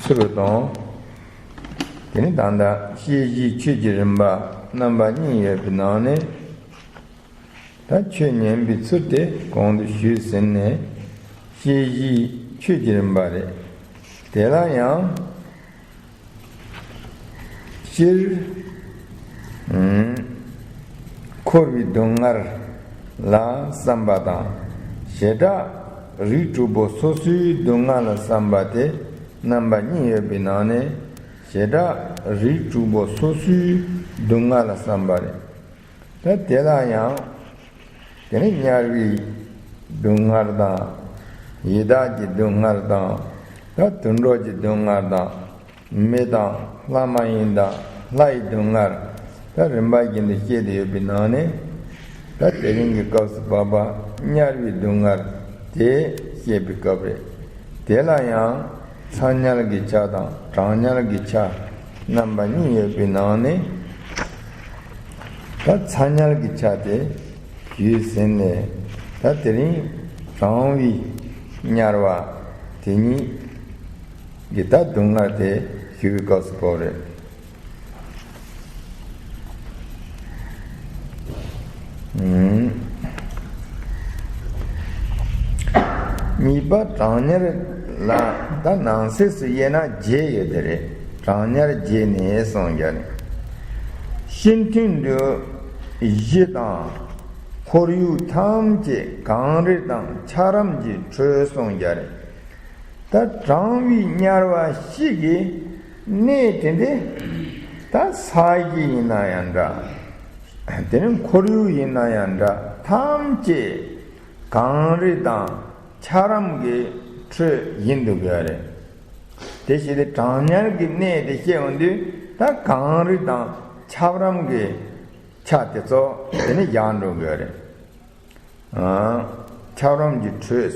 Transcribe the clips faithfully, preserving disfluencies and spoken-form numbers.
ཚུལ་དང་། དེ་ནི་ད་ལྟ་བཤད་གཞིའི་ཆོས་ཀྱི་རིམ་པ་རྣམ་པ་གཉིས་ཡོད་པའི་ནང་ནས། ད་ཆོས་ཉན་པའི་ཚུལ་དེ་གོང་དུ་ཞུས་ཟིན་ནས། བཤད་གཞིའི་ཆོས་ཀྱི་རིམ་པ་རེད། དེ་ལ་ཡང་། སྤྱིར། འཁོར་བའི་སྡུག་བསྔལ་ལ་བསམ་པ་དང་། བྱེ་བྲག་རིགས་དྲུག་པོ་སོ་སོའི་སྡུག་བསྔལ་ལ་བསམ་པ་དེ་རྣམ་པ་གཉིས་ཡོད་པའི་ནང་ནས། བྱེ་བྲག་རིགས་དྲུག་པོ་སོ་སོའི་སྡུག་བསྔལ་ལ་བསམ་པ་རེད། ད་དེ་ལ་ཡང་། དེ་ནི་དམྱལ་བའི་སྡུག་བསྔལ་དང་། ཡི་དྭགས་ཀྱི་སྡུག་བསྔལ་དང་། ད་དུད་འགྲོ་གྱི་སྡུག་བསྔལ་དང་། མི་དང་ལྷ་མ་ཡིན་དང་ལྷ་ཡི་སྡུག་བསྔལ། ད་རིམ་པ་བཞིན་དུ་བཤད་དེ་ཡོད་པའི་ནང་ནས། ད་དེ་རིང་གི་སྐབས་སུ་བབ་པ་དམྱལ་བའི་སྡུག་བསྔལ་དེ་བཤད་པའི་སྐབས་རེད། དེ་ལ་ཡང་ཚ་དམྱལ་གྱི་ཆ་དང་གྲང་དམྱལ་གྱི་ཆ་རྣམ་པ་གཉིས་ཡོད་པའི་ནང་ནས། ད་ཚ་དམྱལ་གྱི་ཆ་དེ་ཞུས་ཟིན་ནས། ད་དེ་རིང་གྲང་བའི་དམྱལ་བ་དེ་ཉིད་ཀྱི་ད་སྡུག་བསྔལ་དེ་ཞུ་བའི་སྐབས་སུ་བབ་རེད། གཉིས་པ་གྲང་དམྱལ་ལ་ད་ནང་གསེས་སུ་དབྱེ་ན་བརྒྱད་ཡོད་དེ་རེད། གྲང་དམྱལ་བརྒྱད་ནི་གསུངས་བཞག་ནས། ཤིན་ཏུ་འདུ་གཞི་དང་ཁོར་ཡུག་ཐམས་ཅད་གངས་རི་དང་འཁྱགས་རོམ་གྱི་ཁྲོད་གསུངས་བཞག་རེད། ད་གྲང་བའི་དམྱལ་བ་བཞི་གི་གནས་དེ་འདི། ད་ས་གཞི་ཡིན་ན་ཡང་འདྲ། དེ་ནི་ཁོར་ཡུག་ཡིན་ན་ཡང་འདྲ། ཐམས་ཅད་གངས་རི་དང་འཁྱགས་རོམ་གྱི་ཁྲོད་ཡིན་འདུག་གི་རེད། དེ་བྱས་ཏེ་གྲང་དམྱལ་གྱི་གནས་དེ་བཤད་འོང་དུས། ད་གངས་རི་དང་འཁྱགས་རོམ་གྱི་ཆ་དེ་ཚོ་དེ་ནི་བཞག་འགྲོ་གི་རེད། འཁྱགས་རོམ་གྱི་ཁྲོད།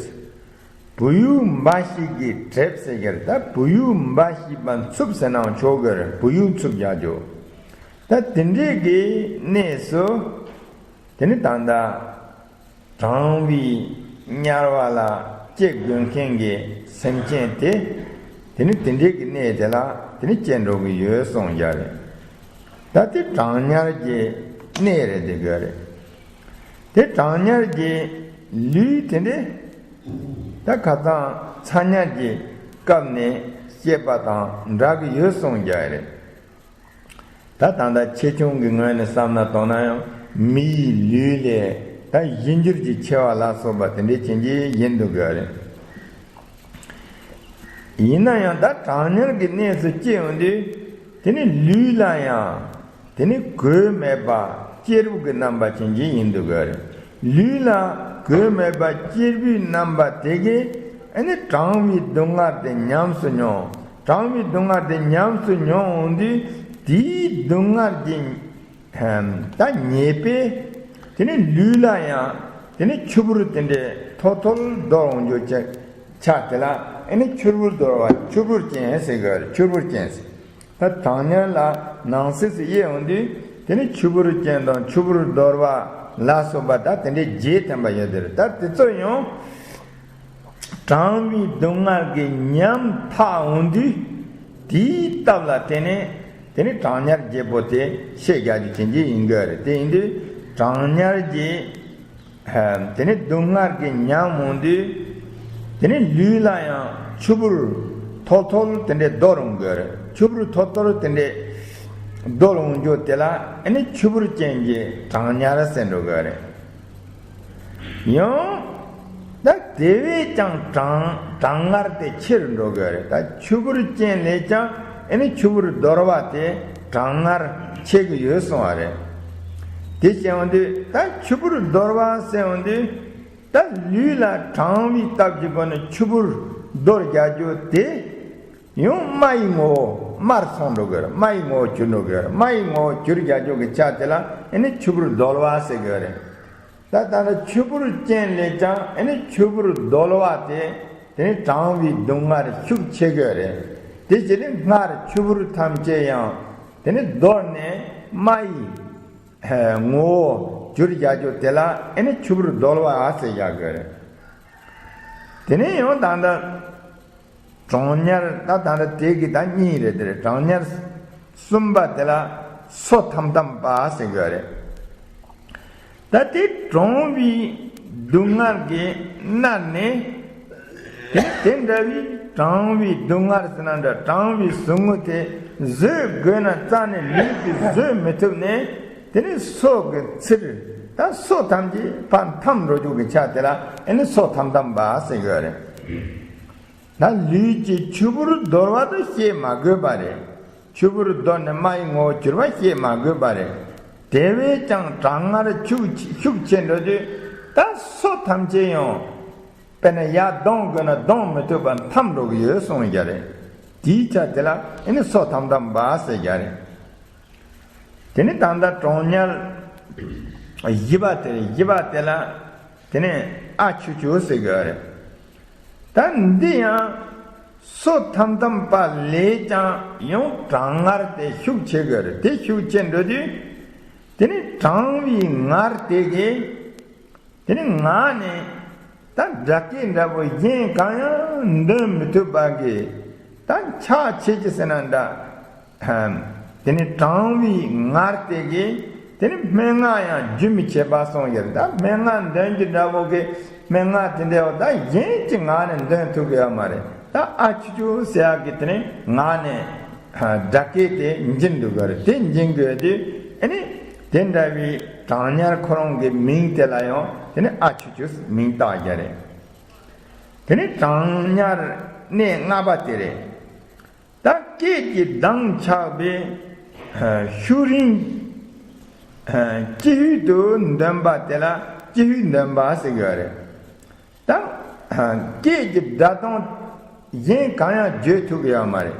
བུ་ཡུག་འབའ་ཞིག་གིས་བསྒྲིབས་ཟེར་གྱི་རེད། ད་བུ་ཡུག་འབའ་ཞིག་པ་འཚུབས་ཟེར་ནའང་ཆོག་གི་རེད། བུ་ཡུག་འཚུབས་རྒྱག་རྒྱུ། ད་དེ་འདྲའི་གི་གནས་སུ། དེ་ནི་ད་ལྟ་གྲང་བའི་དམྱལ་བ་ལ་སྐྱེ་དགོས་མཁན་གྱི་སེམས་ཅན་དེ། དེ་ནི་དེ་འདྲའི་གི་གནས་དེ་ལ་དེ་ནི་སྐྱེ་འགྲོ་གི་ཡོད་གསུངས་བཞག་རེད། ད་དེ་གྲང་དམྱལ་གྱི་གནས་རེད་དེ་གི་རེད། དེ་གྲང་དམྱལ་གྱི་ལུས་དེ་འདྲ། ད་ཁ་སང་ཚ་དམྱལ་གྱི་སྐབས་ནས་བཤད་པ་དང་འདྲ་གི་ཡོད་གསུངས་བཞག་རེད། ད་ད་ལྟ་ཆེ་ཆུང་གི་ངོས་ནས་བསམ་ན་དོ་ན་ཡང་མིའི་ལུས་ལས་ད་གཞན་འགྱུར་གྱི་ཆེ་བ་ལ་སོགས་པ་དེ་འདྲའི་ཅན་གྱི་ཡིན་འདུག་གི་རེད། ཡིན་ན་ཡང་ད་གྲང་དམྱལ་གྱི་གནས་སུ་སྐྱེ་ཡོང་དུས། དེ་ནི་ལུས་ལ་ཡང་དེ་ནི་གོས་མེད་པ་གཅེར་བུ་གི་རྣམ་པ་ཅན་གྱི་ཡིན་འདུག་གི་རེད། ལུས་ལ་གོས་མེད་པ་གཅེར་བུའི་རྣམ་པ་དེ་གིས་ཨ་ནི་གྲང་བའི་སྡུག་བསྔལ་དེ་ཉམས་སུ་མྱོང་། གྲང་བའི་སྡུག་བསྔལ་དེ་ཉམས་སུ་མྱོང་འོང་དུས། དེའི་སྡུག་བསྔལ་གྱི་ད་ཉེས་པས་དེ་ནི་ལུས་ལ་ཡང་དེ་ནི་ཆུ་བུར་དེ་འདྲའི་ཐོལ་ཐོལ་གཏོར་འོང་རྒྱུ་ཆ་དེ་ལ་ཨ་ནི་ཆུ་བུར་གཏོར་བ། ཆུ་བུར་ཅན་ཟེར་གི་རེད། ཆུ་བུར་ཅན་ཟེར། ད་གྲང་དམྱལ་ལ་ནང་གསེས་སུ་དབྱེ་འོང་དུས། དེ་ནི་ཆུ་བུར་ཅན་དང་ཆུ་བུར་གཏོར་བ་ལ་སོགས་པ་ད་དེ་འདྲའི་བརྒྱད་ཐམ་པ་ཡོད་དེ་རེད། ད་དེ་ཚོ་ཡང་གྲང་བའི་སྡུག་བསྔལ་གྱི་ཉམས་ཐག་འོང་དུས། དེའི་སྟབས་ལ་བརྟེན་ནས་དེ་ནི་གྲང་དམྱལ་བརྒྱད་པོ་དེ་བཤད་རྒྱག་རྒྱུ་ཅན་གྱི་ཡིན་གྱི་རེད། དེ་ཡིན་དུས་གྲང་དམྱལ་གྱི་དེ་ནི་སྡུག་བསྔལ་གྱི་ཉམས་འོང་དུས། དེ་ནི་ལུས་ལ་ཡང་ཆུ་བུར་ཐོལ་ཐོལ་དེ་འདྲའི་གཏོར་འོང་གི་རེད། ཆུ་བུར་ཐོལ་ཐོལ་དེ་འདྲའི་གཏོར་འོང་རྒྱུ་དེ་ལ་ཨ་ནི་ཆུ་བུར་ཅན་གྱི་གྲང་དམྱལ་ཟེར་འགྲོ་གི་རེད། ཡང་ད་དེ་བས་ཀྱང་གྲང་གྲང་ངར་དེ་ཆེ་རུ་འགྲོ་གི་རེད། ད་ཆུ་བུར་ཅན་ལས་ཀྱང་ཨ་ནི་ཆུ་བུར་གཏོར་བ་དེ་གྲང་ངར་ཆེ་གི་ཡོད་གསུངས་པ་རེད། དེ་བཤད་འོང་དུས་ད་ཆུ་བུར་གཏོར་བ་ཟེར་འོང་དུས། ད་ལུས་ལ་གྲང་བའི་སྟབས་ཀྱི་སྒོ་ནས་ཆུ་བུར་གཏོར་རྒྱག་རྒྱུ་དེ་ཡང་རྨ་ཡི་ངོ་བོ་རྨར་སོང་འགྲོ་གི་རེད། རྨ་ཡི་ངོ་བོ་གྱུར་འགྲོ་གི་རེད། རྨ་ཡི་ངོ་བོ་གྱུར་རྒྱག་རྒྱུ་གི་ཆ་དེ་ལ་ཨ་ནི་ཆུ་བུར་གཏོར་བ་ཟེར་གི་རེད། ད་ད་ནི་ཆུ་བུར་ཅན་ལས་ཀྱང་ཨ་ནི་ཆུ་བུར་གཏོར་བ་དེ་དེ་ནི་གྲང་བའི་སྡུག་བསྔལ་ཤུགས་ཆེ་གི་རེད། དེ་བྱས་ནས་སྔར་ཆུ་བུར་ཐམས་ཅད་ཡང་དེ་ནི་གཏོར་ནས་རྨ་ཡི་ངོ་བོ་གྱུར་རྒྱག་རྒྱུ་དེ་ལ་ཨ་ནི་ཆུ་བུར་གཏོར་བ་ཟེར་རྒྱག་གི་རེད། དེ་ནས་ཡང་ད་ལྟ་ གྲང་དམྱལ་ད་ད་ལྟ་དེ་གི་ད་གཉིས་རེད། དེ་རེད། གྲང་དམྱལ་གསུམ་པ་དེ་ལ་སོ་ཐམ་ཐམ་པ་ཟེར་གྱི་ཡོད་རེད། ད་དེ་གྲང་བའི་སྡུག་བསྔལ་གྱིས་མནར་ནས། དེ་དེ་འདྲ་བའི་གྲང་བའི་སྡུག་བསྔལ་ཟེར་ན་འདྲ། གྲང་བའི་ཟུག་རྔུ་དེ་བཟོད་དགོས་ན་རྩ་ནས་ལུས་ཀྱིས་བཟོད་མི་ཐུབ་ནས། དེ་ནི་སོ་གི་ཚིར། ད་སོ་ཐམས་ཅད་ཕར་འཐམ་འགྲོ་རྒྱུ་གི་ཆ་དེ་ལ་ཨེ་ནི་སོ་ཐམ་ཐམ་པ་ཟེར་གྱི་ཡོད་རེད། ད་ལུས་ཀྱི་ཆུ་བུར་དོར་བ་དེ་བཤད་མ་དགོས་པ་རེད། ཆུ་བུར་དོར་ནས་རྨ་ཡི་ངོ་བོར་གྱུར་པ་བཤད་མ་དགོས་པ་རེད། དེ་བས་ཀྱང་གྲང་ངར་ཤུགས་ཆེ་ཤུགས་ཆེ་འགྲོ་དུས། ད་སོ་ཐམས་ཅད་ཡང་དཔེར་ན་ཡར་ལྡང་དགོས་ན་ལྡང་མི་ཐུབ་པར་འཐམ་འགྲོ་གི་ཡོད་གསུངས་ཀྱི་རེད། དེའི་ཆ་དེ་ལ་ཨེ་ནི་སོ་ཐམ་ཐམ་པ་ཟེར་གྱི་རེད། དེ་ནི་ད་ལྟ་གྲང་དམྱལ་བཞི་པ་དེ་རེད། བཞི་པ་དེ་ལ་དེ་ནི་ཨ་ཆུ་ཆུ་ཟེར་གྱི་རེད། ད་འདི་ཡང་སོ་ཐམ་ཐམ་པ་ལས་ཀྱང་ཡང་གྲང་ངར་དེ་ཤུགས་ཆེ་གི་རེད། དེ་ཤུགས་ཆེ་འགྲོ་དུས་དེ་ནི་གྲང་བའི་ངར་དེ་གིས་དེ་ནི་ངག་ནས་ད་སྒྲ་སྐད་འདྲ་པོ་གཞན་གང་ཡང་འདོན་མི་ཐུབ་པ་གི་ད་ཆགས་ཆེ་ཆེ་ཟེར་ན་འདྲ། དེ་ནི་གྲང་བའི་ངར་དེ་གིས་དེ་ནི་སྨྲེ་སྔགས་ཡང་རྒྱུན་མི་ཆད་པ་གསུངས་ཡོད། ད་སྨྲེ་སྔགས་འདོན་རྒྱུ་འདྲ་པོ་གི་སྨྲེ་སྔགས་དེ་འདྲ་བོ་ད་གཞན་གྱི་ངག་ནས་འདོན་ཐུབ་ཀྱི་ཡོད་མ་རེད། ད་ཨ་ཆུ་ཆུ་ཟེར་ཡག་གི་དེ་ནི་ངག་ནས་སྒྲ་སྐད་དེ་འབྱིན་འགྲོ་གི་རེད། དེ་འབྱིན་དགོས་དུས་ཨེ་ནི་དེ་འདྲ་བའི་གྲང་དམྱལ་ཁོ་རང་གི་མིང་དེ་ལ་ཡང་དེ་ནི་ཨ་ཆུ་ཆུ་མིང་བཏགས་ཡོད་རེད། དེ་ནི་གྲང་དམྱལ་གནས་ལྔ་པ་དེ་རེད། ད་སྐད་ཀྱི་གདངས་ཆགས་པའི་ཤུགས་རིང་ཅི་ཧུད་དུ་འདོན་པ་དེ་ལ་ཅི་ཧུད་འདོན་པ་ཟེར་གྱི་ཡོད་རེད། ད་སྐད་ཀྱི་སྒྲ་གདངས་གཞན་གང་ཡང་བརྗོད་ཐུབ་ཀྱི་ཡོད་མ་རེད།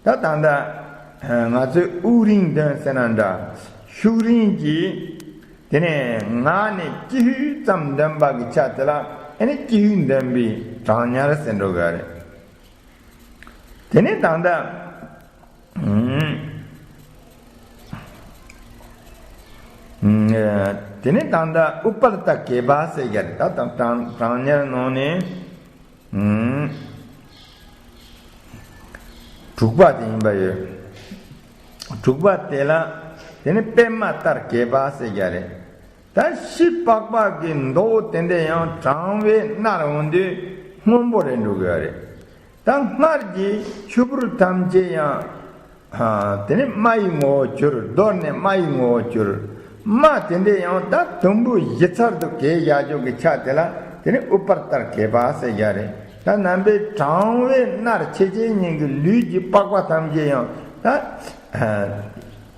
ད་ད་ལྟ་ང་ཚོས་དབུགས་རིང་འདོན་ཟེར་ན་འདྲ། ཤུགས་རིང་གིས་དེ་ནས་ངག་ནས་ཅི་ཧུད་ཙམ་འདོན་པ་གི་ཆ་དེ་ལ་ཨེ་ནི་ཅི་ཧུད་འདོན་པའི་གྲང་དམྱལ་ཟེར་འགྲོ་གི་རེད། དེ་ནས་ད་ལྟ་ཨུམ། ཨུམ། དེ་ནས་ད་ལྟ་ཨུ་པར་ཏ་གེ་པ་ཟེར་གྱི་རེད། ད་ད་གྲང་གྲང་དམྱལ་ནང་ནས་ཨུམ། དྲུག་པ་དེ་ཡིན་པ་ཡོད། དྲུག་པ་དེ་ལ་དེ་ནི་པདྨ་ལྟར་གད་པ་ཟེར་གྱི་རེད། ད་ཤི་པགས་པ་གི་མདོག་དེ་འདྲ་ཡང་གྲང་བས་མནར་འོང་དུས་སྔོན་པོ་རེད་འགྲོ་གི་རེད། ད་སྔར་གྱི་ཆུ་བུར་ཐམས་ཅད་ཡང་ཨ་དེ་ནི་རྨ་ཡི་ངོ་བོར་གྱུར། གདོད་ནས་རྨ་ཡི་ངོ་བོར་གྱུར། རྨ་དེ་འདྲ་ཡང་ད་དུམ་བུ་བཞི་ཚར་དུ་གས་བཞག་རྒྱུ་གི་ཆ་དེ་ལ་དེ་ནི་ཨུ་པར་ཏར་གད་པ་ཟེར་གྱི་རེད། ད་ནམ་པའི་གྲང་བས་མནར་ཆེ་ཆེ་ཉིད་ཀྱི་ལུས་ཀྱི་པགས་པ་ཐམས་ཅད་ཡང་ད་ཨ་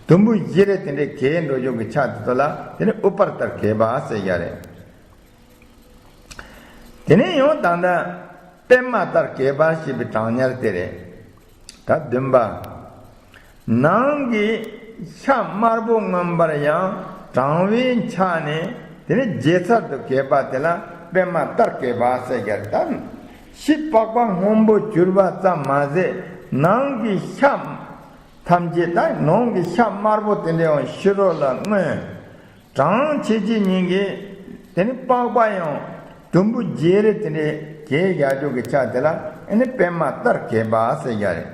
དུམ་བུ་བཞི་རེ་དེ་འདྲ་གས་འགྲོ་རྒྱུ་གི་ཆ་དེ་ཚོ་ལ་དེ་ནི་ཨུ་པར་ཏར་གད་པ་ཟེར་གྱི་རེད། དེ་ནས་ཡང་ད་ལྟ་པདྨ་ལྟར་གད་པ་ཞེས་པའི་གྲང་དམྱལ་དེ་རེད། ད་བདུན་པ། ནང་གི་ཤ་དམར་པོ་མངོན་པར་ཡང་གྲང་བས་འཁྱགས་ནས་དེ་ནས་བརྗེད་ཚར་དུ་གད་པ་དེ་ལ་པདྨ་ལྟར་གད་པ་ཟེར་གྱི་རེད། ད་ཤི་པགས་པ་སྔོན་པོ་གྱུར་པ་ཙམ་མ་ཟད་ནང་གི་ཤ་ཐམས་ཅད་ད་ནང་གི་ཤ་དམར་པོ་དེ་འདྲ་ཡང་ཕྱི་རོལ་ལ་མངོན། གྲང་ཆེ་ཆེ་ཉིད་ཀྱིས་དེ་ནི་པགས་པ་ཡང་དུམ་བུ་བརྒྱད་རེ་དེ་འདྲའི་གས་བཞག་རྒྱུ་གི་ཆ་དེ་ལ་ཨེ་ནི་པདྨ་ལྟར་གད་པ་ཟེར་གྱི་རེད།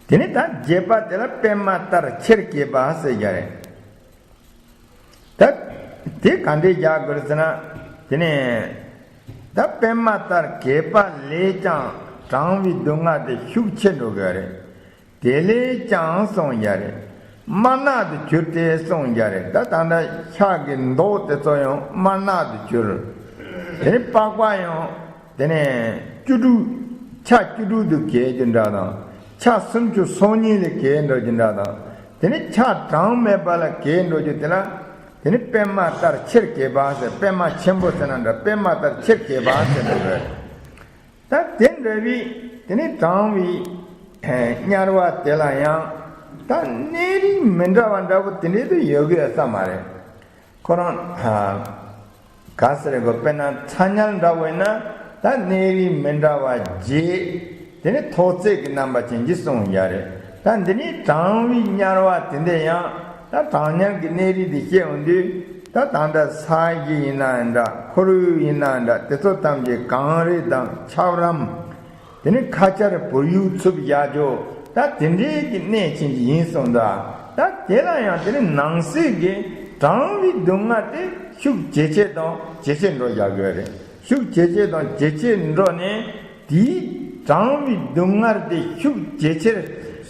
དེ་ནི་ད་བརྒྱད་པ་དེ་ལ་པདྨ་ལྟར་ཆེར་གད་པ་ཟེར་གྱི་རེད། ད་དེ་ག་འདྲས་བཞག་དགོས་ཟེར་ན། དེ་ནི་ད་པདྨ་ལྟར་གད་པ་ལས་ཀྱང་གྲང་བའི་སྡུག་བསྔལ་དེ་ཤུགས་ཆེ་འགྲོ་གི་རེད། དེ་ལས་ཀྱང་གསུངས་ཡ་རེད། དམར་ནག་ཏུ་གྱུར་ཏེ་གསུངས་ཡ་རེད། ད་ད་ལྟ་ཤ་གི་མདོག་དེ་ཚོ་ཡང་དམར་ནག་ཏུ་གྱུར། དེ་ནི་པགས་པ་ཡང་དེ་ནས་བཅུ་དྲུག་ཆ་བཅུ་དྲུག་ཏུ་གས་རྒྱུ་འདྲ་དང་། ཆ་སུམ་ཅུ་སོ་གཉིས་ལས་གས་འགྲོ་རྒྱུ་འདྲ་དང་། དེ་ནི་ཆ་གྲངས་མེད་པ་ལ་གས་འགྲོ་རྒྱུ་དེ་ལ་དེ་ནི་པདྨ་ལྟར་ཆེར་གད་པ་ཟེར། པདྨ་ཆེན་པོ་ཟེར་ན་འདྲ། པདྨ་ལྟར་ཆེར་གད་པ་ཟེར་འགྲོ་གི་རེད། ད་དེ་འདྲ་བའི་དེ་ནི་གྲང་བའི་དམྱལ་བ་དེ་ལ་ཡང་ད་གནས་རིས་མི་འདྲ་བ་འདྲ་པོ་དེ་འདྲའི་དུ་ཡོད་གི་ཡོད་ས་མ་རེད། ཁོ་རང་ག་ཟེར་གོ། དཔེར་ན་ཚ་དམྱལ་འདྲ་པོ་ཡིན་ན་ད་གནས་རིས་མི་འདྲ་བ་བརྒྱད། དེ་ནི་ཐོག་བརྩེགས་ཀྱི་རྣམ་པ་ཅན་གྱིས་གསུངས་ཡ་རེད། ད་འདི་ནི་གྲང་བའི་དམྱལ་བ་དེ་འདྲ་ཡང་ད་གྲང་དམྱལ་གྱི་གནས་རིས་དེ་བཤད་འོང་དུས། ད་ད་ལྟ་ས་གཞི་ཡིན་ན་འདྲ། ཁོར་ཡུག་ཡིན་ན་འདྲ། དེ་ཚོ་ཐམས་ཅད་གངས་རི་དང་ཆབ་རམ། དེ་ནི་ཁ་ཆར་བོད་ཡུག་འཚུབ་བཞག་རྒྱུ། ད་དེ་འདྲའི་གི་གནས་ཆེན་ཞིག་ཡིན་གསུངས་ད། ད་དེ་ལ་ཡང་དེ་ནི་ནང་གསེས་ཀྱི་གྲང་བའི་སྡུག་བསྔལ་དེ་ཤུགས་ཇེ་ཆེ་དང་ཇེ་ཆེ་འགྲོ་བཞག་གི་རེད། ཤུགས་ཇེ་ཆེ་དང་ཇེ་ཆེ་འགྲོ་ནས། དེའི་གྲང་བའི་སྡུག་བསྔལ་དེ་ཤུགས་ཇེ་ཆེར་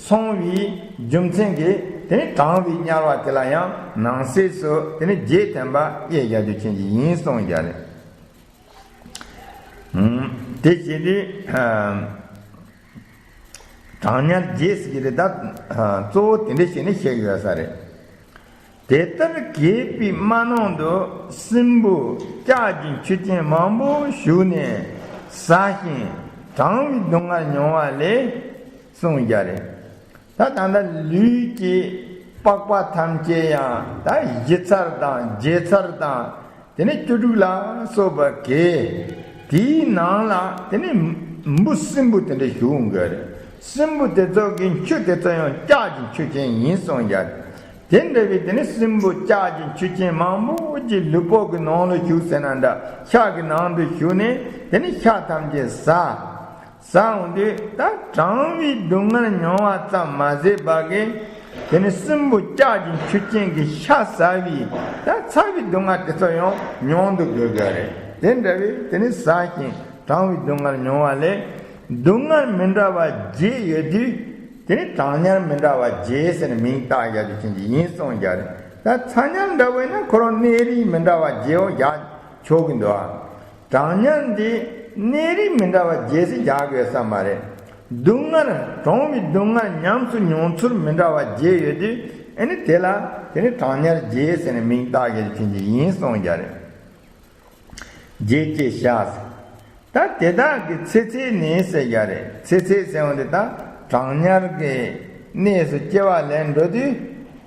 སོང་བའི་རྒྱུ་མཚན་གྱིས། དེ་ནི་གྲང་བའི་དམྱལ་བ་དེ་ལ་ཡང་ནང་གསེས་སུ་དེ་ནི་བརྒྱད་ཐམ་པ་དབྱེ་བཞག་རྒྱུ་མཁྱེན་གྱི་ཡིན་གསུངས་བཞག་རེད། ཨུམ། དེ་བྱས་དུས། ཨ། གྲང་དམྱལ་བརྒྱད་ཟེར་གྱི་རེད་ད། ཨ། གཙོ་བོ་དེ་འདྲ་བྱས་ནས་བཤད་ཡོད་ས་རེད། དེ་ལྟར་གས་པའི་རྨ་ནང་དུ་སྲིན་པོ་ལྕགས་ཀྱི་མཆུ་ཅན་མང་པོ་ཞུགས་ནས་ཟ་ཞིང་གྲང་བའི་སྡུག་བསྔལ་མྱོང་བ་ལས་གསུངས་བཞག་རེད། ད་ད་ལྟ་ལུས་ཀྱི་པགས་པ་ཐམས་ཅད་ཡང་ད་བཞི་ཚར་དང་བརྒྱད་ཚར་དང་། དེ་ནས་བཅུ་དྲུག་ལ་སོགས་པ་གས། དེའི་ནང་ལ་དེ་ནས་འབུ་སྲིན་པོ་དེ་འདྲ་ཞུགས་འགྲོ་གི་རེད། སྲིན་པོ་དེ་ཚོ་གི་མཆུ་དེ་ཚོ་ཡང་ལྕགས་ཀྱི་མཆུ་ཅན་ཡིན་གསུངས་བཞག་དེ་འདྲ་བའི་དེ་ནས་སྲིན་པོ་ལྕགས་ཀྱི་མཆུ་ཅན་མང་པོ་ཅིག་ལུས་པོ་གི་ནང་ལ་ཞུགས་ཟེར་ན་འདྲ། ཤ་གི་ནང་དུ་ཞུགས་ནས་དེ་ནས་ཤ་ཐམས་ཅད་ཟ། ཟ་འོང་དུས་ད་གྲང་བའི་སྡུག་བསྔལ་མྱོང་བ་ཙམ་མ་ཟད་པ་གི། དེ་ནི་སྲིན་པོ་ལྕགས་ཀྱི་མཆུ་ཅན་གྱི་ཤ་ཟ་བའི་ད་ཚ་བའི་སྡུག་བསྔལ་དེ་ཚོ་ཡང་མྱོང་དུ་དགོས་དགོས་རེད། དེ་འདྲ་བའི་དེ་ནི་ཟ་ཞིང་གྲང་བའི་སྡུག་བསྔལ་མྱོང་བ་ལས། སྡུག་བསྔལ་མི་འདྲ་བ་བརྒྱད་ཡོད་དུས། དེ་ནི་གྲང་དམྱལ་མི་འདྲ་བ་བརྒྱད་ཟེར་ནས་མིང་བཏགས་བཞག་རྒྱུ་མཁྱེན་གྱི་ཡིན་གསུངས་བཞག་རེད། ད་ཚ་དམྱལ་འདྲ་བོ་ཡིན་ན་ཁོ་རང་གནས་རིགས་མི་འདྲ་བ་བརྒྱད་པོ་བཞག་ཆོག་གི་འདུག་ཨ། གྲང་དམྱལ་འདི་གནས་རིགས་མི་འདྲ་བ་བརྒྱད་ཟེར་རྒྱག་དགོས་ས་མ་རེད། སྡུག་བསྔལ་གྲང་བའི་སྡུག་བསྔལ་ཉམས་སུ་མྱོང་ཚུལ་མི་འདྲ་བ་བརྒྱད་ཡོད་དུས། ཨ་ནི་དེ་ལ་དེ་ནི་གྲང་དམྱལ་བརྒྱད་ཟེར་ནས་མིང་བཏགས་ཡོད་མཁྱེན་གྱི་ཡིན་གསུངས་བཞག་རེད། བརྒྱད་ཅེས་བྱ། ད་དེ་དག་གི་ཚེ་ཚད་ནི་ཟེར་བཞག་རེད། ཚེ་ཚད་ཟེར་བ་འདི་ད་གྲང་དམྱལ་གྱི་གནས་སུ་སྐྱེ་བ་ལེན་འགྲོ་དུས།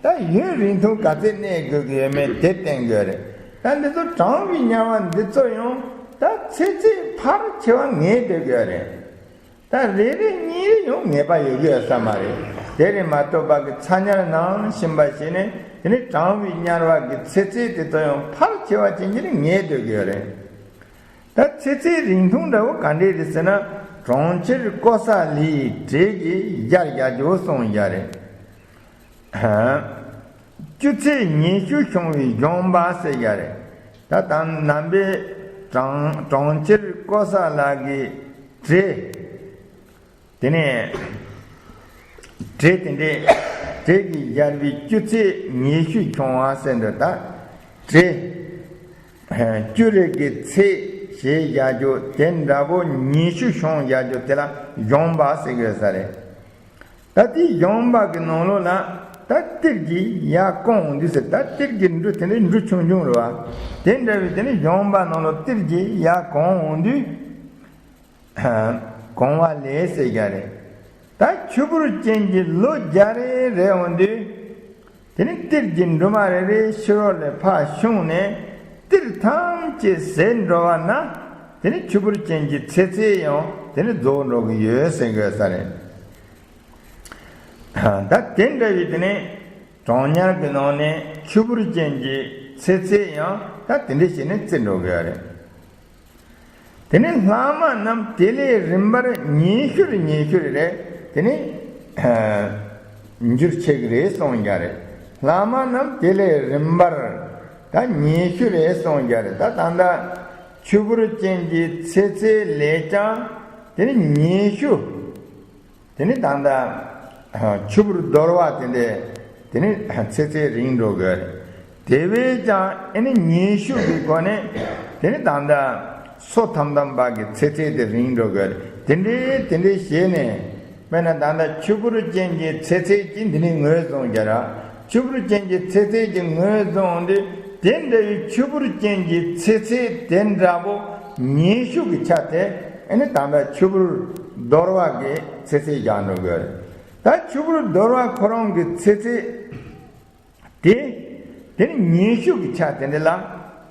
ད་ཡུན་རིང་ཐུང་ག་ཚད་གནས་དགོས་ཀྱི་ཡོད་མེད་དེ་བསྟན་དགོས་རེད། ད་འདི་ཚོ་གྲང་བའི་དམྱལ་བ་འདི་ཚོ་ཡང་ད་ཚེ་ཚད་ཕལ་ཆེ་བ་ངེས་སྡོད་དགོས་རེད། ད་རེ་རེ་གཉིས་རེ་ཡང་ངེས་པ་ཡོད་ཀྱི་ཡོད་ས་མ་རེད། དེ་རེད་མ་གཏོགས་པ་གི་ཚ་དམྱལ་ནང་ཞིམ་པ་བྱས་ནས། དེ་ནི་གྲང་བའི་དམྱལ་བ་གི་ཚེ་ཚད་དེ་ཚོ་ཡང་ཕལ་ཆེ་བ་ཅན་གྱིས་ནི་ངེས་སྡོད་ཀྱི་ཡོད་རེད། ད་ཚེ་ཚད་རིང་ཐུང་འདྲ་བོ་ག་འདྲས་རེད་ཟེར་ན། གྲོང་ཁྱེར་ཀོ་ས་ལའི་བྲེ་གིས་སྦྱར་བཞག་རྒྱུ་གསུངས་བཞག་རེད། བཅུ་ཚེས་ཉི་ཤུ་བྱུང་བའི་གཞོང་པ་ཟེར་བཞག་རེད། ད་ད་ནང་པའི་གྲོང་གྲོང་ཁྱེར་ཀོ་ས་ལ་གི་བྲེ། དེ་ནས་བྲེ་དེ་འདྲས་བྲེ་གིས་སྦྱར་བའི་བཅུ་ཚེས་ཉི་ཤུ་བྱུང་བ་ཟེར་འདུག་ད་བྲེ་བཅུ་རེ་གི་ཚེས་ཞེས་བཞག་རྒྱུ་དེ་འདྲ་པོ། ཉི་ཤུ་བྱུང་བཞག་རྒྱུ་དེ་ལ་གཞོང་པ་ཟེར་དགོས་ས་རེད། ད་དེའི་གཞོང་པ་གི་ནང་ལོགས་ལ་ད་ཏིལ་གྱིས་ཡར་བཀང་འོང་དུས་ཟེར། ད་ཏིལ་གྱི་འབྲུ་དེ་འདྲའི་འབྲུ་ཆུང་ཆུང་རེད་བ། དེ་འདྲ་བའི་དེ་ནི་གཞོང་པ་ནང་ལོགས་ཏིལ་གྱིས་ཡར་བཀང་འོང་དུས། གང་བ་ལས་ཟེར་བཞག་རེད། ད་ཆུ་བུར་ཅན་གྱི་ལོ་བརྒྱ་རེ་རེ་འོང་དུས། དེ་ནི་ཏིལ་གྱི་འབྲུ་མ་རེ་རེ་ཕྱི་རོལ་ལས་ཕར་ཕྱུང་ནས་ཏིལ་ཐམས་ཅད་ཟད་འགྲོ་བ་ན། དེ་ནི་ཆུ་བུར་ཅན་གྱི་ཚེ་ཚད་ཡང་དེ་ནི་རྫོགས་འགྲོ་གི་ཡོད་ཟེར་དགོས་ས་རེད། ད་དེ་འདྲ་བའི་དེ་ནི་གྲང་དམྱལ་གྱི་ནང་ནས་ཆུ་བུར་ཅན་གྱི་ཚེ་ཚད་ཡང་ད་དེ་འདྲ་བྱས་ནས་བརྩི་འགྲོ་གི་ཡོད་རེད། དེ་ནས་ལྷག་མ་རྣམས་དེ་ལས་རིམ་པར་ཉི་ཤུར་ཉི་ཤུར་རེ་དེ་ནས་འགྱུར་ཆེ་གི་རེད་གསུངས་བཞག་རེད། ལྷག་མ་རྣམས་དེ་ལས་རིམ་པར་ད་ཉི་ཤུ་རེ་གསུངས་བཞག་རེད། ད་ད་ལྟ་ཆུ་བུར་ཅན་གྱི་ཚེ་ཚད་ལས་ཀྱང་དེ་ནས་ཉི་ཤུ། དེ་ནི་ད་ལྟ་ཆུ་བུར་དོར་བ་དེ་འདྲས་དེ་ནི་ཚེ་ཚད་རིང་འགྲོ་དགོས། དེ་བས་ཀྱང་ཨེ་ནི་ཉི་ཤུ་གི་སྒོ་ནས་དེ་ནི་ད་ལྟ་སོ་ཐམ་ཐམ་པ་གི་ཚེ་ཚད་དེ་རིང་འགྲོ་དགོས། དེ་འདྲས་དེ་འདྲས་བྱས་ནས་དཔེར་ན་ད་ལྟ་ཆུ་བུར་ཅན་གྱི་ཚེ་ཚད་ཀྱི་འདི་ནི་ངོས་བཟུང་རྒྱུ་ར། ཆུ་བུར་ཅན་གྱི་ཚེ་ཚད་ཀྱི་ངོས་བཟུང་དུས་དེ་འདྲ་བའི་ཆུ་བུར་ཅན་གྱི་ཚེ་ཚད་དེ་འདྲ་པོ་ཉི་ཤུ་གི་ཆ་དེ་ཨེ་ནི་ད་ལྟ་ཆུ་བུར་དོར་བ་གི་ཚེ་ཚད་བཞག་འགྲོ་དགོས། ད་ཆུ་བུར་དོར་བ་ཁོ་རང་གི་ཚེ་ཚད་དེ། དེ་ནི་ཉི་ཤུ་གི་ཆ་དེ་འདྲ་ལ་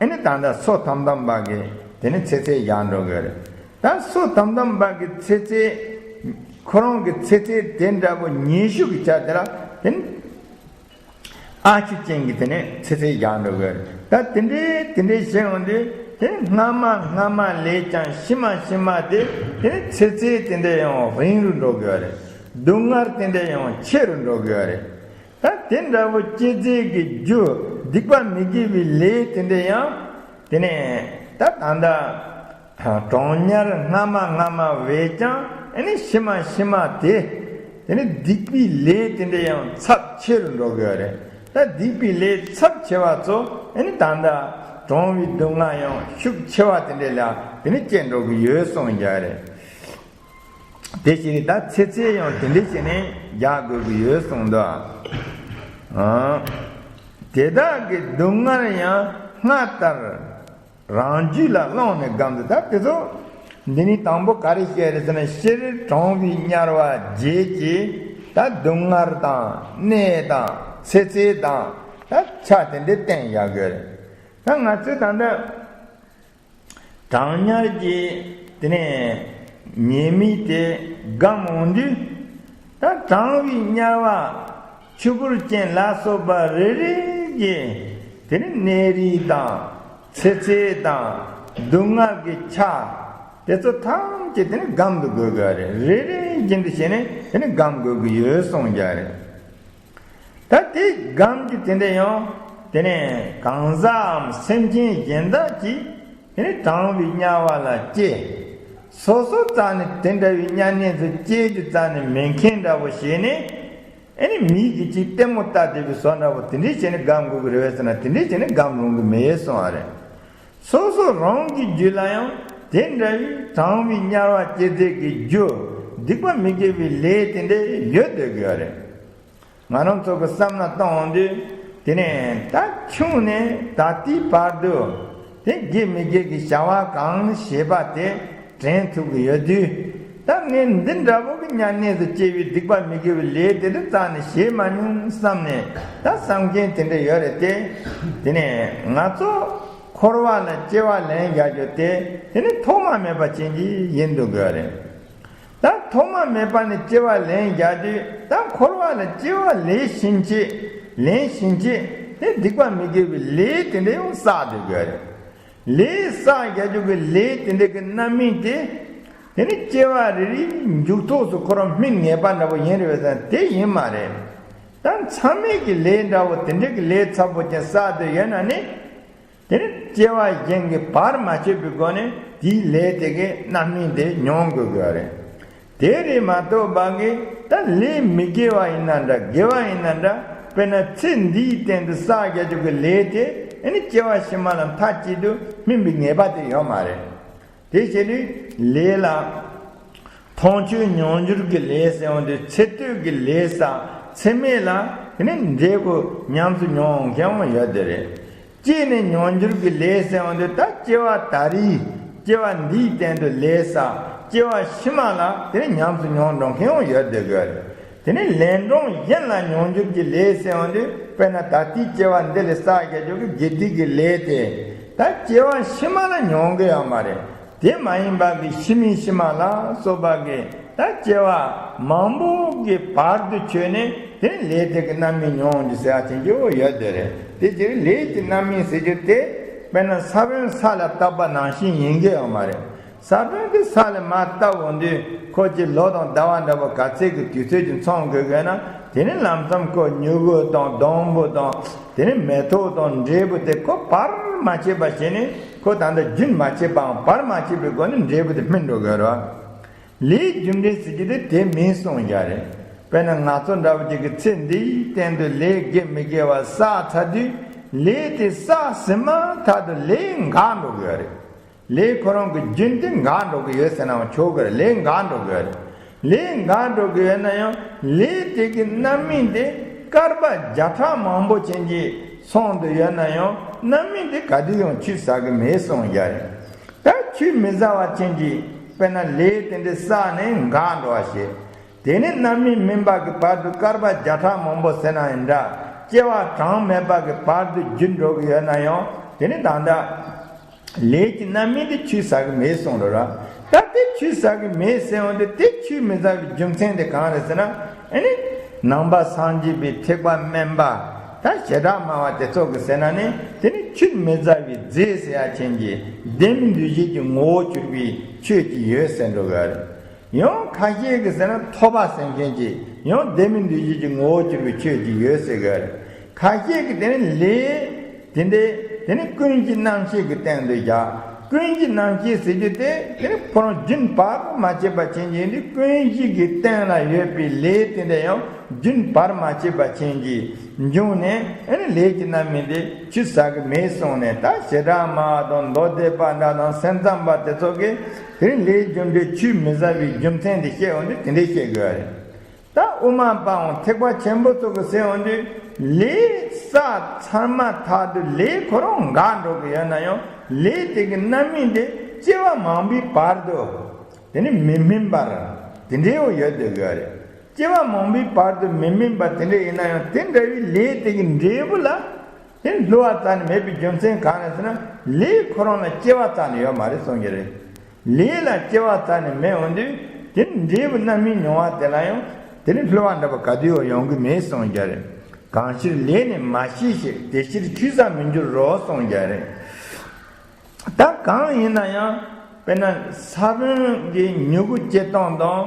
ཨེ་ནི་ད་ལྟ་སོ་ཐམ་ཐམ་པ་གི་དེ་ནི་ཚེ་ཚད་བཞག་འགྲོ་དགོས་རེད། ད་སོ་ཐམ་ཐམ་པ་གི་ཚེ་ཚད་ཁོ་རང་གི་ཚེ་ཚད་དེ་འདྲ་པོ་ཉི་ཤུ་གི་ཆ་དེ་ལ་དེ་ནི་ ཨ་ཆུ་ཅན་གྱི་དེ་ནས་ཚེ་ཚད་རྒྱག་འགྲོ་དགོས་རེད། ད་དེ་འདྲའི་དེ་འདྲའི་བྱས་ཡོང་དུས་དེ་སྔ་མ་སྔ་མ་ལས་ཀྱང་ཕྱི་མ་ཕྱི་མ་དེ་དེ་ནས་ཚེ་ཚད་དེ་འདྲ་ཡང་རིང་རུ་འགྲོ་དགོས་རེད། སྡུག་བསྔལ་དེ་འདྲ་ཡང་ཆེ་རུ་འགྲོ་དགོས་རེད། ད་དེ་འདྲ་བོ་སྐྱེ་ཚེ་གི་རྒྱུ་སྡིག་པ་མི་དགེ་བའི་ལས་དེ་འདྲ་ཡང་དེ་ནས་ད་ད་ལྟ་གྲོང་ཉར་སྔ་མ་སྔ་མ་བས་ཀྱང་ཨ་ནི་ཕྱི་མ་ཕྱི་མ་དེ་དེ་ནི་སྡིག་པའི་ལས་དེ་འདྲ་ཡང་ཚབས་ཆེ་རུ་འགྲོ་གི་ཡོད་རེད། ད་སྡིག་པའི་ལས་ཚབས་ཆེ་བ་ཚོ་ཨ་ནི་ད་ལྟ་གྲོང་བའི་སྡུག་བསྔལ་ཡང་ཤུགས་ཆེ་བ་དེ་འདྲ་ལ་དེ་ནི་སྐྱེ་འགྲོ་གི་ཡོད་གསུངས་ཀྱི་རེད། དེ་བཞིན་ད་ཚེ་ཚད་ཡང་དེ་འདྲ་བྱས་ནས་རྒྱག་དགོས་ཀྱི་ཡོད་གསུངས་འདུག་ཨང་། དེ་དག་གི་སྡུག་བསྔལ་ཡང་སྔར་ལྟར་རང་རྒྱུད་ལ་བླངས་ནས་སྒོམ་དུ། ད་དེ་ཚོ་འདི་ནི་དང་པོ་ག་རེ་བཤད་རེད་ཟེར་ན། སྤྱིར་གྲོང་བའི་དམྱལ་བ་བརྒྱད་ཀྱི་ད་སྡུག་བསྔལ་དང་གནས་དང་ཚེ་ཚད་དང་ད་ཆ་དེ་འདྲ་བསྟན་ཡག་གི་རེད། ད་ང་ཚོས་ད་ལྟ་གྲང་དམྱལ་གྱི་དེ་ནས་ཉེས་དམིགས་དེ་སྒོམ་འོང་དུས། ད་གྲང་བའི་དམྱལ་བ་ཆུ་བུར་ཅན་ལ་སོགས་པ་རེ་རེ་གི་དེ་ནས་གནས་རིས་དང་ཚེ་ཚད་དང་སྡུག་བསྔལ་གྱི་ཆ་དེ་ཚོ་ཐམས་ཅད་དེ་ནས་སྒོམ་དུ་དགོས་དགོས་རེད། རེ་རེ་བཞིན་དུ་བྱས་ནས་དེ་ནས་སྒོམ་དགོས་ཀྱི་ཡོད་གསུངས་ཀྱི་རེད། ད་དེ་སྒོམ་གྱི་དེ་འདྲ་ཡང་དེ་ནས་གང་ཟག་གམ་སེམས་ཅན་གཞན་དག་གིས་དེ་ནས་གྲང་བའི་དམྱལ་བ་ལ་སྐྱེ། སོ་སོ་རྩ་ནས་དེ་འདྲ་བའི་དམྱལ་གནས་སུ་སྐྱེ་རྒྱུ་རྩ་ནས་མེད་མཁན་འདྲ་བོ་བྱས་ནས། ཨ་ནི་མིག་གིས་ཅིག་ལྟད་མོ་ལྟ་བསྡད་པའི་བཟོ་འདྲ་བོ་དེ་འདྲས་བྱས་ནས་སྒོམ་དགོས་ཀྱི་རེད་པས་ཟེར་ན། དེ་འདྲས་བྱས་ནས་སྒོམ་རུང་གི་མེད་གསུང་བ་རེད། སོ་སོ་རང་གི་རྒྱུད་ལ་ཡང་དེ་འདྲ་བའི་གྲང་བའི་དམྱལ་བ་སྐྱེ་ཚད་ཀྱི་རྒྱུ་སྡིག་པ་མི་དགེ་བའི་ལས་དེ་འདྲ་ཡོད་བསྡད་ཀྱི་ཡོད་རེད། ང་རང་ཚོ་གི་བསམ་བློ་གཏོང་འོང་དུས། དེ་ནས་ད་ཆུང་ནས་ད་ལྟའི་བར་དུ་དེ་དགེ་མི་དགེ་གི་བྱ་བ་གང་བྱས་པ་དེ་དྲན་ཐུབ་ཀྱི་ཡོད་དུས། ད་ངས་འདི་འདྲ་བོ་གི་དམྱལ་གནས་སུ་སྐྱེ་བའི་སྡིག་པ་མི་དགེ་བའི་ལས་དེ་འདྲ་རྩ་ནས་བྱེད་མ་མྱོང་བསམ་ནས་ད་བསམ་མཁན་དེ་འདྲ་ཡོད་རེད་དེ། དེ་ནས་ང་ཚོ་འཁོར་བ་ལ་སྐྱེ་བ་ལེན་རྒྱག་རྒྱུ་དེ་དེ་ནི་ཐོག་མ་མེད་པ་ཅན་གྱི་ཡིན་འདུག་གི་རེད། ད་ཐོག་མ་མེད་པ་ནས་སྐྱེ་བ་ལེན་རྒྱག་དུས། ད་འཁོར་བ་ལ་སྐྱེ་བ་ལེན་བཞིན་བྱས། ལེན་བཞིན་བྱས་དེ་སྡིག་པ་མི་དགེ་བའི་ལས་དེ་འདྲ་ཡང་བསགས་སྡོད་དགོས་རེད། ལས་བསགས་རྒྱག་རྒྱུ་གི་ལས་དེ་འདྲ་གི་རྣམ་སྨིན་དེ། དེ་ནི་སྐྱེ་བ་རེ་རེའི་མཇུག་ཐོགས་སུ་ཁོ་རང་སྨིན་ངེས་པ་འདྲ་བོ་ཡིན་རེད་པས་ཟེར་ན། དེ་ཡིན་མ་རེད། ད་མཚམས་མེད་ཀྱི་ལས་འདྲ་བོ་དེ་འདྲ་གི་ལས་ཚ་པོ་ཅན་བསགས་སྡོད་ཡོད་ན་ནི། དེ་ནི་སྐྱེ་བ་གཞན་གྱི་བར་མ་ཆད་པའི་སྒོ་ནས་དེའི་ལས་དེ་གའི་རྣམ་སྨིན་དེ་མྱོང་དགོས་དགོས་རེད། དེ་རེད་མ་གཏོགས་པ་གི་ད་ལས་མི་དགེ་བ་ཡིན་ན་འདྲ། དགེ་བ་ཡིན་ན་འདྲ། དཔེར་ན་ཚེ་འདིའི་སྟེང་དུ་བསགས་རྒྱག་རྒྱུ་གི་ལས་དེ་ཨ་ནི་སྐྱེ་བ་ཕྱི་མ་ལ་མཐའ་གཅིག་ཏུ་སྨིན་པའི་ངེས་པ་དེ་ཡོད་མ་རེད། དེ་བྱས་དུས་ལས་ལ། མཐོང་ཆོས་མྱོང་འགྱུར་གྱི་ལས་ཟེར་བ་འདི་ཚེ་སྟོད་ཀྱི་ལས་བསགས། ཚེ་སྨད་ལ་དེ་ནས་འབྲས་བུ་ཉམས་སུ་མྱོང་མཁན་ཡང་ཡོད་དེ་རེད། སྐྱེས་ནས་མྱོང་འགྱུར་གྱི་ལས་ཟེར་བ་འདི་ད་སྐྱེ་བ་ད་རེས་སྐྱེ་བ་འདིའི་སྟེང་དུ་ལས་བསགས། སྐྱེ་བ་ཕྱི་མ་ལ་དེ་ནས་ཉམས་སུ་མྱོང་འགྲོ་མཁན་ཡང་ཡོད་དེ་དགོས་རེད། དེ་ནས་ལན་གྲངས་གཞན་ལ་མྱོང་འགྱུར་གྱི་ལས་ཟེར་བ་འདི་དཔེར་ན་ད་ལྟའི་སྐྱེ་བ་འདི་ལ་བསགས་རྒྱག་རྒྱུ་གི་དགེ་སྡིག་གི་ལས་དེ་ད་སྐྱེ་བ་ཕྱི་མ་ལ་མྱོང་གི་ཡོད་མ་རེད། དེ་མ་ཡིན་པ་གི་ཕྱི་མའི་ཕྱི་མ་ལ་སོགས་པ་གི་ད་སྐྱེ་བ་མང་པོ་གི་བར་དུ་ཆོད་ནས་དེ་ལས་དེ་གི་རྣམ་སྨིན་མྱོང་རྒྱུ་ཟེར་བ་དེ་འདྲ་ཡོད་དེ་རེད། དེ་ཕྱིར་ལས་ཀྱི་རྣམ་སྨིན་ཟེར་རྒྱུ་དེ་དཔེར་ན་ས་བོན་ས་ལ་བཏབ་པ་ནང་བཞིན་ཡིན་གི་ཡོད་མ་རེད། ས་བོན་དེ་ས་ལ་མར་བཏབ་འོང་དུས་ཁོ་གི་ལོ་དང་ཟླ་བ་འདྲ་བོ་ག་ཚད་ཀྱི་དུས་ཚོད་ཀྱི་མཚོན་དགོས་དགོས་ན། དེ་ནི་ལམ་སང་ཁོ་མྱུ་གུ་དང་སྡོང་པོ་དང་དེ་ནི་མེ་ཏོག་དང་འབྲས་བུ་དེ་ཁོ་བར་མ་ཆད་པ་བྱས་ནས། ཁོ་ད་ལྟ་རྒྱུན་མ་ཆད་པའམ་བར་མ་ཆད་པའི་སྒོ་ནས་འབྲས་བུ་དེ་སྨིན་འགྲོ་དགོས་རེད། ལས་རྒྱུ་འབྲས་ཟེར་རྒྱུ་དེ་དེ་མིན་གསུངས་ཀྱི་རེད། དཔེར་ན་ང་ཚོ་འདྲ་བོ་ཅིག་གིས་ཚེ་འདིའི་སྟེང་དུ་ལས་དགེ་མི་དགེ་བ་བསགས་ཚར་དུས། ལས་དེ་བསགས་ཟིན་མ་ཐག་ཏུ་ལས་འགག་འགྲོ་དགོས་རེད། ལས་ཁོ་རང་གི་རྒྱུན་དེ་འགག་འགྲོ་གི་ཡོད་ཟེར་ནའང་ཆོག་གི་རེད། ལས་འགག་འགྲོ་གི་ཡོད་རེད། ལས་འགག་འགྲོ་གི་ཡོད་ན་ཡང་ལས་དེ་གི་རྣམ་སྨིན་དེ་བསྐལ་པ་བརྒྱ་ཕྲག་མང་པོ་ཅན་གྱི་སོང་དུ་ཡོད་ན་ཡང་རྣམ་སྨིན་དེ་ག་དུས་ཡང་ཆུད་ཟ་གི་མེད་གསུངས་ཀྱི་རེད། ད་ཆུད་མི་ཟ་བ་ཅན་གྱི་དཔེར་ན་ལས་དེ་འདྲ་བསགས་ནས་འགག་འགྲོ་བ་ཞིག་དེ་ནི་རྣམ་སྨིན་སྨིན་པ་གི་བར་དུ་བསྐལ་པ་བརྒྱ་ཕྲག་མང་པོ་ཟེར་ན་ཡང་འདྲ། སྐྱེ་བ་གྲངས་མེད་པ་གི་བར་དུ་རྒྱུན་འགྲོ་གི་ཡོད་ན་ཡང་། དེ་ནི་ད་ལྟ་ལས་ཀྱི་རྣམ་སྨིན་དེ་ཆུད་ཟ་གི་མེད་གསུངས་རེད་ར། ད་དེ་ཆུད་ཟ་གི་མེད་ཟེར་འོང་དུས་དེ་ཆུད་མི་ཟ་བའི་རྒྱུ་མཚན་དེ་གང་རེད་ཟེར་ན། ཨ་ནི་ནང་པ་སངས་རྒྱས་པའི་ཐེག་པ་དམན་པ་ ད་བྱེ་བྲག་སྨྲ་བ་དེ་ཚོ་གི་ཟེར་ན་ནི་དེ་ནི་ཆུད་མི་ཟ་བའི་རྫས་ཟེར་ཡ་ཅན་གྱི་ལྡན་མིན་འདུ་བྱེད་ཀྱི་ངོ་བོར་གྱུར་པའི་ཆོས་ཅིག་ཡོད་ཟེར་འགྲོ་གི་རེད། ཡང་ཁ་ཤས་ཀྱིས་ཟེར་ན་ཐོབ་པ་ཟེར་མཁན་གྱི་ཡང་ལྡན་མིན་འདུ་བྱེད་ཀྱི་ངོ་བོར་གྱུར་པའི་ཆོས་ཅིག་ཡོད་ཟེར་གི་རེད། ཁ་ཤས་ཀྱིས་དེ་ནི་ལས་དེ་འདྲའི་དེ་ནི་ཀུན་གཞི་རྣམ་ཤེས་ཀྱི་སྟེང་དུ་བཞག་ཀུན་གཞི་རྣམ་ཤེས་ཟེར་རྒྱུ་དེ་དེ་ནི་ཁོ་རང་རྒྱུན་བར་མ་ཆད་པ་ཅན་གྱི་འདི་ཀུན་གཞི་གི་སྟེང་ལ་ཡོད་པའི་ལས་དེ་འདྲ་ཡང་རྒྱུན་བར་མ་ཆད་པ་ཅན་གྱི་འབྱུང་ནས་ཨེ་ནི་ལས་ཀྱི་རྣམ་སྨིན་དེ་ཆུད་ཟ་གི་མེད་གསུངས་ནས། ད་བྱེ་བྲག་སྨྲ་བ་དང་མདོ་སྡེ་པ་འདྲ་དང་སེམས་ཙམ་པ་དེ་ཚོ་གིས་དེ་ནི་ལས་རྒྱུ་འབྲས་ཆུད་མི་ཟ་བའི་རྒྱུ་མཚན་དེ་བཤད་འོང་དུས་དེ་འདྲས་བཤད་དགོས་པ་རེད། ད་དབུ་མ་པའང་ཐེག་པ་ཆེན་པོ་ཚོ་གི་ཟེར་འོང་དུས་ལས་བསགས་ཚར་མ་ཐག་ཏུ་ལས་ཁོ་རང་འགག་འགྲོ་གི་ཡོད་ན་ཡང་ལས་དེ་གི་རྣམ་སྨིན་དེ་སྐྱེ་བ་མང་པོའི་བར་དུ་དེ་ནི་མི་སྨིན་པར་དེ་འདྲའི་ཡོད་དེ་གི་རེད། སྐྱེ་བ་མང་པོའི་བར་དུ་མི་སྨིན་པ་དེ་འདྲ་ཡིན་ན་ཡང་དེ་འདྲ་བའི་ལས་དེ་གི་འབྲས་བུ་ལ་དེ་བསླུ་བ་རྩ་ནས་མེད་པའི་རྒྱུ་མཚན་གང་རེད་ཟེར་ན་ལས་ཁོ་རང་ལ་སྐྱེ་བ་རྩ་ནས་ཡོད་མ་རེད་གསུང་གི་རེད། ལས་ལ་སྐྱེ་བ་རྩ་ནས་མེད་འོང་དུས་དེ་འབྲས་བུ་རྣམ་སྨིན་མྱོང་བ་དེ་ལ་ཡང་དེ་ནི་བསླུ་བ་འདྲ་པོ་ག་དུས་ཡང་ཡོང་གི་མེད་གསུངས་རྒྱུ་རེད། གང་ཕྱིར་ལས་ནི་མ་སྐྱེས་ཤིང་། དེ་ཕྱིར་ཆུད་ཟ་མི་འགྱུར་རོ་གསུངས་རྒྱུ་རེད། ད་གང་ཡིན་ན་ཡང་དཔེར་ན་ས་བོན་གྱི་མྱུ་གུ་སྐྱེ་སྟངས་དང་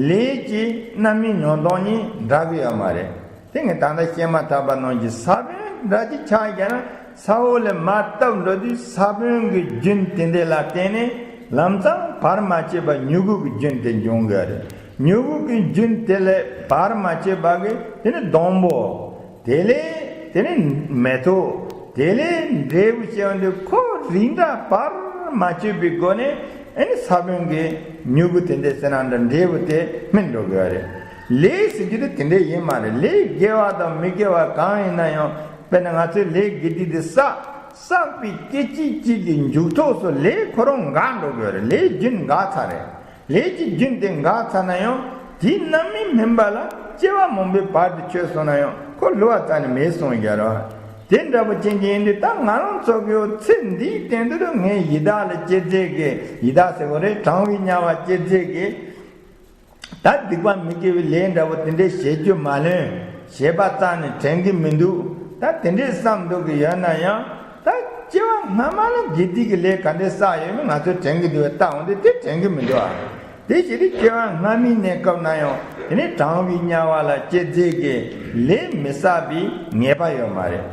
ལས་ཀྱི་རྣམ་སྨིན་མྱོང་སྟངས་གཉིས་འདྲ་གི་ཡོད་མ་རེད། དེ་ངས་ད་ལྟ་བཤད་མ་ཐག་པ་ནང་གི་ས་བོན་འདྲ་ཅིག་ཆགས་ཀྱང་ན་ས་འོག་ལས་མར་བཏབ་འགྲོ་དུས་ས་བོན་གྱི་རྒྱུན་དེ་འདྲ་ལ་བརྟེན་ནས་ལམ་སང་བར་མ་ཆད་པ་མྱུ་གུ་གི་རྒྱུན་དེ་འབྱུང་གི་རེད། མྱུ་གུ་གི་རྒྱུན་དེ་ལས་བར་མ་ཆད་པ་གི་དེ་ནི་སྡོང་པོ། དེ་ལས་དེ་ནི་མེ་ཏོག་དེ་ལས་འབྲས་བུ་སྐྱེ་བ་འདི་ཁོ་རིགས་འདྲ་བར་མ་ཆད་པའི་སྒོ་ནས་ཨ་ནི་ས་བོན་གྱི་མྱུ་གུ་དེ་འདྲའི་ཟེར་ན་འདྲ་འབྲས་བུ་དེ་སྨིན་འགྲོ་དགོས་པ་རེད། ལས་ཟེར་རྒྱུ་དེ་དེ་འདྲ་ཡིན་མ་རེད། ལས་དགེ་བ་དང་མི་དགེ་བ་གང་ཡིན་ན་ཡང་དཔེར་ན་ང་ཚོས་ལས་དགེ་སྡིག་དེ་བསགས་བསགས་པའི་སྐད་ཅིག་གཅིག་གི་མཇུག་ཐོགས་སུ་ལས་ཁོ་རང་འགག་འགྲོ་དགོས་པ་རེད། ལས་རྒྱུན་འགག་ཚར་རེད། ལས་ཀྱི་རྒྱུན་དེ་འགག་ཚར་ན་ཡང་དེའི་རྣམ་སྨིན་སྨིན་པ་ལ་སྐྱེ་བ་མང་པོའི་བར་དུ་ཆོད་སོང་ན་ཡང་ཁོ་བསླུ་བ་རྩ་ནས་མེད་གསུངས་རྒྱུ་རེད། དེ་འདྲ་པོ་ཅན་གྱི་ཡིན་དུས་ད་ང་རང་ཚོ་གི་ཚེ་འདིའི་སྟེང་དུ་ངས་ཡི་དྭགས་ལ་སྐྱེ་ཚད་ཀྱི་ཡི་དྭགས་ཟེར་དགོས་རེད། གྲང་བའི་དམྱལ་བ་སྐྱེ་ཚད་ཀྱི་ད་སྡིག་པ་མི་དགེ་བའི་ལས་འདྲ་པོ་དེ་འདྲའི་བྱེད་རྒྱུ་མ་ལོན། བྱེད་པ་རྩ་ནས་དྲན་གྱི་མི་འདུག་ད་དེ་འདྲའི་བསམ་འདུག་གི་ཡོད་ན་ཡང་ད་སྐྱེ་བ་སྔ་མ་ལ་དགེ་སྡིག་གི་ལས་ག་འདྲའི་བསགས་ཡོད་མེད་ང་ཚོས་དྲན་གྱི་འདུག་བས་ལྟ་འོང་དུས་དེ་དྲན་གྱི་མི་འདུག་ཨ། དེ་བྱས་ཏེ་སྐྱེ་བ་སྔ་མའི་གནས་སྐབས་ན་ཡང་དེ་ནི་གྲང་བའི་དམྱལ་བ་ལ་སྐྱེ་ཚད་ཀྱི་ལས་མི་བསགས་པའི་ངེས་པ་ཡོད་མ་རེད།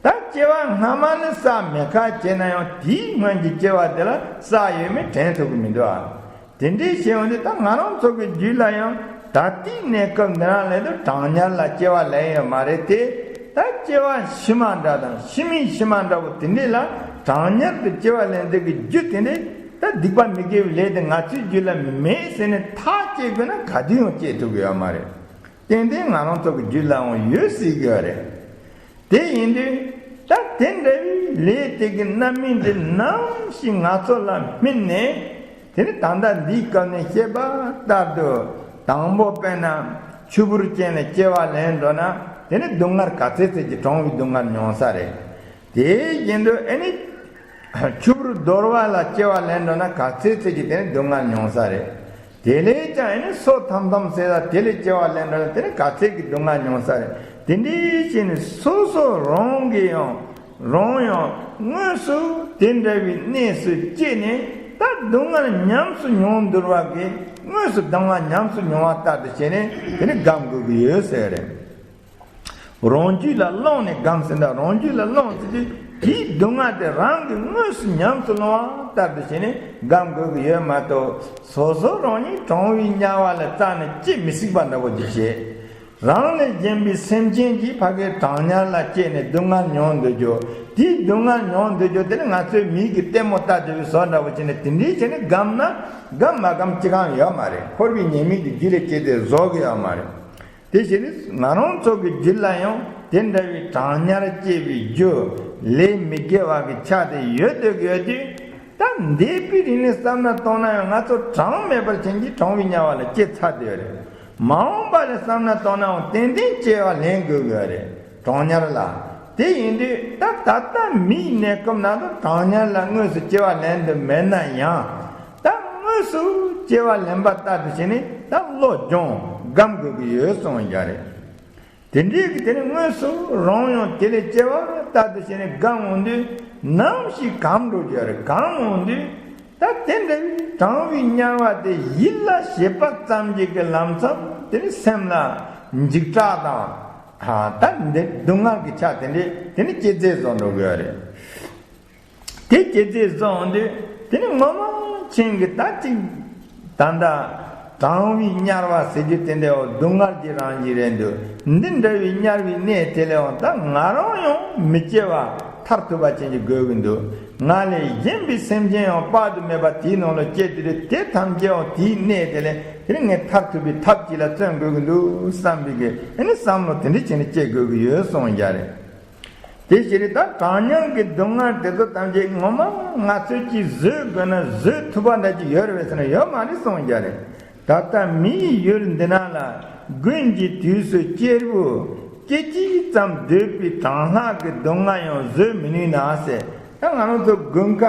ད་སྐྱེ་བ་སྔ་མ་ནི་བསགས་མེད་ཁ་བྱས་ན་ཡང་དེའི་སྔོན་གྱི་སྐྱེ་བ་དེ་ལ་བསགས་ཡོད་མེད་དྲན་ཐུབ་ཀྱི་མི་འདུག་ཨ། དེ་འདྲའི་བྱས་ཡོང་དུས་ད་ང་རང་ཚོ་གི་རྒྱུད་ལ་ཡང་ད་ལྟའི་གནས་སྐབས་འདི་རང་ལས་དུ་གྲང་དམྱལ་ལ་སྐྱེ་བ་ལེན་ཡོད་མ་རེད་དེ། ད་སྐྱེ་བ་ཕྱི་མ་འདྲ་དང་ཕྱི་མའི་ཕྱི་མ་འདྲ་བོ་དེ་འདྲས་ལ་གྲང་དམྱལ་དུ་སྐྱེ་བ་ལེན་དུས་ཀྱི་རྒྱུ་དེ་འདྲས་ད་སྡིག་པ་མི་དགེ་བའི་ལས་དེ་ང་ཚོའི་རྒྱུད་ལ་མེད་ཟེར་ནས་ཐག་བཅད་དགོས་ན་ག་དུས་ཡང་བཅད་ཐུབ་ཀྱི་ཡོད་མ་རེད། ཏན་ཏན་ང་རང་ཚོ་གི་རྒྱུད་ལའང་ཡོད་སྲིད་ཀྱི་ཡོད་རེད། དེ་ཡིན་དུས་ད་དེ་འདྲ་བའི་ལས་དེ་གི་རྣམ་སྨིན་དེ་ནམ་ཞིག་ང་ཚོ་ལ་སྨིན་ནས་དེ་ནི་ད་ལྟ་འདིའི་སྐབས་ནས་བཤད་པ་ལྟར་དུ་དང་པོ་དཔེར་ན་ཆུ་བུར་ཅན་ལ་སྐྱེ་བ་ལེན་འགྲོ་ན་དེ་ནི་སྡུག་བསྔལ་ག་ཚད་ཚད་ཀྱི་གྲང་བའི་སྡུག་བསྔལ་མྱོང་ས་རེད། དེ་བཞིན་དུ་ཨ་ནི་ཆུ་བུར་རྡོལ་བ་ལ་སྐྱེ་བ་ལེན་འགྲོ་ན་ག་ཚད་ཚད་ཀྱི་དེ་ནི་སྡུག་བསྔལ་མྱོང་ས་རེད། དེ་ལས་ཀྱང་ཨ་ནི་སོ་ཐམ་ཐམ་ཟེར་ལ་དེ་ལས་སྐྱེ་བ་ལེན་འགྲོ་ན་དེ་ནི་ག་ཚད་ཀྱི་སྡུག་བསྔལ་མྱོང་ས་རེད། དེ་འདྲའི་ཕྱིར་ནི་སོ་སོ་རང་གི་ཡང་རང་ཡང་དངོས་སུ་དེ་འདྲ་བའི་གནས་སུ་སྐྱེས་ནས་ད་སྡུག་བསྔལ་ཉམས་སུ་མྱོང་འདུལ་བ་གི་དངོས་སུ་སྡུག་བསྔལ་ཉམས་སུ་མྱོང་བ་ལྟར་དུ་བྱས་ནས་དེ་ནི་སྒོམ་དགོས་ཀྱི་ཡོད་ཟེར་རེད། རང་རྒྱུད་ལ་བླངས་ནས་སྒོམ་ཟེར་ན་རང་རྒྱུད་ལ་བླངས་ཟེར་དུས་དེའི་སྡུག་བསྔལ་དེ་རང་གིས་དངོས་སུ་ཉམས་སུ་བླང་བ་ལྟར་དུ་བྱས་ནས་སྒོམ་དགོས་ཀྱི་ཡོད་མ་གཏོགས་སོ་སོ་རང་ཉིད་གྲང་བའི་དམྱལ་བ་ལ་རྩ་ནས་སྐྱེ་མི་སྲིད་པ་འདྲ་བོ་ཅིག་བྱེད། རང་ལས་གཞན་པའི་སེམས་ཅན་གྱིས་ཕ་གིའི་གྲང་དམྱལ་ལ་སྐྱེས་ནས་སྡུག་བསྔལ་མྱོང་འདོད་རྒྱུ། དེའི་སྡུག་བསྔལ་མྱོང་འདོད་རྒྱུ་དེ་ནི་ང་ཚོའི་མིག་གིས་ལྟད་མོ་ལྟ་བསྡད་པའི་བཟོ་འདྲ་བོ་བྱས་ནས་དེ་འདྲའི་བྱས་ནས་སྒོམ་ན་སྒོམ་མ་སྒོམ་ཅི་གང་ཡོད་མ་རེད། འཁོར་བའི་ཉེས་དམིགས་དེ་རྒྱུད་ལ་སྐྱེས་ཏེ་བཟོ་གི་ཡོད་མ་རེད། དེ་བཞིན་ང་རང་ཚོ་གི་རྒྱུད་ལ་ཡང་དེ་འདྲ་བའི་གྲང་དམྱལ་སྐྱེ་བའི་རྒྱུ་ལས་མི་དགེ་བ་གི་ཆ་དེ་ཡོད་དུ་ཡོད་དུས་ད་འདས་པའི་རིང་ནས་བསམ་བློ་བཏང་ན་ཡང་ང་ཚོ་གྲངས་མེད་པར་ཕྱིན་གྱིས་གྲང་བའི་དམྱལ་བ་ལ་སྐྱེ་ཚར་དེ་ཡོད་རེད། མ་འོངས་པ་ལ་བསམ་བློ་བཏང་ནའང་ཏན་ཏན་སྐྱེ་བ་ལེན་དགོས་ཀྱི་ཡོད་རེད། གྲང་དམྱལ་ལ། དེ་ཡིན་དུས་ད་ད་ལྟ་མིའི་གནས་སྐབས་ནང་དུ་གྲང་དམྱལ་ལ་དངོས་སུ་སྐྱེ་བ་ལེན་དུ་མེད་ན་ཡང་། ད་དངོས་སུ་སྐྱེ་བ་ལེན་པ་ལྟར་དུ་བྱས་ནས་ད་བློ་སྦྱོང་སྒོམ་དགོས་ཀྱི་ཡོད་གསུངས་ཡ་རེད། དེ་འདྲའི་གི་དེ་ནི་དངོས་སུ་རང་ཡང་དེ་ལས་སྐྱེ་བ་ལྟར་དུ་བྱས་ནས་སྒོམ་འོང་དུས་ནམ་ཞིག་གོམས་འགྲོ་རྒྱུ་རེད། གོམས་འོང་དུས་ད་དེ་འདྲ་བའི་དྲང་བའི་དམྱལ་བ་དེ་ཡིད་ལ་བྱེད་པ་ཙམ་གྱིས་ཀྱི་ལམ་སང་དེ་ནི་སེམས་ལ་འཇིགས་སྐྲག་དང་། ད་འདི་སྡུག་བསྔལ་གྱི་ཆ་དེ་འདྲའི་དེ་ནི་སྐྱེ་རྫས་བཟོ་འགྲོ་གི་ཡོད་རེད། དེ་སྐྱེ་རྫས་བཟོ་འོང་དུས་དེ་ནི་ངོ་མ་ཆེན་གྱི་ད་ཅིག་ད་ལྟ་དྲང་བའི་དམྱལ་བ་ཟེར་རྒྱུ་དེ་འདྲའི་སྡུག་བསྔལ་གྱི་རང་བཞིན་རེད་འདུག་འདི་འདྲ་བའི་དམྱལ་བའི་གནས་དེ་ལས་འོང་ད་ང་རང་ཡང་མི་སྐྱེ་བ་ཐར་ཐུབ་པ་ཅན་གྱི་དགོས་ཀྱི་འདུག་ང་ལས་གཞན་པའི་སེམས་ཅན་ཡང་དཔག་ཏུ་མེད་པ་དེའི་ནང་ལ་སྐྱེ་དུས་དེ་ཐམས་ཅད་ཡང་དེའི་གནས་དེ་ལས་དེ་ནི་ངས་ཐར་ཐུབ་པའི་ཐབས་ཅིག་ལ་བརྩོན་དགོས་ཀྱི་འདུག་བསམ་པའི་གི་ཨ་ནི་བསམ་བློ་དེ་འདྲ་བྱས་ནས་སྐྱེ་དགོས་ཀྱི་ཡོད་གསུངས་ཀྱི་རེད། དེ་ཕྱིར་ད་གྲང་དམྱལ་གྱི་སྡུག་བསྔལ་དེ་ཚོ་ཐམས་ཅད་ངོ་མ་ང་ཚོས་ཀྱིས་བཟོད་དགོས་ན་བཟོད་ཐུབ་པ་འདྲ་ཅིག་ཡོད་རེད་པས་ཟེར་ན་ཡོད་མ་རེད་གསུངས་ཀྱི་རེད། ད་ལྟ་མིའི་ཡུལ་འདི་ན་ལ་དགུན་གྱི་དུས་སུ་གཅེར་བུ་སྐད་ཅིག་ཙམ་སྡོད་པའི་གྲང་ལྷགས་ཀྱི་སྡུག་བསྔལ་ཡང་བཟོད་མི་ནུས་ན་ཟེར། ད་ང་རང་ཚོ་དགུན་ཁ་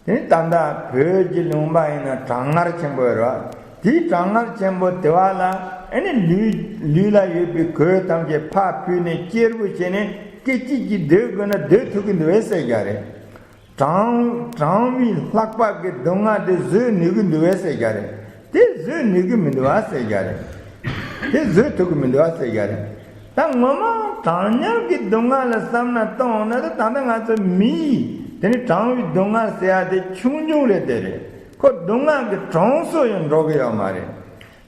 དེ་ནི་ད་ལྟ་བོད་ཀྱི་ལུང་པ་ཡིན་ན་གྲང་ངར་ཆེན་པོ་ཡོད་རེད་བ། དེའི་གྲང་ངར་ཆེན་པོ་དེ་བ་ལ་ཨ་ནི་ལུས་ལུས་ལ་ཡོད་པའི་གོས་ཐམས་ཅད་ཕར་ཕུད་ནས་གཅེར་བུ་བྱས་ནས་སྐད་ཅིག་གིས་སྡོད་དགོས་ན་སྡོད་ཐུབ་ཀྱི་འདུག་བས་ཟེར་གྱི་རེད། གྲང་གྲང་བའི་ལྷགས་པ་གི་སྡུག་བསྔལ་དེ་བཟོད་ནུས་ཀྱི་འདུག་བས་ཟེར་གྱི་རེད། དེ་བཟོད་ནུས་ཀྱི་མི་འདུག་བ་ཟེར་གྱི་རེད། དེ་བཟོད་ཐུབ་ཀྱི་མི་འདུག་བ་ཟེར་གྱི་རེད། ད་ངོ་མ་གྲང་དམྱལ་གྱི་སྡུག་བསྔལ་ལ་བསམ་ན་གཏོང་ན་ད་ད་ལྟ་ང་ཚོ་མིའི་དེ་ནི་གྲང་བའི་སྡུག་བསྔལ་ཟེར་ཡ་དེ་ཆུང་ཆུང་རེད་དེ་རེད། ཁོ་སྡུག་བསྔལ་གྱི་གྲངས་སུ་ཡང་འགྲོ་གི་ཡོད་མ་རེད།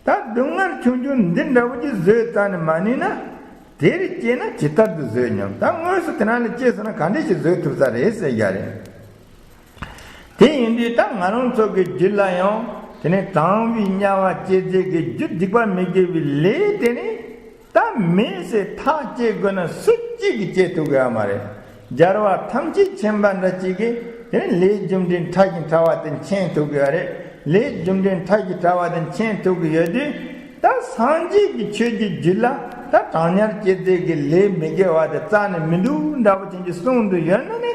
ད་སྡུག་བསྔལ་ཆུང་ཆུང་འདི་འདྲ་བོ་ཅིག་བཟོད་རྩ་ནས་མ་ནུས་ན། དེར་སྐྱེས་ན་ཇི་ལྟར་དུ་བཟོད་སྙམ། ད་དངོས་སུ་དེ་ན་ལ་སྐྱེས་སོང་ན་ག་འདྲ་ཞིག་བཟོད་ཐུབ་ས་རེད་ཟེར་གྱི་རེད། དེ་ཡིན་དུས་ད་ང་རང་ཚོ་གི་རྒྱུད་ལ་ཡང་དེ་ནས་གྲང་བའི་དམྱལ་བ་སྐྱེ་རྫས་ཀྱི་རྒྱུ་སྡིག་པ་མི་དགེ་བའི་ལས་དེ་ནི་ད་མེད་ཟེར་ཐག་བཅད་དགོས་ན་སུ་གཅིག་གིས་བཅད་ཐུབ་ཀྱི་ཡོད་མ་རེད། རྒྱལ་བ་ཐམས་ཅད་མཁྱེན་པ་འདྲ་གཅིག་གིས་དེ་ནི་ལས་རྒྱུ་འབྲས་ཕྲ་ཞིང་ཕྲ་བ་དེ་མཁྱེན་ཐུབ་ཀྱི་ཡོད་རེད། ལས་རྒྱུ་འབྲས་ཕྲ་ཞིང་ཕྲ་བ་དེ་མཁྱེན་ཐུབ་ཀྱི་ཡོད་དུས་ད་སངས་རྒྱས་ཀྱི་ཆོས་ཀྱི་རྒྱུད་ལ་ད་གྲང་དམྱལ་སྐྱེ་རྫས་ཀྱི་ལས་མི་དགེ་བ་དེ་རྩ་ནས་མི་འདུག་འདྲ་བོ་ཅན་གྱི་གསུང་དུ་ཡོད་ན་ནི།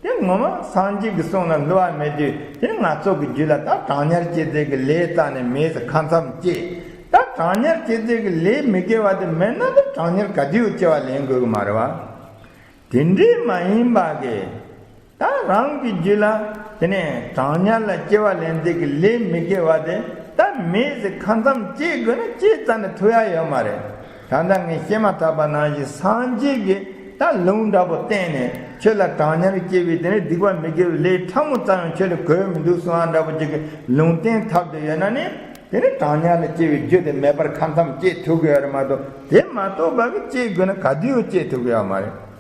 དེ་ངོ་མ་སངས་རྒྱས་ཀྱི་གསུང་ལ་བསླུ་བ་མེད་དུས་དེ་ང་ཚོ་གི་རྒྱུད་ལ་ད་གྲང་དམྱལ་སྐྱེ་རྫས་ཀྱི་ལས་རྩ་ནས་མེད་ཟེར་ཁ་མཚམས་བཅད། ད་གྲང་དམྱལ་སྐྱེ་རྫས་ཀྱི་ལས་མི་དགེ་བ་དེ་མེད་ན་ད་གྲང་དམྱལ་ག་དུས་སྐྱེ་བ་ལེན་དགོས་ཀྱི་མ་རེད་བ། དེ་འདྲའི་མ་ཡིན་པ་གི་ད་རང་གི་རྒྱུད་ལ་དེ་ནས་གྲང་དམྱལ་ལ་སྐྱེ་བ་ལེན་རྫས་ཀྱི་ལས་མི་དགེ་བ་དེ་ད་མེད་ཟེར་ཁ་མཚམས་བཅད་དགོས་ན་བཅད་རྩ་ནས་ཐུབ་ཡ་ཡོད་མ་རེད། ད་ལྟ་ངས་བཤད་མ་ཐག་པ་ནང་བཞིན་སངས་རྒྱས་ཀྱིས་ད་ལུང་འདྲ་པོ་བསྟན་ནས་ཁྱོད་ལ་གྲང་དམྱལ་སྐྱེ་བའི་དེ་ནས་སྡིག་པ་མི་དགེ་བའི་ལས་ཕྲ་མོ་ཙམ་ཡང་ཁྱོད་ལ་གོས་མི་འདུག་གསུང་བ་འདྲ་པོ་ཅིག་གི་ལུང་བསྟན་ཐབས་དེ་ཡོད་ན་ནི་དེ་ནི་གྲང་དམྱལ་ལ་སྐྱེ་བའི་རྒྱུ་དེ་མེད་པར་ཁ་མཚམས་བཅད་ཐུབ་ཀྱི་ཡོད་རེད་མ་གཏོགས་དེ་མ་གཏོགས་པ་གི་བཅད་དགོས་ན་ག་དུས་ཡང་བཅད་ཐུབ་ཀྱི་ཡོད་མ་རེད།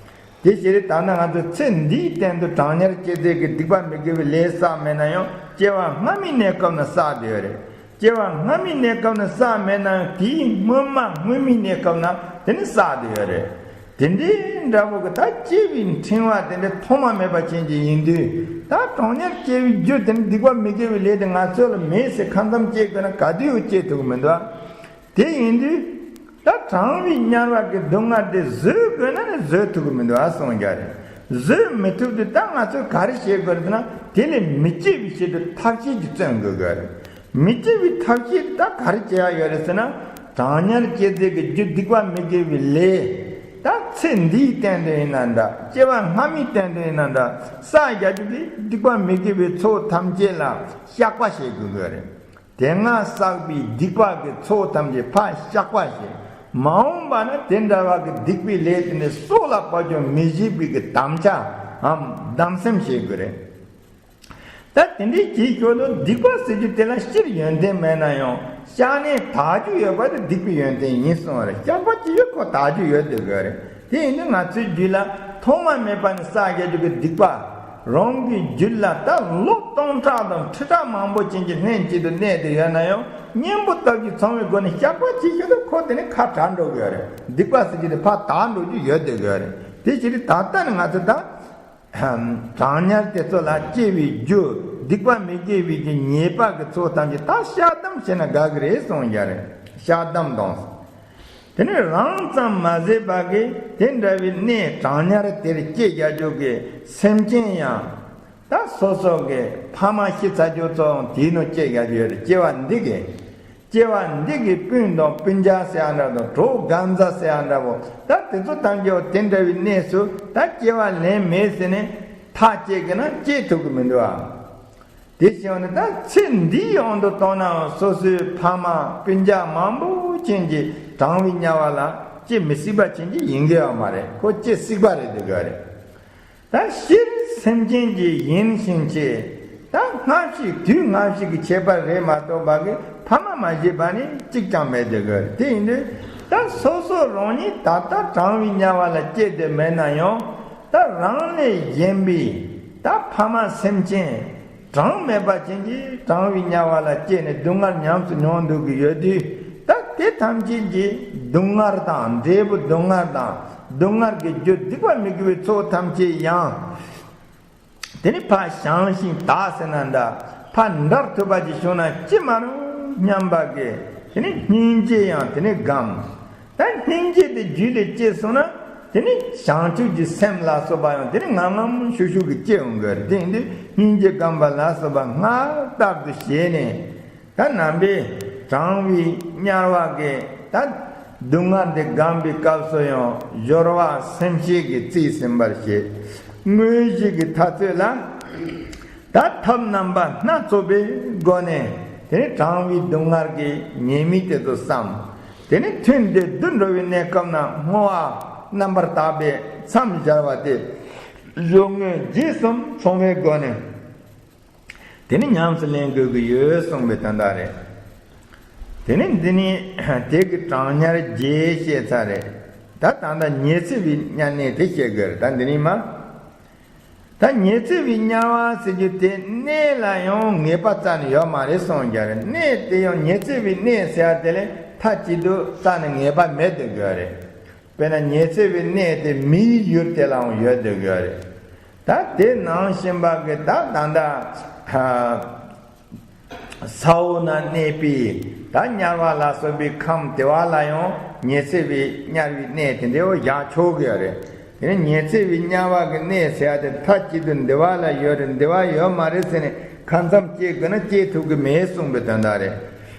དེ་ཕྱིར་ད་ནི་ང་ཚོ་ཚེ་འདིའི་སྟེང་དུ་གྲང་དམྱལ་སྐྱེ་རྫས་ཀྱི་སྡིག་པ་མི་དགེ་བའི་ལས་བསགས་མེད་ན་ཡང་སྐྱེ་བ་སྔ་མའི་གནས་སྐབས་ན་བསགས་བསྡད་ཡོད་རེད། སྐྱེ་བ་སྔ་མའི་གནས་སྐབས་ན་བསགས་མེད་ན་ཡང་དེའི་སྔོན་མ་སྔོན་མའི་གནས་སྐབས་ན་དེ་ནི་བསགས་བསྡད་ཡོད་རེད། དེ་འདྲའི་འདྲ་པོ་གི་ད་སྐྱེ་བའི་ཕྲེང་བ་དེ་འདྲ་ཐོག་མ་མེད་པ་ཅན་གྱི་ཡིན་དུས་ད་གྲང་དམྱལ་སྐྱེ་བའི་རྒྱུ་དེ་ནི་སྡིག་པ་མི་དགེ་བའི་ལས་དེ་ང་ཚོ་ལ་མེད་ཟེར་ཁ་མཚམས་བཅད་དགོས་ན་ག་དུས་ཡང་བཅད་ཐུབ་ཀྱི་མི་འདུག་ཨ། དེ་ཡིན་དུས་ད་གྲང་བའི་དམྱལ་བ་གི་སྡུག་བསྔལ་དེ་བཟོད་དགོས་ན་ནི་བཟོད་ཐུབ་ཀྱི་མི་འདུག་ཨ་གསུངས་ཀྱི་རེད། བཟོད་མི་ཐུབ་དུས་ད་ང་ཚོས་ག་རེ་བྱེད་དགོས་རེད་ཟེར་ན་དེ་ལས་མི་སྐྱེ་བའི་ཆེད་དུ་ཐབས་ཤེས་ཀྱིས་བརྩོན་དགོས་ཀྱི་རེད། མི་སྐྱེ་བའི་ཐབས་ཤེས་ད་ག་རེ་བྱེད་ཡ་ཡོད་རེད་ཟེར་ན་གྲང་དམྱལ་སྐྱེ་རྫས་ཀྱི་རྒྱུ་སྡིག་པ་མི་དགེ་བའི་ལས་ད་ཚེ་འདིའི་སྟེང་དུ་ཡིན་ན་འདྲ་སྐྱེ་བ་སྔ་མའི་སྟེང་དུ་ཡིན་ན་འདྲ་བསགས་བཞག་རྒྱུ་གི་སྡིག་པ་མི་དགེ་བའི་ཚོགས་ཐམས་ཅད་ལ་བཤགས་པ་བྱེད་དགོས་ཀྱི་རེད། དེ་སྔ་བསགས་པའི་སྡིག་པ་གི་ཚོགས་ཐམས་ཅད་ཕར་བཤགས་པ་བྱེད། མ་འོངས་པ་ན་དེ་འདྲ་བ་གི་སྡིག་པའི་ལས་དེ་ནི་སྲོག་ལ་བབ་ཀྱང་མི་བྱེད་པའི་གི་དམ་བཅའ་འམ་དམ་སེམས་བྱེད་དགོས་རེད། ད་དེ་འདྲའི་གྱི་ཞོར་དུ་སྡིག་པ་ཟེར་རྒྱུ་དེ་ལ་སྤྱིར་ཡོན་ཏན་མེད་ན་ཡང་བཤགས་ནས་དག་རྒྱུ་ཡོད་པ་དེ་སྡིག་པའི་ཡོན་ཏན་ཡིན་གསུངས་པ་རེད། བཤགས་པ་ཅི་ཡོད་ཁོ་དག་རྒྱུ་ཡོད་དེ་དགོས་རེད། དེ་ཡིན་དུས་ང་ཚོའི་རྒྱུད་ལ་ཐོག་མ་མེད་པ་ནས་བསགས་བཞག་རྒྱུ་གི་སྡིག་པ། རང་གི་རྒྱུད་ལ་ད་ལོ་སྟོང་ཕྲག་དང་ཁྲི་ཕྲག་མང་པོ་ཅན་གྱི་ལྷན་ཅིག་ཏུ་གནས་ཏེ་ཡོད་ན་ཡང་གཉེན་པོ་སྟོབས་ཀྱིས་ཚང་བའི་སྒོ་ནས་བཤགས་པ་ཅི་ཞིག་ཏུ་ཁོ་དེ་ནི་ཁ་བྲལ་འགྲོ་གི་ཡོད་རེད། སྡིག་པ་ཟེར་རྒྱུ་དེ་ཕར་དག་འགྲོ་རྒྱུ་ཡོད་དེ་དགོས་རེད། དེ་ཕྱིར་ད་ལྟ་ནི་ང་ཚོ་ད་གྲང་དམྱལ་དེ་ཚོ་ལ་སྐྱེ་བའི་རྒྱུ་སྡིག་པ་མི་དགེ་བའི་གི་ཉེས་པ་གི་ཚོགས་ཐམས་ཅད་ད་བཤགས་སྡོམ་བྱས་ན་དགའ་གི་རེད་གསུངས་ཀྱི་རེད། བཤགས་སྡོམ་དང་། དེ་ནས་རང་ཙམ་མ་ཟད་པ་གིས་དེ་འདྲ་བའི་གནས་གྲང་དམྱལ་དེར་སྐྱེ་བཞག་རྒྱུ་གི་སེམས་ཅན་ཡང་ད་སོ་སོ་གི་ཕ་མ་ཤི་ཚར་རྒྱུ་ཚོ་དེའི་ནང་སྐྱེ་བཞག་རྒྱུ་ཡོད་རེད། སྐྱེ་བ་འདི་གི་ སྐྱེ་བ་འདི་གི་སྤུན་དང་སྤུན་ཀྱག་ཟེར་ཡ་འདྲ་དང་གྲོགས་གང་ཟག་ཟེར་ཡ་འདྲ་པོ་ད་དེ་ཚོ་ཐམས་ཅད་དེ་འདྲ་བའི་གནས་སུ་ད་སྐྱེ་བ་ལེན་མེད་ཟེར་ནས་ཐག་བཅད་གི་ན་བཅད་ཐུབ་གི་མི་འདུག་ཨ། དེ་བྱས་ནས་ད་ཚེ་འདིའི་དབང་དུ་བཏང་ན་སོ་སོའི་ཕ་མ་སྤུན་ཀྱག་མང་པོ་ཅན་གྱི་གྲང་བའི་དམྱལ་བ་ལ་སྐྱེ་མི་སྲིད་པ་ཅན་གྱི་ཡིན་གི་ཡོད་མ་རེད། ཁོ་སྐྱེ་སྲིད་པ་རེད་འདུག་གི་རེད། ད་སྤྱིར་སེམས་ཅན་གྱི་ཡིན་ཕྱིན་ཆད་ད་སྔ་ཕྱི་དུས་སྔ་ཕྱི་གི་ཁྱད་པར་རེད་མ་གཏོགས་པ་གི་ཕ་མ་མ་བྱས་པ་ནི་གཅིག་ཀྱང་མེད་འདུག་གི་རེད། དེ་ཡིན་དུས་ད་སོ་སོ་རང་ཉིད་ད་ལྟ་གྲང་བའི་དམྱལ་བ་ལ་སྐྱེས་ཏེ་མེད་ན་ཡང་ད་རང་ལས་གཞན་པའི་ད་ཕ་མ་སེམས་ཅན་གྲངས་མེད་པ་ཅན་གྱིས་གྲང་བའི་དམྱལ་བ་ལ་སྐྱེས་ནས་སྡུག་བསྔལ་ཉམས་སུ་མྱོང་འདུག་གི་ཡོད་དུས་ད་དེ་ཐམས་ཅད་ཀྱི་སྡུག་བསྔལ་དང་འབྲས་བུ་སྡུག་བསྔལ་དང་སྡུག་བསྔལ་གྱི་རྒྱུ་སྡིག་པ་མི་དགེ་བའི་ཚོགས་ཐམས་ཅད་ཡང་དེ་ནི་ཕར་བྱང་ཞིང་དག་ཟེར་ན་འདྲ་ཕར་འདར་ཐུབ་པ་ཅིག་བྱུང་ན་ཅི་མ་རུང་སྙམ་པ་གི་དེ་ནི་སྙིང་རྗེ་ཡང་དེ་ནི་སྒོམ། ད་སྙིང་རྗེ་དེ་རྒྱུད་ལ་སྐྱེས་སོང་ན་དེ་ནི་བྱང་ཆུབ་ཀྱི་སེམས་ལ་སོགས་པ་ཡང་དེ་ནི་ངམ་ངམ་ཤུགས་ཤུགས་ཀྱིས་སྐྱེ་འོང་གི་རེད། དེ་ཡིན་དུས་སྙིང་རྗེ་སྒོམ་པ་ལ་སོགས་པ་སྔར་ལྟར་དུ་བྱས་ནས་ད་ནང་པའི་གྲང་བའི་དམྱལ་བ་གི་ད་སྡུག་བསྔལ་དེ་སྒོམ་པའི་སྐབས་སུ་ཡང་སྦྱོར་བ་སེམས་བསྐྱེད་ཀྱིས་རྩིས་ཟིན་པར་བྱེད། དངོས་གཞི་གི་ཐ་ཚོད་ལ། ད་ཐབས་རྣམ་པ་སྣ་ཚོགས་པའི་སྒོ་ནས་དེ་ནི་གྲང་བའི་སྡུག་བསྔལ་གྱི་ཉེས་དམིགས་དེ་ཚོ་བསམ། དེ་ནི་ཐུན་དེ་བསྡུ་འགྲོ་བའི་གནས་སྐབས་ན་བསྔོ་བ་རྣམ་པར་དག་པས་མཚམས་སྦྱར་བ་སྟེ། གཞུང་དངོས་རྗེས་གསུམ་ཚང་བའི་སྒོ་ནས་དེ་ནི་ཉམས་སུ་ལེན་དགོས་ཀྱི་ཡོད་གསུངས་པའི་དོན་དག་རེད། དེ་ནི་འདི་ནི་དེ་གི་གྲང་དམྱལ་རྗེས་བཤད་ཚར་རེད། ད་ད་ལྟ་ཉི་ཚེ་བའི་དམྱལ་གནས་དེ་བཤད་དགོས་རེད། ད་འདི་ནི་མ། ད་ཉི་ཚེ་བའི་དམྱལ་བ་ཟེར་རྒྱུ་དེ་གནས་ལ་ཡང་ངེས་པ་རྩ་ནས་ཡོད་མ་རེད་གསུངས་རྒྱུ་རེད། གནས་དེ་ཡང་ཉི་ཚེ་བའི་གནས་ཟེར་བ་དེ་ལས་མཐའ་གཅིག་ཏུ་རྩ་ནས་ངེས་པ་མེད་དུ་དགོས་རེད། དཔེར་ན་ཉི་ཚེ་བའི་གནས་དེ་མིའི་ཡུལ་དེ་ལའང་ཡོད་དུ་དགོས་རེད། ད་དེ་ནང་བཞིན་པ་གི་ད་ད་ལྟ་ས་འོག་ན་གནས་པའི་ད་དམྱལ་བ་ལ་སོགས་པའི་ཁམས་དེ་བ་ལ་ཡང་ཉི་ཚེ་བའི་དམྱལ་བའི་གནས་དེ་འདྲའི་བཞག་ཆོག་གི་ཡོད་རེད། དེ་ནི་ཉི་ཚེ་བའི་དམྱལ་བ་གི་གནས་ཟེར་ཡ་དེ་མཐའ་གཅིག་ཏུ་འདི་བ་ལ་ཡོད་རེད་འདི་བ་ཡོད་མ་རེད་ཟེར་ནས་ཁ་མཚམས་བཅད་དགོས་ན་བཅད་ཐུབ་ཀྱི་མེད་གསུངས་པའི་དོན་དག་རེད།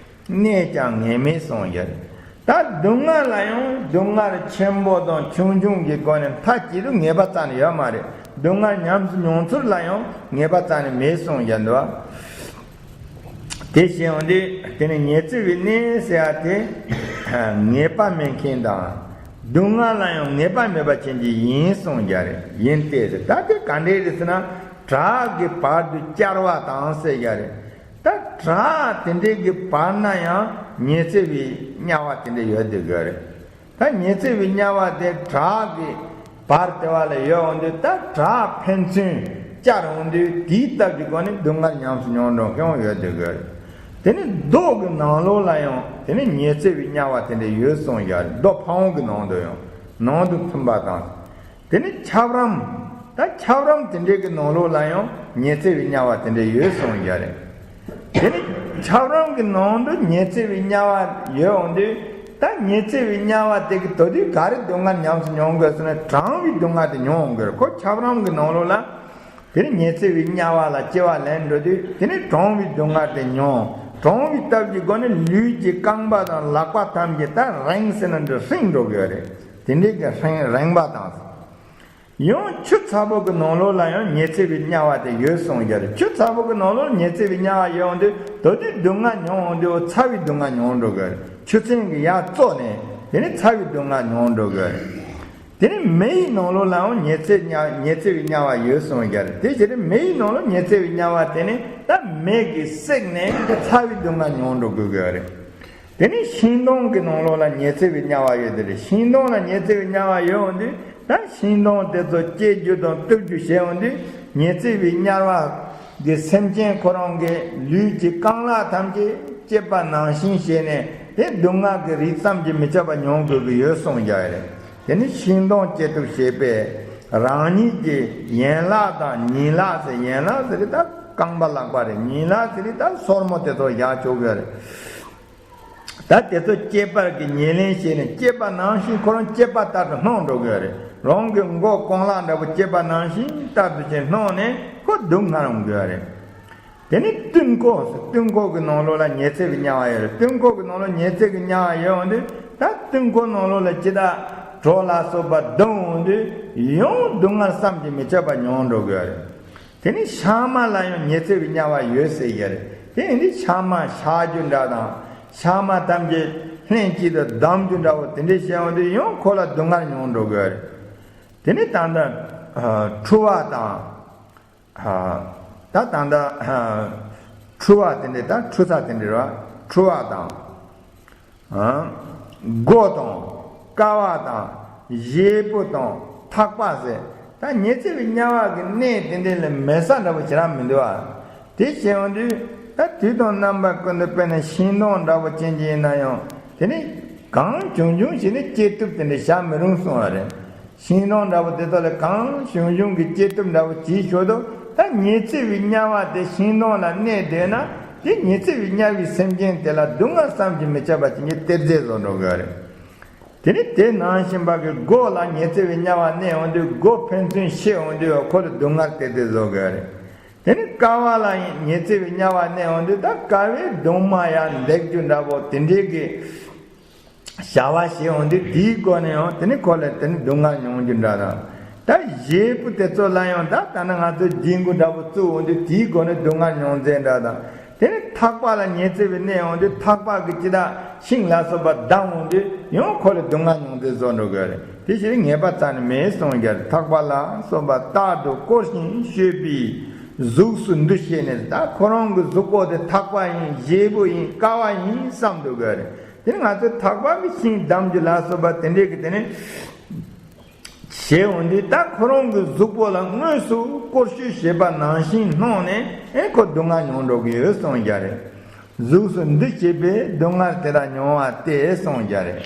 གནས་ཀྱང་ངེས་མེད་གསུངས་ཡོད་རེད། ད་སྡུག་བསྔལ་ལ་ཡང་སྡུག་བསྔལ་ཆེན་པོ་དང་ཆུང་ཆུང་གི་སྒོ་ནས་མཐའ་གཅིག་ཏུ་ངེས་པ་རྩ་ནས་ཡོད་མ་རེད། སྡུག་བསྔལ་ཉམས་སུ་མྱོང་ཚུལ་ལ་ཡང་ངེས་པ་རྩ་ནས་མེད་གསུངས་ཡོད་འདུག་དེ་བཞིན་འོན་ཏེ་དེ་ནི་ཉི་ཚེ་བའི་གནས་ཟེར་ཡ་དེ་ངེས་པ་མེད་མཁན་དང་སྡུག་བསྔལ་ལ་ཡང་ངེས་པ་མེད་པ་ཅན་གྱི་ཡིན་གསུངས་རྒྱུ་རེད། ཡིན་ཏེ་ཟེར་ད་དེ་ག་འདྲས་རེད་ཟེར་ན་བྲག་གི་བར་དུ་བཅར་བ་དང་ཟེར་རྒྱུ་རེད། ད་བྲག་དེ་འདྲས་ཀྱི་བར་ན་ཡང་ཉི་ཚེ་བའི་དམྱལ་བ་དེ་འདྲས་ཡོད་དེ་དགོས་རེད། ད་ཉི་ཚེ་བའི་དམྱལ་བ་དེ་བྲག་གི་བར་དེ་བ་ལ་ཡོད་འོང་དུས་ད་བྲག་ཕན་ཚུན་བཅར་འོང་དུས་དེའི་སྟབས་ཀྱི་སྒོ་ནས་སྡུག་བསྔལ་ཉམས་སུ་མྱོང་འགྲོ་མཁན་ཡང་ཡོད་དེ་དགོས་རེད། དེ་ནི་རྡོ་གི་ནང་ལོགས་ལ་ཡང་དེ་ནི་ཉི་ཚེ་བའི་དམྱལ་བ་དེ་འདྲ་ཡོད་གསུངས་ཡ་རེད། རྡོ་ཕ་བོང་གི་ནང་དུ་ཡང་ནང་དུ་ཐིམ་པ་དང་། དེ་ནི་ཆབ་རམ། ད་ཆབ་རམ་དེ་འདྲའི་གི་ནང་ལོགས་ལ་ཡང་ཉི་ཚེ་བའི་དམྱལ་བ་དེ་འདྲ་ཡོད་གསུངས་ཡ་རེད། དེ་ནི་ཆབ་རམ་གི་ནང་དུ་ཉི་ཚེ་བའི་དམྱལ་བ་ཡོད་འོང་དུས་ད་ཉི་ཚེ་བའི་དམྱལ་བ་དེ་གི་དོ་དུས་ག་རེ་སྡུག་བསྔལ་ཉམས་སུ་མྱོང་དགོས་ཟེར་ན་གྲང་བའི་སྡུག་བསྔལ་དེ་མྱོང་འོང་གི་རེད། ཁོ་ཆབ་རམ་གི་ནང་ལོགས་ལ་དེ་ནི་ཉི་ཚེ་བའི་དམྱལ་བ་ལ་སྐྱེ་བ་ལེན་འགྲོ་དུས་དེ་ནི་གྲང་བའི་སྡུག་བསྔལ་དེ་མྱོང་། གྲང་བའི་སྟབས་ཀྱི་སྒོ་ནས་ལུས་ཀྱི་རྐང་པ་དང་ལག་པ་ཐམས་ཅད་ད་རེངས་ཟེར་ན་འདྲ་ཧྲེང་འགྲོ་གི་ཡོད་རེད། དེ་འདྲའི་གི་ཧྲེང་རེངས་པ་དང་། ཡང་ཆུ་ཚ་པོ་གི་ནང་ལོགས་ལ་ཡང་ཉི་ཚེ་བའི་དམྱལ་བ་དེ་ཡོད་གསུངས་ཡོད་རེད། ཆུ་ཚ་པོ་གི་ནང་ལོགས་ཉི་ཚེ་བའི་དམྱལ་བ་ཡོད་འོང་དུས་དོ་དུས་སྡུག་བསྔལ་མྱོང་འོང་དུས་ཚ་བའི་སྡུག་བསྔལ་མྱོང་འགྲོ་གི་ཡོད་རེད། ཆུ་ཚན་གྱི་ཡར་བཙོས་ནས་དེ་ནི་ཚ་བའི་སྡུག་བསྔལ་མྱོང་འགྲོ་གི་ཡོད་རེད། དེ་ནི་མེ་ཡི་ནང་ལོགས་ལའང་ཉི་ཚེ་དམྱལ་ཉི་ཚེ་བའི་དམྱལ་བ་ཡོད་གསུངས་ཡོད་རེད། དེ་བཞིན་དུ་མེ་ཡི་ནང་ལོགས་ཉི་ཚེ་བའི་དམྱལ་བ་དེ་ནི་ད་མེ་གིས་བསྲེགས་ནས་ཚ་བའི་སྡུག་བསྔལ་མྱོང་འགྲོ་དགོས་ཀྱི་ཡོད་རེད། དེ་ནི་ཤིང་སྡོང་གི་ནང་ལོགས་ལ་ཉི་ཚེ་བའི་དམྱལ་བ་ཡོད་དེ་རེད། ཤིང་སྡོང་ལ་ཉི་ཚེ་བའི་དམྱལ་བ་ཡོད་འོང་དུས་ད་ཤིང་སྡོང་དེ་ཚོ་བཅད་རྒྱུ་དང་གཏུབ་རྒྱུ་བྱས་འོང་དུས་ཉི་ཚེ་བའི་དམྱལ་བ་གི་སེམས་ཅན་ཁོ་རང་གི་ལུས་ཀྱི་རྐང་ལག་ཐམས་ཅད་བཅད་པ་ནང་བཞིན་བྱས་ནས་དེ་སྡུག་བསྔལ་གྱི་རིགས་བསམ་གྱིས་མི་ཁྱབ་པ་མྱོང་དགོས་ཀྱི་ཡོད་གསུངས་ཡོད་རེད། དེ་ནི་ཤིང་སྡོང་བཅད་གཏུབ་བྱས་པས་རང་ཉིད་ཀྱི་ཡན་ལག་དང་ཉིང་ལག་ཟེར་ཡན་ལག་ཟེར་ད་རྐང་པ་ལག་པ་རེད། ཉིང་ལག་ཟེར་ད་སོར་མོ་དེ་ཚོ་བཞག་ཆོག་གི་རེད། ད་དེ་ཚོ་བཅད་པར་གྱི་ཉེར་ལེན་བྱས་ནས་བཅད་པ་ནང་བཞིན་ཁོ་རང་བཅད་པ་ལྟར་དུ་སྣང་འགྲོ་གི་རེད། རང་གི་མགོ་རྐང་ལག་འདྲ་པོ་བཅད་པ་ནང་བཞིན་ལྟར་དུ་བྱས་སྣང་ནས་ཁོ་སྡུག་བསྔལ་འོང་གི་རེད། དེ་ནི་སྟོན་ཁོག་ཟེར། སྟོན་ཁོག་གི་ནང་ལོགས་ལ་ཉི་ཚེ་བའི་དམྱལ་བ་ཡོད་རེད། སྟོན་ཁོག་གི་ནང་ལོགས་ཉི་ཚེ་གི་དམྱལ་བ་ཡོད་འོང་དུས། ད་སྟོན་ཁོག་ནང་ལོགས་ལ་ཅི་ལྟར་གྲོགས་ལ་སོགས་པ་བསྡོམས་འོང་དུས། ཡང་སྡུག་བསྔལ་བསམ་གྱིས་མི་ཁྱབ་པ་མྱོང་འགྲོ་གི་ཡོད་རེད། དེ་ནི་ཤ་མ་ལ་ཡང་ཉི་ཚེ་བའི་དམྱལ་བ་ཡོད་ཟེར་གྱི་རེད། དེ་ཡིན་དུས་ཤ་མ་ཤ་རྒྱུ་འདྲ་དང་། ཤ་མ་ཐམས་ཅད་ལྷན་ཅིག་ཏུ་བསྡམ་རྒྱུ་འདྲ་བོ་དེ་འདྲའི་བྱས་འོང་དུས། ཡང་ཁོ་ལ་སྡུག་བསྔལ་མྱོང་འགྲོ་གི་ཡོད་རེད། དེ་ནི་ད་ལྟ་ཨ་འཁྲུ་བ་དང་། ཨ་ད་ད་ལྟ་ཨ་འཁྲུ་བ་དེ་འདྲའི། ད་འཁྲུ་ས་དེ་འདྲའི་ར། འཁྲུ་བ་དང་། ཨ་སྒོ་དང་། ཀ་བ་དང་། བཞེས་པོ་དང་། ཐག་པ་ཟེར། ད་ཉི་ཚེ་བའི་དམྱལ་བ་གི་གནས་དེ་འདྲའི་ལ་མེད་ས་འདྲ་བོ་ཞེ་དྲག་མི་འདུག་ཨ། དེ་བྱས་འོང་དུས། ད་དུས་དང་རྣམ་པ་ཀུན་ཏུ། དཔེར་ན་ཤིང་སྡོང་འདྲ་བོ་ཅན་གྱི་ཡིན་ན་ཡང་། དེ་ནི་གང་བྱུང་བྱུང་ཞིག་ནི་སྐྱེ་སྟོབས་དེ་འདྲ་བྱ་མི་རུང་གསུངས་པ་རེད། ཤིང་སྡོང་འདྲ་བོ་དེ་ཚོ་ལ་གང་བྱུང་བྱུང་གི་སྐྱེ་སྟོབས་འདྲ་བོ་བྱེད་ཆོག་དོ། ད་ཉི་ཚེ་བའི་དམྱལ་བ་དེ་ཤིང་སྡོང་ལ་གནས་བསྡད་ན། དེ་ཉི་ཚེ་བའི་དམྱལ་བའི་སེམས་ཅན་དེ་ལ་སྡུག་བསྔལ་བསམ་གྱིས་མི་ཁྱབ་པ་ཅན་གྱི་གཏེར་རྫས་བཟོ་འགྲོ་གི་རེད། དེ་ནི་དེ་ནང་བཞིན་པ་གི་སྒོ་ལ་ཉི་ཚེ་བའི་དམྱལ་བ་གནས་འོང་དུས། སྒོ་ཕན་ཚུན་ཤེད་འོང་དུས་ཁོ་ལ་སྡུག་བསྔལ་གཏེར་རྫས་བཟོ་གི་རེད། དེ་ནི་ཀ་བ་ལ་ཉི་ཚེ་བའི་དམྱལ་བ་གནས་འོང་དུས། ད་ཀ་བའི་གདུང་མ་ཡར་འདེགས་རྒྱུ་འདྲ་བོ་དེ་འདྲའི་གི་བྱ་བ་བྱེད་འོང་དུས། དེའི་སྒོ་ནས་ཡང་དེ་ནི་ཁོ་ལ་དེ་ནི་སྡུག་བསྔལ་མྱོང་རྒྱུ་འདྲ་དང་། ད་བཞེས་པོ་དེ་ཚོ་ལ་ཡང་། ད་ད་ནི་ང་ཚོ་རྒྱན་གོས་འདྲ་བོ་བཙུགས་འོང་དུས། དེའི་སྒོ་ནས་སྡུག་བསྔལ་མྱོང་ཚད་འདྲ་དང་། དེ་ནི་ཐག་པ་ལ་ཉི་ཚེ་བའི་གནས་འོང་དུས། ཐག་པ་གིས་ཅི་ལྟར་ཤིང་ལ་སོགས་པ་བསྡམས་འོང་དུས། ཡང་ཁོ་ལ་སྡུག་བསྔལ་མྱོང་ཚད་བཟོ་འགྲོ་གི་རེད། དེ་ཕྱིར་ངེས་པ་རྩ་ནས་མེད་གསུངས་ཀྱི་རེད། ཐག་པ་ལ་སོགས་པ་རྟག་ཏུ་བསྐོར་ཞིང་སྤྱོད་པའི་གཟུགས་སུ་འདུ་བྱས་ནས། ད་ཁོ་རང་གི་གཟུགས་པོ་དེ་ཐག་པ་ཡིན། བཞེས་པོ་ཡིན། ཀ་བ་ཡིན་བསམ་འདུག་གི་རེད། དེ་ནི་ང་ཚོས་ཐག་པ་གིས་ཤིང་བསྡམ་རྒྱུ་ལ་སོགས་པ་དེ་འདྲའི་གི་དེ་ནི་བྱས་འོང་དུས། ད་ཁོ་རང་གི་གཟུགས་པོ་ལ་དངོས་སུ་བསྐོར་བཅུག་བྱས་པ་ནང་བཞིན་སྣང་ནས། ཨེ་ཁོ་སྡུག་བསྔལ་མྱོང་འགྲོ་གི་ཡོད་གསུངས་ཀྱི་རེད། གཟུགས་སུ་འདུ་བྱས་པས་སྡུག་བསྔལ་དེ་དག་མྱོང་བ་སྟེ་གསུངས་ཀྱི་རེད།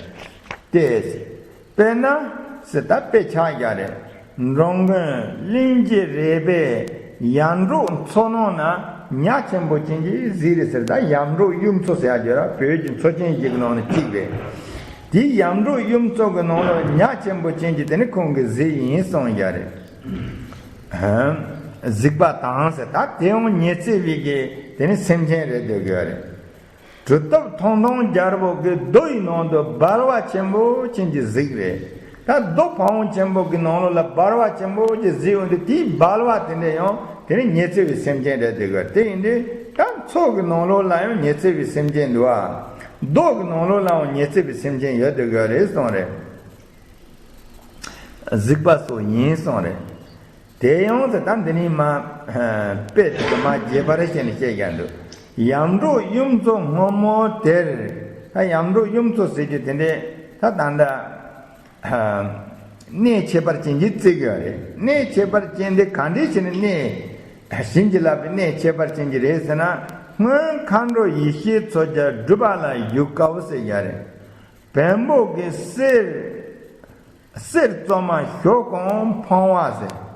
ཏེ། དཔེར་ན་ཟེར། ད་དཔེ་ཆ་རྒྱག་རེད། འགྲོ་མགོན་གླིང་རྗེ་རས་པའི་ཡར་འབྲོག་མཚོ་ནང་ན་ཉ་ཆེན་པོ་ཅན་གྱིས་གཟིགས་རེད་ཟེར། ད་ཡར་འབྲོག་གཡུ་མཚོ་ཟེར་ཡ་ཡོད་ར། བོད་ཀྱི་མཚོ་ཆེན་བཞི་གི་ནང་ནས་གཅིག་རེད། དེའི་ཡར་འབྲོག་གཡུ་མཚོ་གི་ནང་ལ་ཉ་ཆེན་པོ་ཅན་གྱིས་དེ་ནི་ཁོང་གིས་གཟིགས་ཡིན་གསུངས་ཀྱི་རེད། ཧམ། གཟིགས་པ་དང་ཟེར། ད་དེ་ཡང་ཉི་ཚེ་བའི་གི་དེ་ནི་སེམས་ཅན་རེད་འདོད་གི་རེད། གྲུབ་ཐོབ་ཐང་སྟོང་རྒྱལ་པོ་གི་རྡོ་ཡི་ནང་དུ་སྦལ་པ་ཆེན་པོ་ཅན་གྱིས་གཟིགས་རེད། ད་རྡོ་ཕ་བོང་ཆེན་པོ་གི་ནང་ལོགས་ལ་སྦལ་པ་ཆེན་པོ་ཅིག་གཟིགས་འོང་དུས། དེའི་སྦལ་པ་དེ་འདྲ་ཡང་དེ་ནི་ཉི་ཚེ་བའི་སེམས་ཅན་རེད་འདོད་གི། དེ་ཡིན་དུས་ད་མཚོ་གི་ནང་ལོགས་ལ་ཡང་ཉི་ཚེ་བའི་སེམས་ཅན་འདུག་ཨ། རྡོ་གི་ནང་ལོགས་ལའང་ཉི་ཚེ་བའི་སེམས་ཅན་ཡོད་འདོད་གི་རེད་གསུངས་རེད། གཟིགས་པ་སོགས་ཡིན་གསུངས་རེད། དེ་ཡང་ཟེར། ད་འདི་ནི་མ་དཔེ་དེ་མ་རྒྱས་པར་བཤད་ནས་བཤད་ཀྱང་འདུག་ཡར་འབྲོག་གཡུ་མཚོ་སྔོན་མོ་དེར། ད་ཡར་འབྲོག་གཡུ་མཚོ་ཟེར་རྒྱུ་དེ་འདྲས། ད་ད་ལྟ་གནས་ཁྱད་པར་ཅན་གྱི་བརྩི་གི་ཡོད་རེད། གནས་ཁྱད་པར་ཅན་དེ་ག་འདྲས་བྱས་ནས་གནས། བྱིན་གྱིས་བརླབས་པའི་གནས་ཁྱད་པར་ཅན་གྱི་རེད་ཟེར་ན། སྔོན་མཁའ་འགྲོ་ཡེ་ཤེས་མཚོ་རྒྱལ་སྒྲུབ་པ་ལ་བཞུགས་སྐབས་ཟེར་ཡ་རེད། བེམ་པོ་གི་གསེར། གསེར་བཙོ་མ་ཞོ་གང་འཕངས་པ་ཟེར།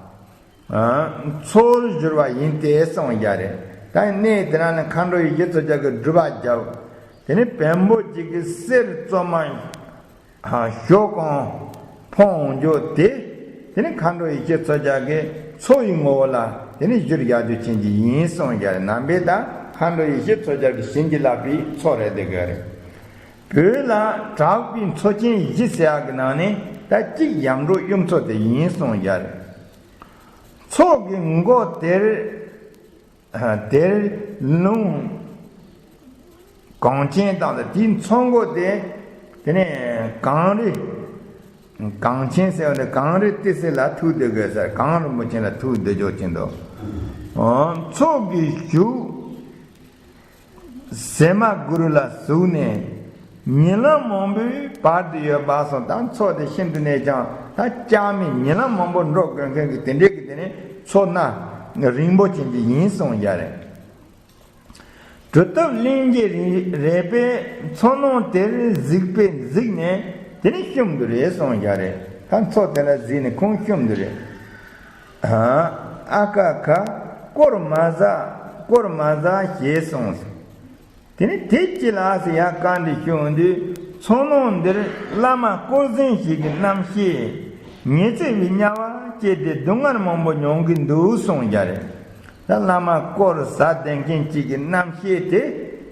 ཨ། མཚོར་བཞུར་བ་ཡིན་ཏེ་གསུངས་ཡ་རེད། ད་གནས་དེ་ན་ནི་མཁའ་འགྲོ་ཡེ་ཤེས་མཚོ་རྒྱལ་གྱིས་སྒྲུབ་པ་བརྒྱབ། དེ་ནི་བེམ་པོ་གཅིག་གིས་གསེར་བཙོ་མ། ཨ། ཞོ་གང་འཕངས་འོང་རྒྱུ་དེ། དེ་ནི་མཁའ་འགྲོ་ཡེ་ཤེས་མཚོ་རྒྱལ་གྱིས་མཚོ་ཡི་ངོ་བོ་ལ་དེ་ནི་བཞུར་ཡག་རྒྱུ་ཅན་གྱི་ཡིན་གསུངས་ཡ་རེད། ནང་པའི་ད་མཁའ་འགྲོ་ཡེ་ཤེས་མཚོ་རྒྱལ་གྱིས་བྱིན་གྱིས་བརླབས་པའི་མཚོ་རེད་འདོད་གི་རེད། བོད་ལ་གྲགས་པའི་མཚོ་ཆེན་བཞི་ཟེར་ཡག་གི་ནང་ནས་ད་གཅིག་ཡར་འབྲོག་གཡུ་མཚོ་དེ་ཡིན་གསུངས་ཡ་རེད། མཚོ་གི་མགོ་དེར། དེར་ལུང་གངས་ཅན་དང་། དེའི་མཚོ་མགོ་དེ། དེ་ནས་གངས་རི། གངས་ཅན་ཟེར་བ་དེ་གངས་རི་ཏི་སེ་ལ་ཐུག་སྡོད་དགོས་ཟེར། གངས་རིན་པོ་ཆེ་ལ་ཐུག་སྡོད་ཆོག་ཅིང་འདུག་ཨོ། མཚོ་གི་གཞུག་ཟེ་མ་གུ་རུ་ལ་ཟུག་ནས། ཉི་ལམ་མང་པོའི་བར་དུ་ཡོད་པ་གསུངས། ད་མཚོ་དེ་ཤིན་ཏུ་ནས་ཀྱང་ད་ལྕགས་མའི་ཉི་ལམ་མང་པོ་འགྲོ་དགོས་མཁན་གྱི་དེ་འདྲའི་གི་དེ་ནི་མཚོ་སྣ་རིང་པོ་ཅན་གྱི་ཡིན་གསུངས་ཡ་རེད། གྲུབ་ཐོབ་གླིང་རྗེ་རས་པས་མཚོ་ནང་དེར་གཟིགས་པས་གཟིགས་ནས་དེ་ནི་བཤུམ་དུ་རེད་གསུངས་ཡ་རེད། ད་མཚོ་དེ་ལ་གཟིགས་ནས་ཁོང་བཤུམ་དུ་རེད། ཨ་ཨ་ཀ་ཁ་དཀོར་མ་ཟ་དཀོར་མ་ཟ་ཞེས་གསུངས། དེ་ནི་དེ་ཅི་ལགས་ཟེར་ཡང་བཀའ་འདྲི་ཞུ་འོང་དུས། མཚོ་ནང་འདིར་བླ་མ་དཀོར་ཟན་ཞིག་གི་རྣམ་ཤེས་ཉི་ཚེ་བའི་དམྱལ་བ་སྐྱེས་ཏེ་སྡུག་བསྔལ་མང་པོ་མྱོང་གི་འདུག་གསུངས་ཡ་རེད། ད་ ད་བླ་མ་དཀོར་ཟ་བསྡད་མཁན་གཅིག་གི་རྣམ་ཤེས་དེ་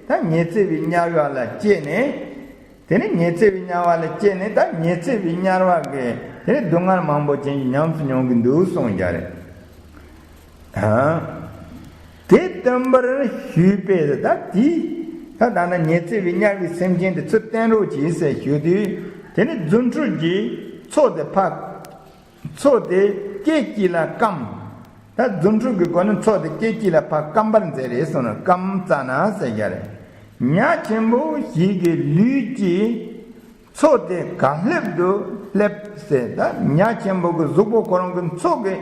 ད་ཉི་ཚེ་བའི་དམྱལ་བ་ལ་སྐྱེས་ནས། དེ་ནས་ཉི་ཚེ་བའི་དམྱལ་བ་ལ་སྐྱེས་ནས་ད་ཉི་ཚེ་བའི་དམྱལ་བ་གི་དེ་ནས་སྡུག་བསྔལ་མང་པོ་ཅན་གྱི་ཉམས་སུ་མྱོང་གི་འདུག་གསུངས་ཀྱི་རེད། དེ་སྟོན་པར་ཞུས་པས། ད་དེ་ད་ད་ནི་ཉི་ཚེ་བའི་དམྱལ་བའི་སེམས་ཅན་དེ་ཚུར་བསྟན་རོགས་གྱིས་ཟེར་ཞུས་དུས། དེ་ནས་རྫུ་འཕྲུལ་གྱིས་མཚོ་དེ་ཕར། མཚོ་དེ་སྐད་ཅིག་ལ་སྐམ། ད་རྫུ་འཕྲུལ་གྱི་སྒོ་ནས་མཚོ་དེ་སྐད་ཅིག་ལ་ཕར་སྐམ་པར་མཛད་རེད་གསུངས་ནས། སྐམ་ཙ་ན་ཟེར་ཡ་རེད། ཉ་ཆེན་པོ་ཞིག་གི་ལུས་ཀྱིས་མཚོ་དེ་ག་ལྷེབ་ཏུ་ལྷེབ་ཟེར། ད་ཉ་ཆེན་པོ་གི་གཟུགས་པོ་ཁོ་རང་གི་མཚོ་གི་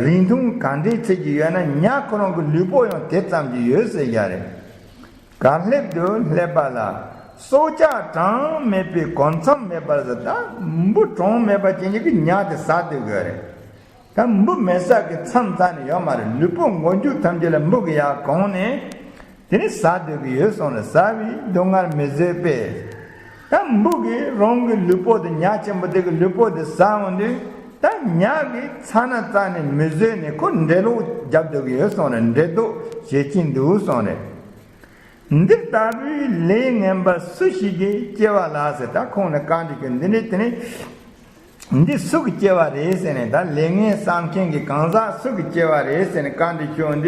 རིང་ཐུང་ག་འདྲའི་ཚད་ཀྱི་ཡོད་ན། ཉ་ཁོ་རང་གི་ལུས་པོ་ཡང་དེ་ཙམ་གྱི་ཡོད་ཟེར་ཡ་རེད། ག་ལྷེབ་ཏུ་ལྷེབ་པ་ལ། སྲོག་ཆགས་གྲངས་མེད་པའི་གོ་མཚམས་མེད་པར་ཟེར། ད་འབུ་གྲངས་མེད་པ་ཅན་གྱི་ཉ་དེ་ཟ་སྡོད་དགོས་རེད། ད་འབུ་མེད་ས་གི་མཚམས་རྩ་ནས་ཡོད་མ་རེད། ལུས་པོ་མགོ་མཇུག་ཐམས་ཅད་ལ་འབུ་གིས་ཡར་གང་ནས་དེ་ནས་ཟ་སྡོད་ཀྱི་ཡོད་གསུངས་རེད། ཟ་བའི་སྡུག་བསྔལ་མི་བཟོད་པས། ད་འབུ་གིས་རང་གི་ལུས་པོ་དེ། ཉ་ཆེན་པོ་དེ་གི་ལུས་པོ་དེ་ཟ་འོང་དུས། ད་ཉ་གིས་ཚ་ན་རྩ་ནས་མི་བཟོད་ནས་ཁོ་འགྲེ་ལོག་རྒྱབ་སྡོད་ཀྱི་ཡོད་གསུངས་རེད། འགྲེ་ལྡོག་བྱེད་ཀྱིན་འདུག་གསུངས་རེད། འདི་ལྟ་བུའི་ལས་ངན་པ་སུ་ཞིག་གིས་སྐྱེ་བ་ལགས་ཟེར། ད་ཁོང་ནས་བཀའ་འདྲི་ཞུ། འདི་ནི་དེ་ནི་འདི་སུ་གིས་སྐྱེ་བ་རེད་ཟེར་ནས། ད་ལས་ངན་བསགས་མཁན་གྱི་གང་ཟག་སུ་གིས་སྐྱེ་བ་རེད་ཟེར་ནས་བཀའ་འདྲི་ཞུ་དུས།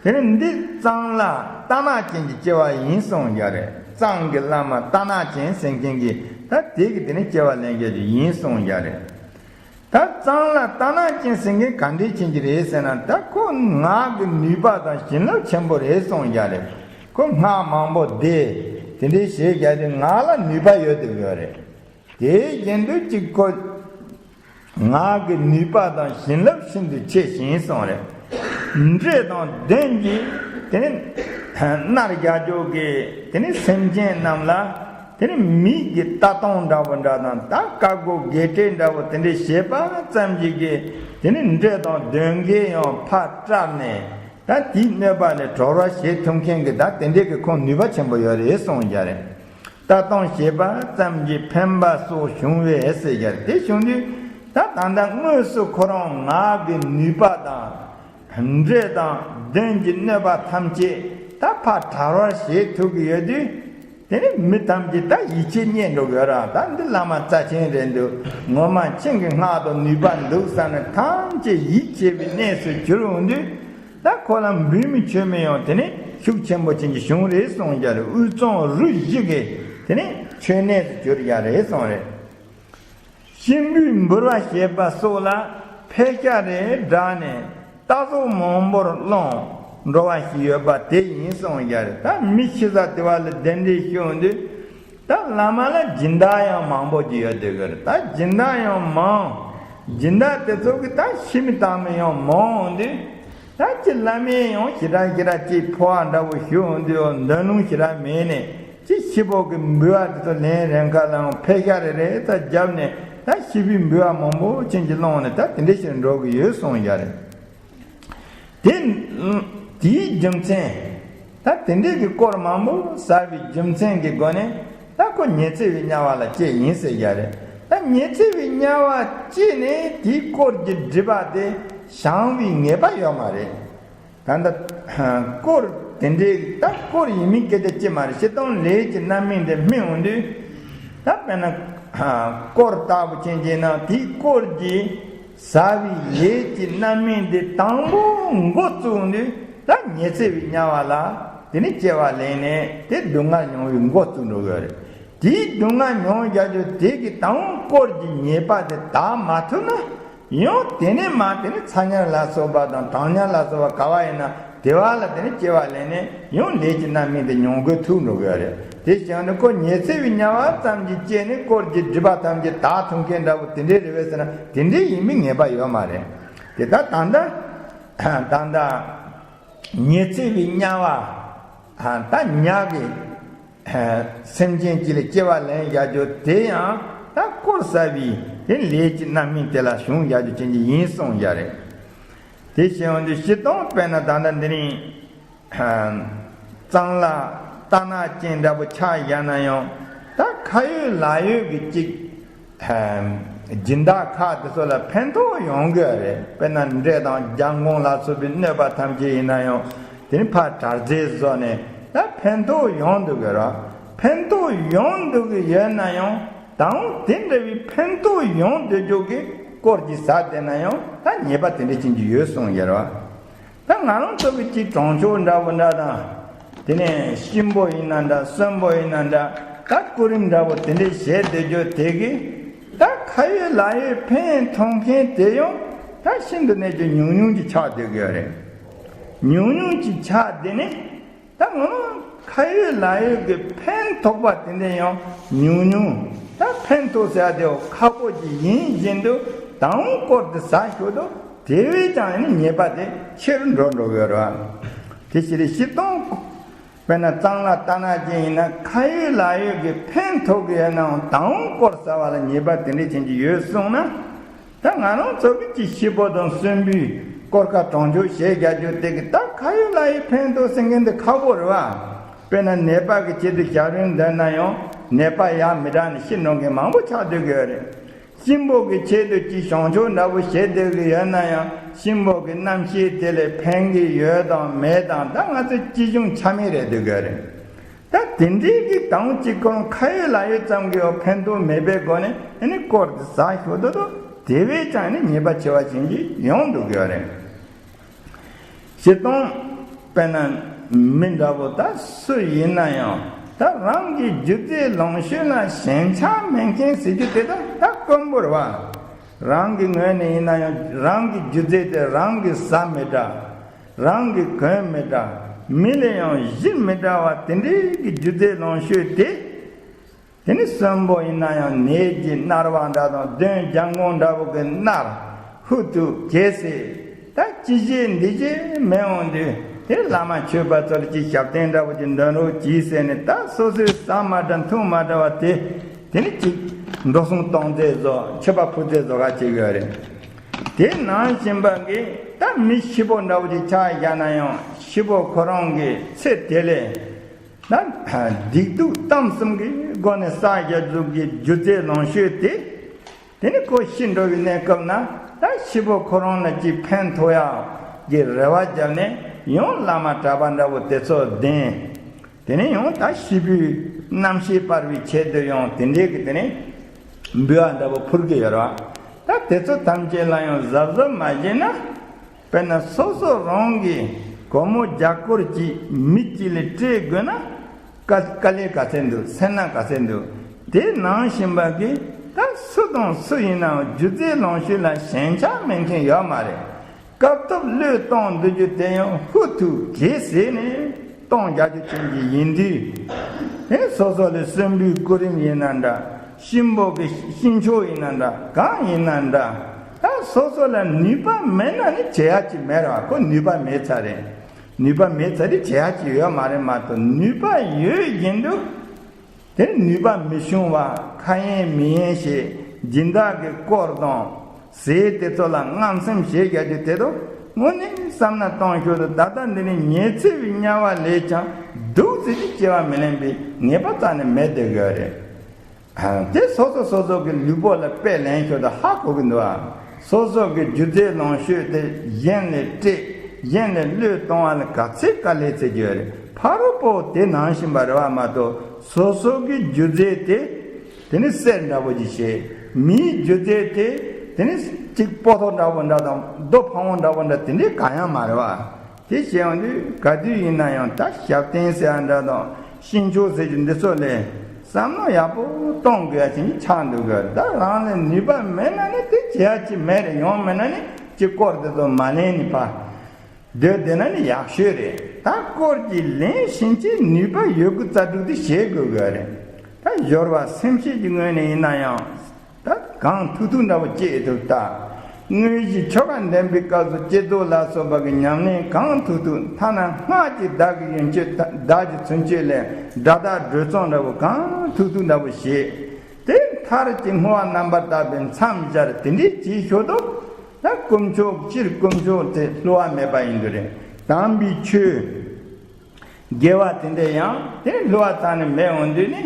དེ་ནི་འདི་གཙང་ལ་ལྟ་ན་ཅན་གྱིས་སྐྱེ་བ་ཡིན་གསུངས་ཡ་རེད། གཙང་གི་བླ་མ་ལྟ་ན་ཅན་ཟེར་མཁན་གྱིས་ད་དེ་གིས་དེ་ནི་སྐྱེ་བ་ལེན་རྒྱུ་ཡིན་གསུངས་ཡ་རེད། ད་གཙང་ལ་ལྟ་ན་ཅན་ཟེར་མཁན་ག་འདྲས་ཅན་གྱི་རེད་ཟེར་ན། ད་ཁོ་ངག་གི་ནུས་པ་དང་བྱིན་རླབས་ཆེན་པོ་རེད་གསུངས་ཡ་རེད། ཁོ་སྔགས་མང་པོ་བཟླས། དེ་འདྲས་བྱས་ཡ་དེ་ངག་ལ་ནུས་པ་ཡོད་དེ་ཡོད་རེད། དེ་བཞིན་དུ་གཅིག་ཁོ་ངག་གི་ནུས་པ་དང་བྱིན་རླབས་ཤིན་ཏུ་ཆེ་ཞིང་གསུངས་རེད། འདྲེ་དང་གདོན་གྱིས་དེ་ནི་མནར་རྒྱག་རྒྱུ་གི་དེ་ནི་སེམས་ཅན་རྣམས་ལ། དེ་ནི་མིག་གི་ལྟ་སྟངས་འདྲ་བོ་འདྲ་དང་། ད་ཀ་གོ་གེ་ཏྲེ་འདྲ་བོ་དེ་འདྲས་བྱེད་པ་ཙམ་གྱིས་གི་དེ་ནི་འདྲེ་དང་གདོན་བགེགས་ཡང་ཕར་བཀྲབ་ནས། ད་དེའི་གནོད་པ་ལས་གྲོལ་བར་བྱེད་ཐུབ་མཁན་གྱི་ད་དེ་འདྲས་ཀྱི་ཁོང་ནུས་པ་ཆེན་པོ་ཡོད་རེད་གསུངས་ཡ་རེད། ལྟ་སྟངས་བྱེད་པ་ཙམ་གྱིས་ཕན་པ་སོགས་བྱུང་བས་ཟེར་ཡ་རེད། དེ་བྱུང་དུས་ད་ད་ལྟ་དངོས་སུ་ཁོ་རང་ངག་གི་ནུས་པ་དང་། འདྲེ་དང་གདོན་གྱི་གནོད་པ་ཐམས་ཅད་ད་ཕར་བྲལ་བར་བྱེད་ཐུབ་ཀྱི་ཡོད་དུས། དེ་ནི་མི་ཐམས་ཅད་ད་ཡིད་ཆེས་རྙེད་འགྲོ་གི་ཡོད་ར། ད་འདི་བླ་མ་རྩ་ཆེན་རེད་འདུག་ངོ་མ་ཁྱེད་ཀྱི་སྔགས་དང་ནུས་པ་འདུག་བསམ་ནས་ཐམས་ཅད་ཡིད་ཆེས་པའི་གནས་སུ་གྱུར་འོང་དུས། ད་ཁོ་ལ་འབུལ་མི་མཆོད་མི་ཡང་དེ་ནི་ཤུགས་ཆེན་པོ་ཅན་གྱི་བྱུང་རེད་གསུངས་ཡ་རེད། དབུས་གཙང་རུ་བཞི་གི་དེ་ནི་མཆོད་གནས་སུ་གྱུར་ཡ་རེད་གསུངས་རེད། གཤིན་པོས་འབུལ་བ་བྱེད་པ་སོགས་ལ་ཕལ་ཤ་རེ་བསྒྲགས་ནས་རྟ་ཟོག་མང་པོར་སློང་འགྲོ་བ་ཞིག་ཡོད་པ་དེ་ཡིན་གསུངས་ཡ་རེད། ད་མི་ཤི་ས་དེ་བ་ལ་གདན་འདྲེན་ཞུ་འོང་དུས། ད་བླ་མ་ལ་སྦྱིན་བདག་ཡང་མང་པོ་ཅིག་ཡོད་དེ་གི་རེད། ད་སྦྱིན་བདག་ཡང་མང་། སྦྱིན་བདག་དེ་ཚོ་གི་ད་ཤི་མི་དྭངས་མི་ཡང་མང་འོང་དུས། ད་ཅི་བླ་མས་ཡང་ཞེ་དྲག་ཞེ་དྲག་ཅིག་འཕོ་བ་འདྲ་བོ་ཞུ་འོང་དུས། འདོན་ལུགས་ཞེ་དྲག་མེད་ནས། ཅི་ཤི་བོ་གི་འབུལ་བ་དེ་ཚོ་ལན་རན་ཁ་ལའང་ཕལ་ཤ་རེ་རེ་ད་བརྒྱབ་ནས། ད་ཤི་བོའི་འབུལ་བ་མང་པོ་ཅན་གྱི་སློང་ནས་ད་དེ་འདྲ་ཞིག་འགྲོ་གི་ཡོད་གསུངས་ཡ་རེད། དེ་དེའི་རྒྱུ་མཚན། ད་དེ་འདྲའི་གི་དཀོར་མང་པོ་ཟ་བའི་རྒྱུ་མཚན་གྱི་སྒོ་ནས་ད་ཁོ་ཉི་ཚེ་བའི་དམྱལ་བ་ལ་སྐྱེས་ཡིན་ཟེར་ཡ་རེད། ད་ཉི་ཚེ་བའི་དམྱལ་བ་སྐྱེས་ནས་དེའི་དཀོར་གྱི་སྒྲིབ་པ་དེ་བྱང་བའི་ངེས་པ་ཡོད་མ་རེད། ད་ལྟ་དཀོར་དེ་འདྲའི་ད་དཀོར་ཡིན་མིན་སྐད་ཆ་ཅི་མ་རེད། སྤྱིར་བཏང་ལས་ཀྱི་རྣམ་སྨིན་དེ་སྨིན་འོང་དུས། ད་དཔེར་ན་དཀོར་ལྟ་བུ་ཅན་གྱི་ནང་དེའི་དཀོར་གྱི་ཟ་བའི་ལས་ཀྱི་རྣམ་སྨིན་དེ་དང་པོ་འགོ་བཙུགས་འོང་དུས། ད་ཉི་ཚེ་བའི་དམྱལ་བ་ལ་དེ་ནི་སྐྱེ་བ་ལེན་ནས་དེ་སྡུག་བསྔལ་མྱོང་བའི་འགོ་བཙུགས་འགྲོ་གི་ཡོད་རེད། དེའི་སྡུག་བསྔལ་མྱོང་རྒྱག་རྒྱུ་དེ་གི་དང་པོ་དཀོར་གྱི་ཉེས་པ་དེ་དག་མ་ཐུབ་ན། ཡང་དེ་ནས་མ་དེ་ནས་ཚ་དམྱལ་ལ་སོགས་པ་དང་གྲང་དམྱལ་ལ་སོགས་པ་ག་བ་ཡིན་ན་དེ་བ་ལ་དེ་ནས་སྐྱེ་བ་ལེན་ནས་ཡང་ལས་ཀྱི་རྣམ་སྨིན་དེ་མྱོང་དགོས་ཐུག་འགྲོ་གི་ཡོད་རེད། དེ་བྱས་ནས་ཁོ་ཉི་ཚེ་བའི་དམྱལ་བ་ཙམ་གྱིས་སྐྱེས་ནས་དཀོར་གྱི་སྒྲིབ་པ་ཐམས་ཅད་དག་ཐུབ་མཁན་འདྲ་བོ་དེ་འདྲའི་རེད་པས་ཟེར་ན། དེ་འདྲའི་ཡིན་པའི་ངེས་པ་ཡོད་མ་རེད། དེ་ད་ད་ལྟ་ད་ལྟ་ཉི་ཚེ་བའི་དམྱལ་བ་ད་ཉག་གི་སེམས་ཅན་གཅིག་ལ་སྐྱེ་བ་ལེན་བྱ་རྒྱུ་དེ་ཡང་ད་དཀོར་ཟ་བའི་དེ་ལས་ཀྱི་རྣམ་སྨིན་དེ་ལ་བྱུང་བྱ་རྒྱུ་ཅན་གྱི་ཡིན་གསུངས་ཡ་རེད། དེ་བྱས་འོང་དུས་སྤྱིར་བཏང་དཔེར་ན་ད་ལྟ་འདི་རིང་གཙང་ལ་ལྟ་ན་ཅན་འདྲ་པོ་ཆ་བཞག་ན་ཡང་། ད་ཁ་ཡོད་ལག་ཡོད་ཀྱི་གཅིག་སྦྱིན་བདག་ཁག་དེ་ཚོ་ལ་ཕན་ཐོགས་ཡོང་གི་རེད། དཔེར་ན་འབྲས་དང་ལྗང་གུང་ལ་སོགས་པའི་གནོད་པ་ཐམས་ཅད་ཡིན་ན་ཡང་དེ་ནི་ཕར་དྲག་རྫས་བཟོས་ནས་ད་ཕན་ཐོགས་ཡོང་འདུག་གི་རེད། ཕན་ཐོགས་ཡོང་འདུག་གི་ཡོད་ན་ཡང་ད་འོང་དེ་འདྲ་བའི་ཕན་ཐོགས་ཡོང་འདོད་ཀྱོག་གི་སྐོར་གྱི་ཟ་བསྡད་ན་ཡང་ད་ཉེས་པ་དེ་འདྲ་ཅན་གྱི་ཡོད་གསུངས་ཡོད་རེད། ད་ང་རང་ཚོ་གི་ཅིག་གྲོང་ཆོག་འདྲ་བོ་འདྲ་དང་། དེ་ནས་གཤིན་པོ་ཡིན་ན་འདྲ་གསོན་པོ་ཡིན་ན་འདྲ། ད་སྐུ་རིམ་འདྲ་བོ་དེ་འདྲས་བྱས་བསྡད་རྒྱུ་དེ་གིས་ད་ཁ་ཡོད་ལག་ཡོད་ཕན་ཐོགས་མཁན་དེ་ཡང་ད་ཤིན་ཏུ་ནས་ཀྱི་ཉུང་ཉུང་ཅིག་ཆགས་བསྡད་ཀྱི་ཡོད་རེད། ཉུང་ཉུང་ཅིག་ཆགས་བསྡད་ནས་ད་ངོ་མ་ཁ་ཡོད་ལག་ཡོད་ཀྱི་ཕན་ཐོགས་པ་དེ་འདྲས་ཡང་ཉུང་ཉུང་། ད་ཕན་ཐོགས་ཟེར་ཡ་དེ་ཁག་པོ་ཅིག་ཡིན་བཞིན་དུ་ད་འོང་སྐོར་དེ་ཟ་ཞོར་དུ། དེ་བས་ཀྱང་ནི་ཉེས་པ་དེ་ཆེ་རུ་འགྲོ་འགྲོ་གི་ཡོད་རེད་བ། དེ་ཕྱིར་བཞི་སྟོང་། དཔེར་ན་གཙང་ལ་ལྟ་ན་ཅན་ཡིན་ན་ཁ་ཡོད་ལག་ཡོད་ཀྱི་ཕན་ཐོགས་ཀྱི་ཡོད་ནའང་ད་འོང་སྐོར་ཟ་བ་ལ་ཉེས་པ་དེ་འདྲས་ཅན་གྱི་ཡོད་གསུངས་ན། ད་ང་རང་ཚོ་གི་ཅི་ཤི་བོ་དང་གསོན་པོའི་སྐོར་ཁ་གྲོང་ཆོག་བྱེད་རྒྱ་རྒྱུ་དེ་གི་ད་ཁ་ཡོད་ལག་ཡོད་ཕན་ཐོགས་ཟེར་མཁན་དེ་ཁག་པོ་རེད་བ། དཔེར་ན་ནད་པ་གི་ཆེད་དུ་ཞག་རིང་བསྡད་ན་ཡང་ནད་པ་ཡག་མི་དྲག་ནས་ཤི་འགྲོ་མཁན་མང་པོ་ཆགས་སྡོད་ཀྱི་ཡོད་རེད། གཤིན་པོ་གི་ཆེད་དུ་ཅིག་བྱང་ཆུབ་འདྲ་བོ་བྱེད་བསྡད་ཀྱི་ཡོད་ན་ཡང་གཤིན་པོ་གི་རྣམ་ཤེས་དེ་ལས་ཕན་གྱི་ཡོད་དང་མེད་དང་ད་ང་ཚོ་ཅི་བྱུང་ཆ་མེད་རེད་འདུག་གི་རེད། ད་དེ་འདྲའི་གི་དང་གཅིག་ཁོང་ཁ་ཡོད་ལག་ཡོད་ཙམ་གྱི་ཕན་ཐོགས་མེད་པའི་སྒོ་ནས་ཨ་ནི་སྐོར་དེ་ཟ་ཞོར་དུ་དེ་བས་ཀྱང་ནི་ཉེས་པ་ཆེ་བ་ཅན་གྱི་ཡོང་འདུག་གི་རེད། བཞི་སྟོང་། དཔེར་ན་མི་འདྲ་བོ་ད་སུ་ཡིན་ན་ཡང་ད་རང་གི་རྒྱུ་རྫས་ལོངས་སྤྱོད་ལ་ཞེན་ཆགས་མེད་མཁན་ཟེར་རྒྱུ་དེ་ད་ད་དཀོན་པོ་རེད་བ། རང་གི་ངོས་ནས་ཡིན་ན་ཡང་རང་གི་རྒྱུ་རྫས་དེ་རང་གི་ཟ་མི་འདྲ། རང་གི་གོན་མི་འདྲ། མི་ལ་ཡང་གཞི་མི་འདྲ་བ་དེ་འདྲའི་གི་རྒྱུ་རྫས་ལོངས་སྤྱོད་དེ། དེ་ནི་གསོན་པོ་ཡིན་ན་ཡང་ནས་ཀྱི་གནར་བ་འདྲ་དང་གདོན་ལྗང་གུང་འདྲ་བོ་གི་གནར་ཧུ་ཐུ་གེ་སེ། ད་ཅི་བྱེད་འདི་བྱེད་མེད་འོང་དུས་དེ་བླ་མ་མཆོད་པ་ཚོར་གྱི་ཞབས་བརྟན་འདྲ་བོ་ཅིག་འདོན་རོགས་གྱིས་ཟེར་ནས་ད་སོ་སོའི་ཟ་མ་འདྲ་འཐུང་མ་འདྲ་བ་དེ་དེ་ནི་ཅིག་འགྲོ་སོང་གཏོང་རྫས་བཟོ་མཆོད་པ་ཕུལ་རྫས་བཟོ་ག་བྱེད་ཀྱི་ཡོད་རེད། དེ་ནང་བཞིན་པ་གི་ད་མི་ཤི་བོ་འདྲ་བོ་ཅིག་ཆགས་བཞག་ན་ཡང་ཤི་བོ་ཁོ་རང་གི་ཚེ་དེ་ལས། ན། སྡིག་སྡུག་གཏམ་གསུམ་གྱི་སྒོ་ནས་བསགས་རྒྱ་མཛུབ་ཀྱི་རྒྱུ་རྫས་ལོངས་སྤྱོད་དེ། དེ་ནི་ཁོ་ཤི་འགྲོ་བའི་གནས་སྐབས་ན་ད་ཤི་བོ་ཁོ་རང་ལ་ཅིག་ཕན་ཐོགས་ཡག་གི་རེ་བ་བརྒྱབ་ནས་ཡང་བླ་མ་གྲྭ་པ་འདྲ་བོ་དེ་ཚོ་བདེན། དེ་ནས་ཡང་ད་ཤི་བོའི་རྣམ་ཤེས་སྤར་བའི་ཆེད་དུ་ཡང་དེ་འདྲའི་གི་དེ་ནས་འབུལ་བ་འདྲ་བོ་ཕུལ་གི་ཡོད་རེད་བ། ད་དེ་ཚོ་ཐམས་ཅད་ལ་ཡང་གཟབ་གཟབ་མ་བྱས་ན། དཔེར་ན་སོ་སོ་རང་གི་སྒོར་མོ་བརྒྱ་སྐོར་གྱིས་མི་གཅིག་ལ་སྤྲད་དགོས་ན་དཀའ་དཀའ་ལས་ག་ཚད་འདུག་སེམས་ནང་ག་ཚད་འདུག་དེ་ནང་བཞིན་པ་གི་ད་སུ་དང་སུ་ཡིན་ནའང་རྒྱུ་རྫས་ལོངས་སྤྱོད་ལ་ཞེན་ཆགས་མེད་མཁན་ཡོད་མ་རེད། སྐབས་ཐོབ་བློས་གཏོང་འདོད་རྒྱུ་དེ་ཡང་ཧུ་ཐུག་གེ་ཟེར་ནས་གཏོང་རྒྱག་རྒྱུ་ཅན་གྱི་ཡིན་དུས། དེ་སོ་སོ་ལ་གསོན་པོའི་སྐུ་རིམ་ཡིན་ན་འདྲ། གཤིན་པོ་གི་གཤིན་ཆོག་ཡིན་ན་འདྲ་གང་ཡིན་ན་འདྲ། ད་སོ་སོ་ལ་ནུས་པ་མེད་ན་ནི་བྱེད་ཡ་ཅིག་མེད་ར་བ། ཁོ་ནུས་པ་མེད་ཚར་རེད། ནུས་པ་མེད་ཚར་རེད་བྱེད་ཡ་ཅིག་ཡོད་མ་རེད་མ་གཏོགས་ནུས་པ་ཡོད་བཞིན་དུ། དེ་ནུས་པ་མི་ཤོང་བ་ཁ་ཡེངས་མི་ཡེངས་ཞེས་སྦྱིན་བདག་གི་དཀོར་དང་ཟས་དེ་ཚོ་ལ་རྔམ་སེམས་བྱེད་རྒྱག་རྒྱུ་དེ་དང་དངོས་གནས་བསམ་ན་གཏོང་ཤོར་དུ་ད་ལྟ་འདི་ནི་ཉི་ཚེ་བའི་དམྱལ་བ་ལས་ཀྱང་སྡུག་ཟེར་གྱི་སྐྱེ་བ་མི་ལེན་པའི་ངེས་པ་རྩ་ནས་མེད་དེ་དགོས་རེད། དེ་སོ་སོ་སོ་སོ་གི་ལུས་པོ་ལ་དཔེ་ལེན་ཤོར་དུ་ཧ་གོ་གི་འདུག་ཨ། སོ་སོ་གི་རྒྱུ་རྫས་ལོངས་སྤྱོད་དེ་གཞན་ལས་སྤྲད། གཞན་ལས་བློས་གཏོང་བ་ལ་ག་ཚད་དཀའ་ལས་ཚད་རྒྱུ་རེད། ཕ་རོལ་པོ་དེ་ནང་བཞིན་པ་རེད་བ་མ་གཏོགས་སོ་སོ་གི་རྒྱུ་རྫས་དེ། དེ་ནི་གསེར་འདྲ་པོ་ཅིག་བྱེད། མིའི་རྒྱུ་རྫས་དེ། དེ་ནི་གཅིག་སྤོ་ཐོག་འདྲ་པོ་འདྲ་དང་རྡོ་ཕ་བོང་འདྲ་པོ་འདྲ་དེ་འདྲའི་གང་ཡང་མ་རེད་བ། དེ་བྱས་ཡོང་དུས་ག་དུས་ཡིན་ན་ཡང་ད་ཞབས་བརྟན་ཟེར་ཡ་འདྲ་དང་གཤིན་ཆོག་ཟེར་རྒྱུ་འདི་ཚོ་ལས་བསམ་བློ་ཡག་པོ་གཏོང་དགོས་ཡ་ཅིག་ཆགས་འདུག་གི། ད་རང་ལ་ནུས་པ་མེད་ན་ནི་དེ་བྱེད་ཡ་ཅིག་མེད་རེད། ཡོང་མེད་ན་ནི་ཅིག་སྐོར་དེ་ཚོ་མ་ལེན་ནི་ཕ། སྡོད་བསྡད་ན་ནི་ཡག་ཤོས་རེད། ད་སྐོར་གྱི་ལེན་བཞིན་གྱི་ནུས་པ་ཡོད་རྒུ་རྩལ་སྤྲུགས་དེ་བྱེད་དགོས་དགོས་རེད། ད་སྦྱོར་བ་སེམས་བསྐྱེད་ཀྱི་ངོས་ནས་ཡིན་ན་ཡང་། ད་གང་ཐུབ་ཐུབ་འདྲ་པོ་སྐྱེས་ཐུབ་ད། དངོས་གཞི་ཆོ་ག་འདོན་པའི་སྐབས་སུ་བསྐྱེད་རྫོགས་ལ་སོགས་པ་གི་ཉམས་ལེན་གང་ཐུབ་ཐུབ་ཐ་ན་སྔགས་ཀྱི་བདག་གི་ཡོན་མཆོད་བདག་གི་ཚུན་ཆོད་ལས་སྒྲ་དག་སྒྲོལ་ཚོགས་འདྲ་པོ་གང་ཐུབ་ཐུབ་འདྲ་པོ་བྱེད། དེ་མཐར་གྱིས་བསྔོ་བ་རྣམ་པར་དག་པའི་མཚམས་སྦྱར་དེ་འདྲའི་བྱེད་ཞོར་དུ། ད་དཀོན་མཆོག་སྤྱིར་དཀོན་མཆོག་དེ་བསླུ་བ་མེད་པ་ཡིན་དུ་རེད། དམ་པའི་ཆོས། དགེ་བ་དེ་འདྲ་ཡང་དེ་བསླུ་བ་རྩ་ནས་མེད་འོང་དུས་ནི།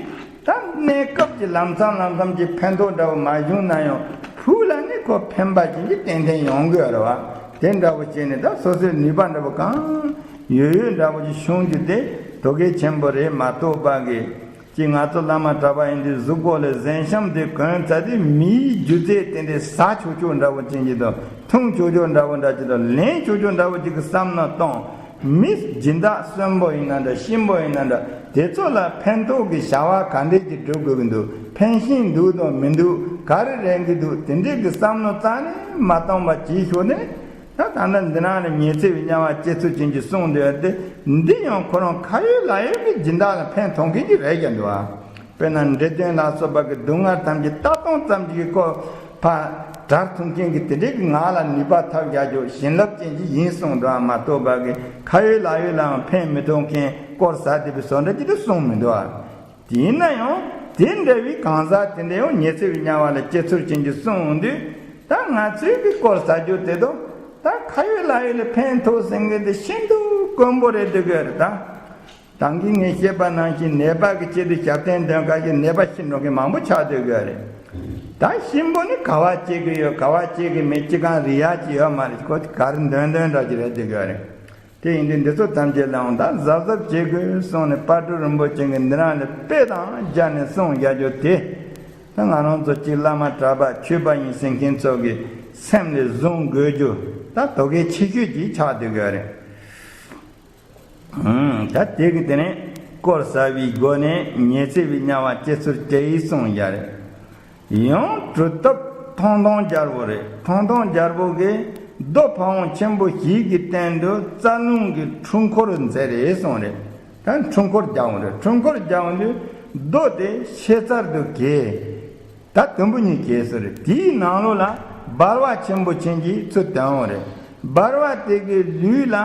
ད་གནས་སྐབས་ཀྱི་ལམ་སང་ལམ་སང་གི་ཕན་ཐོགས་འདྲ་བོ་མ་བྱུང་ན་ཡང་ བུ་ལ་ནི་ཁོ་ཕན་པ་ཅན་གྱི་ཏན་ཏན་ཡོང་གི་ཡོད་རེད་བ། དེ་འདྲ་བོ་བྱས་ནས་ད་སོ་སོའི་ནུས་པ་འདྲ་བོ་གང་ཡོད་ཡོད་འདྲ་བོ་ཅིག་ཤོང་རྒྱུ་དེ་དོ་གལ་ཆེན་པོ་རེད་མ་གཏོགས་པ་གི། ཅིག་ང་ཚོ་བླ་མ་གྲྭ་པ་ཡིན་དུས་གཟུགས་པོ་ལ་གཟན་ཤམ་དེ་གོན་ཚར་དུས་མིའི་སྒྱུ་རྩལ་དེ་འདྲའི་ཟ་ཆོག་ཆོག་འདྲ་བོ་ཅན་གྱི་དང་འཐུང་ཆོག་ཆོག་འདྲ་བོ་འདྲ་ཅིག་དང་ལེན་ཆོག་ཆོག་འདྲ་བོ་ཅིག་གི་བསམ་མནོ་གཏོང་། མི་སྦྱིན་བདག་གསོན་པོ་ཡིན་ན་འདྲ་གཤིན་པོ་ཡིན་ན་འདྲ་དེ་ཚོ་ལ་ཕན་ཐོགས་ཀྱི་བྱ་བ་ག་འདྲས་ཀྱི་སྒྲུབ་དགོས་ཀྱི་འདུག་ཕན་ཤིང་འདུག་དང་མི་འདུག་ག་རེ་རན་གྱི་འདུག་དེ་འདྲས་ཀྱི་བསམ་མནོ་རྩ་ནས་མ་གཏོང་པ་བྱེད་ཤོག་ནས། ད་ད་ལྟ་འདི་ནང་ལ་ཉི་ཚེ་བའི་དམྱལ་བ་སྐྱེ་ཚུལ་ཅན་གྱི་གསུང་འདི་ཡོད་དེ། འདི་ཡང་ཁོ་རང་ཁ་ཡོད་ལག་ཡོད་ཀྱི་སྦྱིན་བདག་ལ་ཕན་ཐོགས་མཁན་གྱི་རེད་ཀྱང་འདུག་ཨ། དཔེར་ན་འདྲེ་གདོན་ལ་སོགས་པ་གི་སྡུག་བསྔལ་ཐམས་ཅད་ལྟ་སྟངས་ཙམ་གྱིས་ཁོ་ཕ་དགྲར་མཐོང་མཁན་གྱི་དེ་འདྲའི་གི་ང་ལ་ནུས་པ་ཐོབ་རྒྱག་རྒྱུ་བྱིན་རླབས་ཅན་གྱི་ཡིན་གསུངས་འདུག་ཨ། མ་གཏོགས་པ་གི་ཁ་ཡོད་ལག་ཡོད་ལའང་ཕན་མི་ཐོགས་མཁན་དཀོར་ཟ་བསྡད་པའི་བཟོ་འདྲ་ཅིག་ཏུ་གསུངས་མི་འདུག་ཨ། དེ་ཡིན་ན་ཡང་དེ་འདྲ་བའི་གང་ཟག་དེ་འདྲ་ཡང་ཉི་ཚེ་བའི་དམྱལ་བ་ལ་སྐྱེ་ཚུལ་ཅན་གྱི་གསུང་འོང་དུས། ད་ང་ཚོའི་གི་དཀོར་ཟ་རྒྱུ་དེ་དང་ད་ཁ་ཡོད་ལག་ཡོད་ལ་ཕན་ཐོགས་ཟེར་མཁན་དེ་ཤིན་ཏུ་དཀོན་པོ་རེད་འདུག་གི་རེད་ད། ད་གིན་ངས་བཤད་པ་ནང་བཞིན་ནད་པ་གི་ཆེད་དུ་ཞབས་བརྟན་འདོན་ག་ཞིག་ནད་པ་ཤི་འགྲོ་མཁན་མང་པོ་ཆགས་འདུག་གི་རེད། ད་གཤིན་པོ་ནི་ག་བ་སྐྱེ་གི་ཡོད་ག་བ་སྐྱེ་གི་མེད་ཅི་གང་རིག་ཡག་ཅིག་ཡོད་མ་རེད། ཁོ་ག་རེ་འདོན་འདོན་འདྲ་ཅིག་རེད་འདུག་གི་རེད། དེ་ཡིན་དུས་འདི་ཚོ་ཐམས་ཅད་ལའང་ད་གཟབ་གཟབ་བྱེད་དགོས་གསུངས་ནས་དཔལ་སྤྲུལ་རིན་པོ་ཆེ་གིས་འདི་རང་ལ་དཔེ་དང་སྦྱར་ནས་གསུངས་བཞག་རྒྱུ་དེ། ད་ང་རང་ཚོ་གཅིག་བླ་མ་གྲྭ་པ་ཆོས་པ་ཡིན་ཟེར་མཁན་ཚོ་གི་སེམས་ལ་བཟུང་དགོས་རྒྱུ་ད་དོ་གལ་ཆེ་ཤོས་ཅིག་ཆགས་བསྡད་ཡོད་རེད། ད་དེ་གི་དེ་ནས་དཀོར་ཟ་བའི་སྒོ་ནས་ཉི་ཚེ་བའི་དམྱལ་བ་སྐྱེ་ཚུལ་དེ་ཡིས་གསུངས་བཞག་རེད། ཡང་གྲུབ་ཐོབ་ཐང་སྟོང་རྒྱལ་པོ་རེད། ཐང་སྟོང་རྒྱལ་པོ་གིས་རྡོ་ཕ་བོང་ཆེན་པོ་བཞི་གི་སྟེང་དུ་རྩ་རླུང་གི་འཕྲུལ་འཁོར་མཛད་རེད་གསུངས་རེད། ད་འཕྲུལ་འཁོར་རྒྱག་འོང་རེད། འཕྲུལ་འཁོར་རྒྱག་འོང་དུས་རྡོ་དེ་ཤེལ་རྩལ་དུ་གས། ད་དུམ་བུ་གཉིས་གས་སོ་རེད། དེའི་ནང་ལོགས་ལ་འབར་བ་ཆེན་པོ་ཆེན་གྱིས་ཚུར་ཐོན་འོང་རེད། འབར་བ་དེ་གི་ལུས་ལ་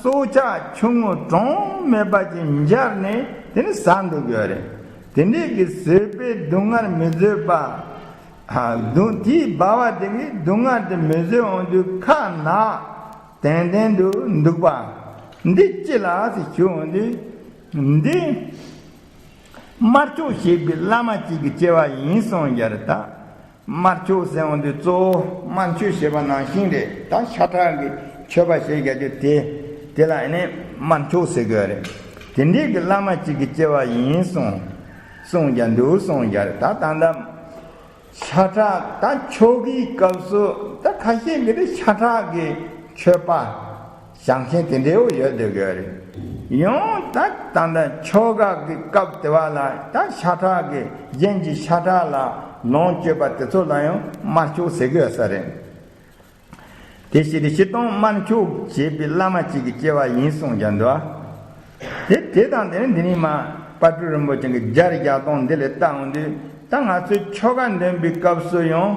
སྲོག་ཆགས་ཆུང་ངུ་གྲངས་མེད་པ་ཅིག་འབྱར་ནས་དེ་ནི་ཟ་འགྲོ་གི་ཡོད་རེད། དེ་འདྲས་ཀྱི་བཟོད་པའི་སྡུག་བསྔལ་མི་བཟོད་པ། ཨ། སྡུག་དེའི་འབར་བ་དེ་གིས་སྡུག་བསྔལ་དེ་མི་བཟོད་འོང་དུས་ཁ་ན་ཏན་ཏན་དུ་འདུག་པ། འདི་ཅི་ལགས་ཟེར་ཞུ་འོང་དུས། འདི་དམར་ཕྱོགས་ཞེས་པའི་བླ་མ་གཅིག་གི་སྐྱེ་བ་ཡིན་གསུངས་ཡོད་རེད་ད། དམར་ཕྱོགས་ཟེར་འོང་དུས་གཙོ་བོ་དམར་མཆོད་བྱེད་པ་ནང་བཞིན་རེད། ད་ཤ་ཁྲག་གི་མཆོད་པ་བྱེད་རྒྱུ་དེ། དེ་ལ་ཨ་ནི་དམར་མཆོད་ཟེར་གི་ཡོད་རེད། དེ་འདྲའི་གི་བླ་མ་གཅིག་གི་སྐྱེ་བ་ཡིན་གསུངས། གསུངས་ཀྱང་འདུག་གསུངས་ཀྱང་རེད། ད་ད་ལྟ་ཤ་ཁྲག་ད་མཆོད་ཀྱི་སྐབས་སུ་ད་ཁ་ཤས་ཀྱི་རེད། ཤ་ཁྲག་གི་མཆོད་པ་བྱང་ཆེན་དེ་འདྲའི་བོ་ཡོད་འདུག་གི་རེད། ཡང་ད་ད་ལྟ་ཆོ་ག་གི་སྐབས་དེ་བ་ལ་ད་ཤ་ཁྲག་གི་གཞན་གྱི་ཤ་ཁྲག་ལ་ལོངས་སྤྱོད་པ་དེ་ཚོ་ལ་ཡང་དམར་མཆོད་ཟེར་གི་ཡོད་ས་རེད། དེ་ཕྱིར་སྤྱིར་བཏང་དམར་མཆོད་བྱེད་པའི་བླ་མ་གཅིག་གི་སྐྱེ་བ་ཡིན་གསུངས་ཀྱང་འདུག་དེ་དེ་དང་དེ་ནི་འདི་ནི་མ་དཔལ་སྤྲུལ་རིན་པོ་ཆེ་གི་རྒྱ་རི་རྒྱ་སྟོང་འདི་ལས་བལྟ་འོང་དུས། ད་ང་ཚོས་ཆོ་ག་འདོན་པའི་སྐབས་སུ་ཡང་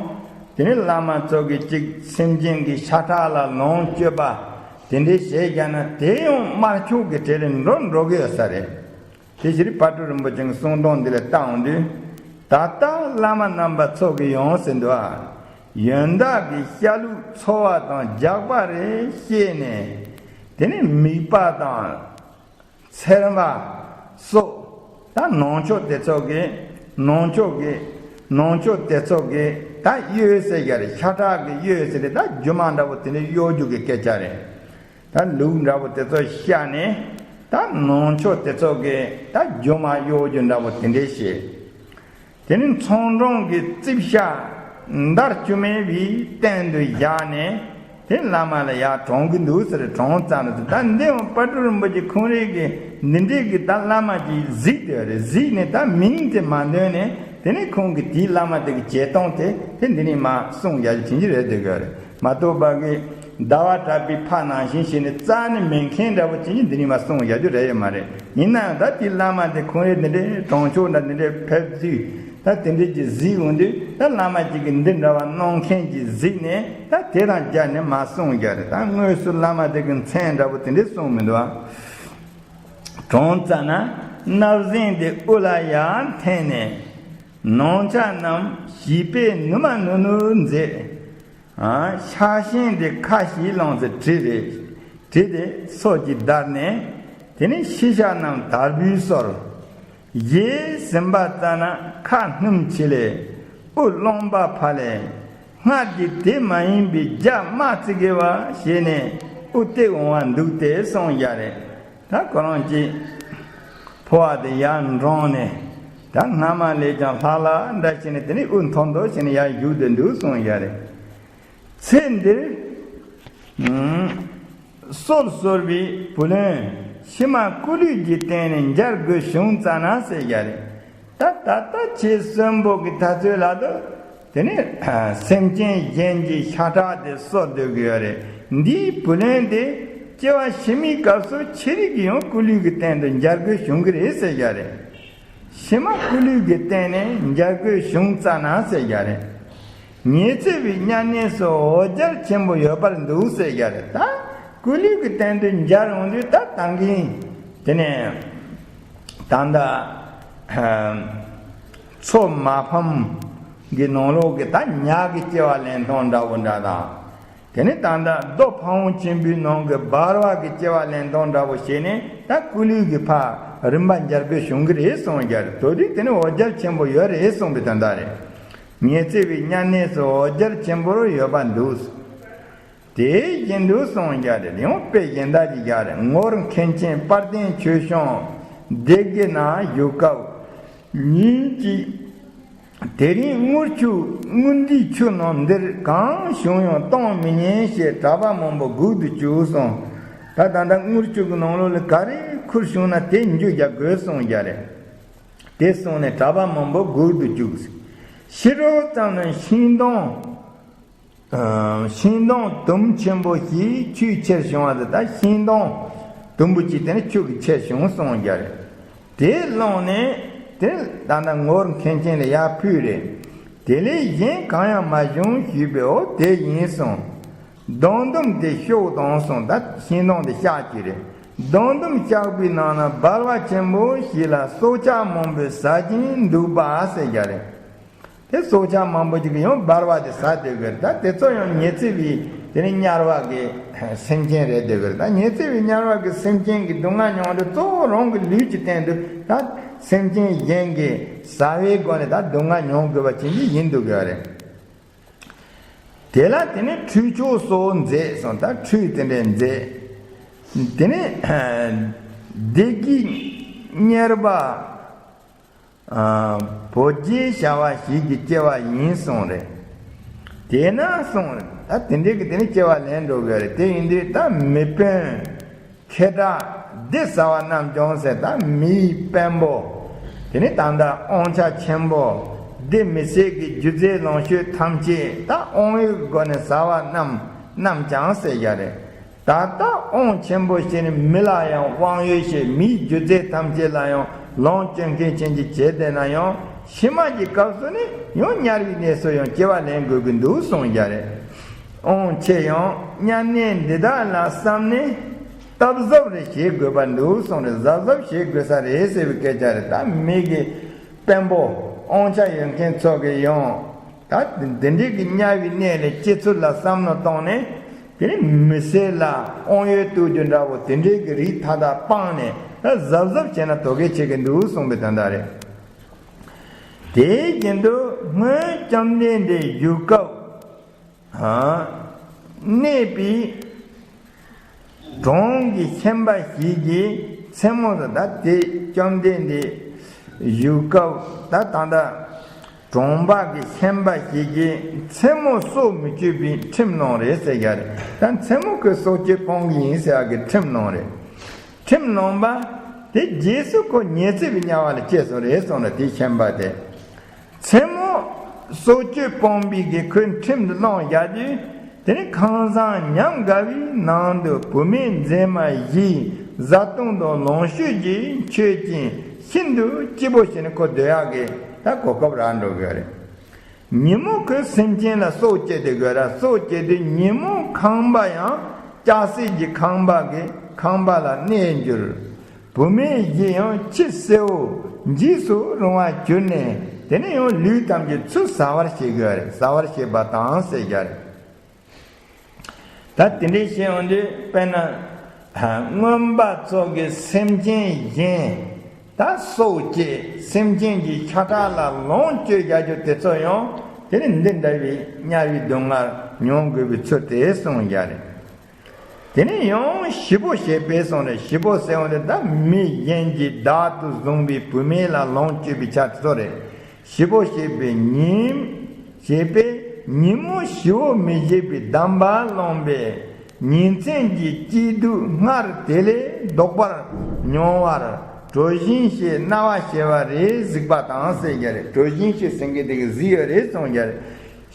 དེ་ནི་བླ་མ་ཚོ་གི་གཅིག་སེམས་ཅན་གྱི་ཤ་ཁྲག་ལ་ལོངས་སྤྱོད་པ་དེ་འདྲའི་བྱས་ཀྱང་ན་དེ་ཡང་དམར་མཆོད་ཀྱི་གྲས་ལ་འགྲོ་འགྲོ་གི་ཡོད་ས་རེད། དེ་ཕྱིར་དཔལ་སྤྲུལ་རིན་པོ་ཆེ་གི་གསུང་དོན་འདི་ལ་བལྟ་འོང་དུས། ད་ལྟ་བླ་མ་རྣམ་པ་ཚོ་གི་ཡོངས་སུ་འདུ་བ། ཡོན་བདག་གི་ཤ་ལུག་འཚོ་བ་དང་རྒྱགས་པ་རེ་བཤད་ནས། དེ་ནི་མིད་པ་དང་། ཚེར་མ་སོགས་ད་ནང་ཆོས་དེ་ཚོ་གི་ནང་ཆོས་ཀྱི་ནང་ཆོས་དེ་ཚོ་གི་ད་གཡོ་ཟེར་ཡ་རེད། ཤ་ཁྲག་གི་གཡོ་ཟེར་རེད། ད་རྒྱུ་མ་འདྲ་བོ་དེ་འདྲ་གཡོ་རྒྱུ་གི་སྐད་ཆ་རེད། ད་ལུག་འདྲ་བོ་དེ་ཚོ་བཤས་ནས་ད་ནང་ཆོས་དེ་ཚོ་གི་ད་རྒྱུ་མ་གཡོ་རྒྱུ་འདྲ་བོ་དེ་འདྲ་བཤད། དེ་ནི་ཚོང་གྲོང་གི་རྩིབ་ཤ་འདར་བཅུག་མེད་པའི་སྟེང་དུ་བཞག་ནས་དེ་བླ་མ་ལ་ཡར་དྲངས་ཀྱི་འདུག་ཟེར། དྲངས་ཙམ་དུ་ད་འདི་ཡང་དཔལ་སྤྲུལ་རིན་པོ་ཆེ་ཁོང་རང་གིས་འདི་འདྲའི་གི་ད་བླ་མ་ཅིག་གཟིགས་དེ་རེད། གཟིགས་ནས་ད་མིང་དེ་མ་འདོན་ནས་དེ་ནི་ཁོང་གིས་དེའི་བླ་མ་དེ་གི་བྱེད་སྟངས་དེ་དེ་འདི་ནི་མ་གསུང་ཡག་ཅིག་བྱེད་ཀྱི་རེད་འདུག་གི་རེད། མ་གཏོགས་པ་གི་ཟླ་བ་གྲགས་པའི་ཕ་ནང་བཞིན་བྱས་ནས་རྩ་ནས་མེད་མཁན་འདྲ་བོ་ཅིག་འདི་ནི་མ་གསུང་ཡག་རྒྱུ་རེད་ཡོད་མ་རེད། ཡིན་ནའང་ད་དེའི་བླ་མ་དེ་ཁོང་རང་འདི་འདྲའི་གྲོང་ཆོག་འདྲ་འདི་འདྲའི་ཕེབས་དུས་ད་དེ་འདྲའི་ཅིག་གཟིགས་འོང་དུས་ད་བླ་མ་ཅིག་གིས་འདི་འདྲ་བ་གནང་མཁན་ཅིག་གཟིགས་ནས་ད་དེ་དང་སྦྱར་ནས་མ་གསུང་ཡག་རེད། ད་དངོས་སུ་བླ་མ་དེ་གི་མཚན་འདྲ་བོ་དེ་འདྲའི་གསུངས་མི་འདུག་ཨ། གྲོང་ཙ་ན་བསྣབས་ཟིན་དེ་དབུ་ལ་ཡར་འཐེན་ནས། ནང་ཆ་རྣམས་བྱིས་པས་ནུ་མ་ནུ་ནུ་མཛད། ཨ། ཕྱག་ཤིང་དེ་ཁ་ཞིག་ལོངས་སུ་བྲིས་རེད། བྲིས་ཏེ་སོ་གཅིག་བརྡར་ནས། དེ་ནས་ཤི་ཤ་རྣམས་དར་བུས་གསོལ། ཞེས་ཟིན་པ་ཙ་ན་ཁ་སྣུམ་ཕྱིས་ལས་དབུ་རློན་པ་ཕབ་ལས། སྔར་གྱི་དེ་མ་ཡིན་པའི་རྒྱ་མ་ཙི་གེ་བ་བྱས་ནས་དབུ་བཏེགས་འོང་བ་འདུག་སྟེ་གསུངས་བཞག་རེད། ད་ཁོ་རང་གི་ཕོ་བ་དེ་ཡར་འགྲེངས་ནས། ད་སྔ་མ་ལས་ཀྱང་ལྷག་ལྷག་འདྲ་བྱས་ནས། དེ་ནས་དབུ་མཐོ་མཐོ་བྱས་ནས་ཡར་བཞུགས་བསྡད་འདུག་གསུངས་བཞག་རེད། ཚེ་འདིར། ཨུམ། སྲོལ་གསོལ་བའི་བུ་ལོན་ཕྱི་མ་སྐུ་ལུས་ཀྱི་སྟེང་ནས་འཇལ་དགོས་བྱུང་ཙ་ན་ཟེར་བཞག་རེད། ད་ད་ལྟ་ཁྱེད་གསོན་པོ་གི་ད་ཚོད་ལ་དུ། དེ་ནས་སེམས་ཅན་གཞན་གྱི་ཤ་ཁྲག་དེ་གསོ་སྡོད་ཀྱི་ཡོད་རེད། འདིའི་བུ་ལོན་དེ་སྐྱེ་བ་ཕྱི་མའི་སྐབས་སུ་ཁྱེད་རིགས་ཀྱིས་ཡང་སྐུ་ལུས་ཀྱི་སྟེང་དུ་འཇལ་དགོས་བྱུང་གི་རེད་ཟེར་བཞག་རེད། ཕྱི་མ་སྐུ་ལུས་ཀྱི་སྟེང་ནས་འཇལ་དགོས་བྱུང་ཙ་ན་ཟེར་བཞག་རེད། ཉི་ཚེ་བའི་བསྙེན་གནས་སུ་འོ་བརྒྱལ་ཆེན་པོ་ཡོད་པར་འདུག་ཟེར་བཞག་རེད། ད་སྐུ་ལུས་ཀྱི་སྟེང་དུ་འཇལ་འོང་དུས། ད་ད་གིན་དེ་ནས་ད་ལྟ་མཚོ་མ་ཕམ་གྱི་ནང་ལོགས་ཀྱི་ད་ཉག་གི་སྐྱེ་བ་ལེན་སྟངས་འདྲ་བོ་འདྲ་དང་། དེ་ནས་ད་ལྟ་རྡོ་ཕ་བོང་ཆེན་པོའི་ནང་གི་འབར་བ་གི་སྐྱེ་བ་ལེན་སྟངས་འདྲ་བོ་བྱས་ནས། ད་སྐུ་ལུས་ཀྱི་ཕར་རིམ་པ་འཇལ་དགོས་བྱུང་གི་རེད་གསུངས་བཞག་རེད། དེ་དུས་དེ་ནས་འོ་བརྒྱལ་ཆེན་པོ་ཡོད་རེད་གསུངས་པའི་དོན་དག་རེད། ཉི་ཚེ་བའི་བསྙེན་གནས་སུ་འོ་བརྒྱལ་ཆེན་པོར་ཡོད་པར་འདུག། དེ་བཞིན་དུ་གསུངས་བཞག་རེད། ཡང་དཔེ་གཞན་དག་ཅིག་བཞག་རེད། ངོར་མཁན་ཆེན་དཔལ་ལྡན་ཆོས་སྐྱོང་སྡེ་དགེ་ན་བཞུགས་སྐབས་ཉིན་གཅིག། དེ་རིང་དངུལ་ཆུ་དངུལ་འདྲིའི་ཆུ་རྣམས་འདིར་གང་བྱུང་ཡང་གཏོང་མི་ཉན་ཞེས་གྲྭ་པ་མང་པོ་སྒུག་ཏུ་བཅུག་གསུངས། ད་ད་ལྟ་དངུལ་ཆུ་གི་ནང་ལོགས་ལ་ག་རེ་ཁུར་བྱུང་ན་དེ་འཇུ་རྒྱག་དགོས་གསུངས་བཞག་རེད། དེ་གསུངས་ནས་གྲྭ་པ་མང་པོ་སྒུག་ཏུ་བཅུག། ཕྱི་རོལ་ཙམ་ན་ཤིང་སྡོང་། ཤིང་སྡོང་དུམ་ཆེན་པོ་ཞིག་ཆུས་ཁྱེར་བྱུང་བ་དེ། ད་ཤིང་སྡོང་དུམ་བུ་གཅིག་དེ་ནི་ཆུ་གིས་ཁྱེར་བྱུང་གསུངས་བཞག་རེད། དེ་བླངས་ནས་དེ་ད་ལྟ་ངོར་མཁན་ཆེན་ལ་ཡར་ཕུལ་རེད། དེ་ལས་གཞན་གང་ཡང་མ་བྱུང་ཞུས་པས། འོ་དེ་ཡིན་གསུངས། སྡོང་དུམ་དེ་གཤོག་དང་གསུངས། ད་ཤིང་སྡོང་དེ་གཤགས་ཀྱི་རེད། སྡོང་དུམ་གཤགས་པའི་ནང་ན་འབར་བ་ཆེན་པོ་ཞིག་ལ་སྲོག་ཆགས་མང་པོས་ཟ་བཞིན་འདུག་པ་ཟེར་བཞག་རེད། དེ་སྲོག་ཆགས་མང་པོ་ཅིག་གིས་ཡང་འབར་བ་དེ་ཟ་སྡོད་ཀྱི་རེད། ད་དེ་ཚོ་ཡང་ཉི་ཚེ་བའི་དེ་ནི་དམྱལ་བ་གི་སེམས་ཅན་རེད་སྡོད་ཀྱི་རེད། ད་ཉི་ཚེ་བའི་དམྱལ་བ་གི་སེམས་ཅན་གྱི་སྡུག་བསྔལ་མྱོང་དུས་གཙོ་བོ་རང་གི་ལུས་ཀྱི་སྟེང་དུ་ད་སེམས་ཅན་གཞན་གྱིས་ཟ་བའི་སྒོ་ནས་ད་སྡུག་བསྔལ་མྱོང་དགོས་པ་ཅན་ཅིག་ཡིན་འདུག་གི་རེད། དེ་ལ་དེ་ནི་ཁྲུས་ཆོག་སོགས་མཛད་གསུངས། ད་ཁྲུས་དེ་འདྲ་མཛད། དེ་ནི་སྡེ་དགེ་གཉེར་པ། ཨ། བོད་རྗེ་བྱ་བ་ཞིག་གི་སྐྱེ་བ་ཡིན་གསུངས་རེད། དེས་ན་གསུངས་རེད། ད་དེ་འདྲའི་གི་དེ་ནི་སྐྱེ་བ་ལེན་འགྲོ་གི་རེད། དེ་ཡིན་དུས་ད་མི་དཔོན་ཁེ་དྲག་སྡེ་ཟ་བ་རྣམས་ཀྱང་ཟེར། ད་མིའི་དཔོན་པོ་དེ་ནི་ད་ལྟ་དབང་ཆ་ཆེན་པོ་སྡེ་མི་སེར་གྱི་རྒྱུ་རྫས་ལོངས་སྤྱོད་ཐམས་ཅད་ད་དབང་ཡོད་སྒོ་ནས་ཟ་བ་རྣམས་རྣམས་ཀྱང་ཟེར་བཞག་རེད། ད་ལྟ་དབང་ཆེན་པོ་བྱས་ནས་མི་ལ་ཡང་དབང་ཡོད་བྱས། མིའི་རྒྱུ་རྫས་ཐམས་ཅད་ལ་ཡང་ལོངས་སྤྱོད་མཁན་ཅན་གྱི་བྱས་བསྡད་ན་ཡང་། ཕྱི་མ་གྱི་སྐབས་སུ་ནི་ཡང་དམྱལ་བའི་གནས་སུ་ཡང་སྐྱེ་བ་ལེན་དགོས་ཀྱི་འདུག་གསུངས་བཞག་རེད། དབང་ཆེ་ཡང་དམྱལ་གནས་འདི་དག་ལ་བསམ་ནས་གཏབ་གཟབ་རེ་བྱེད་དགོས་པ་འདུག་གསུངས་རེད། གཟབ་གཟབ་བྱེད་དགོས་ས་རེད་ཟེར་བའི་སྐད་ཆ་རེད། ད་མི་གི་དཔོན་པོ་དབང་ཆ་ཡོད་མཁན་ཚོ་གི་ཡང་། ད་འདི་འདྲའི་གི་དམྱལ་བའི་གནས་ལ་སྐྱེ་ཚུལ་ལ་བསམ་བློ་བཏང་ནས། དེ་ནི་མི་སེར་ལ་དབང་ཡོད་གཏུག་རྒྱུ་འདྲ་བོ་དེ་འདྲའི་གི་རིགས་མཐའ་དག་སྤངས་ནས། ད་གཟབ་གཟབ་བྱས་ན་དོ་གལ་ཆེ་གི་འདུག་གསུངས་པའི་དོན་དག་རེད། དེ་བཞིན་དུ་སྔོན་བཅོམ་ལྡན་འདས་བཞུགས་སྐབས་ཨ་གནས་པའི་གྲོང་གི་ཁྱིམ་པ་ཞིག་གིས་མཚན་མོ་དུ། ད་དེ་བཅོམ་ལྡན་འདས་བཞུགས་སྐབས་ད་ད་ལྟ་གྲོང་པ་གི་ཁྱིམ་པ་ཞིག་གིས་མཚན་མོ་སྲོག་མི་གཅོད་པའི་ཁྲིམས་གནང་རེད་ཟེར་བཞག་རེད། ད་མཚན་མོ་ཁོས་སྲོག་གཅོད་སྤོང་གི་ཡིན་ཟེར་བ་གི་ཁྲིམས་གནང་རེད། ཁྲིམས་གནང་བ་དེ་རྗེས་སུ་ཁོ་ཉི་ཚེ་བའི་དམྱལ་བ་ལ་སྐྱེས་སོང་རེད་གསུངས་ལ། དེ་ཁྱིམ་པ་དེ། མཚན་མོ་སྲོག་གཅོད་སྤོང་བའི་གི་ཁོས་ཁྲིམས་འདི་བླངས་བཞག་དུས། དེ་ནི་ཁང་བཟང་ཉམས་དགའ་བའི་ནང་དུ་བུད་མེད་མཛེས་མ་བཞིས་བཟའ་བཏུང་དང་ལོངས་སྤྱོད་ཀྱིས་མཆོད་ཅིང་ཤིན་ཏུ་སྐྱིད་པོ་བྱས་ནས་ཁོ་སྡོད་ཡག་གི་ད་གོ་སྐབས་རག་འགྲོ་གི་རེད། ཉིན་མོ་ཁོས་སེམས་ཅན་ལ་སྲོག་བཅད་དེ་དགོས་ར། སྲོག་བཅད་དུས་ཉིན་མོ་ཁང་པ་ཡང་ལྕགས་སྲེག་གི་ཁང་པ་གི་ཁང་པ་ལ་གནས་འགྱུར། བུད་མེད་བཞི་ཡང་ཁྱི་སེར་བོ་འཇིགས་སུ་རུང་བར་གྱུར་ནས། དེ་ནས་ཡང་ལུས་ཐམས་ཅད་ཚུར་ཟ་བར་བྱེད་དགོས་རེད། ཟ་བར་བྱེད་པ་དང་ཟེར་བཞག་རེད། ད་དེ་འདྲའི་བཤད་ཡོང་དུས་དཔེར་ན། ཨ། རྔོན་པ་ཚོ་གི་སེམས་ཅན་གཞན་ད་སྲོག་བཅད། སེམས་ཅན་གྱི་ཤ་ཁྲག་ལ་ལོངས་སྤྱོད་བྱ་རྒྱུ་དེ་ཚོ་ཡང་། དེ་ནི་འདི་འདྲ་བའི་དམྱལ་བའི་སྡུག་བསྔལ་མྱོང་དགོས་པའི་ཚུལ་དེ་གསུངས་ཡ་རེད། དེ་ནས་ཡང་ཞི་བོ་ཞེས་པས་གསུངས་ནས། ཞི་བོ་ཟེར་བ་དེ་ད་མི་གཞན་གྱིས་བདག་ཏུ་བཟུང་བའི་བུད་མེད་ལ་ལོངས་སྤྱོད་པའི་ཆ་དེ་ཚོ་རེད། ཞི་བོ་ཞེས་པས་ཉིན་ཞེས་པས་ཉིན་མོ་ཞི་བོ་མི་བྱེད་པའི་གདམས་པ་བླངས་པས་ཉིན་མཚན་གྱི་སྐྱིད་སྡུག་སྔར་དེ་ལས་ལྡོག་པར་མྱོང་བར་གྲོ་བཞིན་ཞེས་རྣ་བ་ཤེས་པ་རེ་གཟིགས་པ་དང་ཟེར་གྱི་རེད། གྲོ་བཞིན་ཞེས་ཟེར་མཁན་དེ་གི་གཟིགས་ཡོད་རེད་གསུངས་ཀྱི་རེད།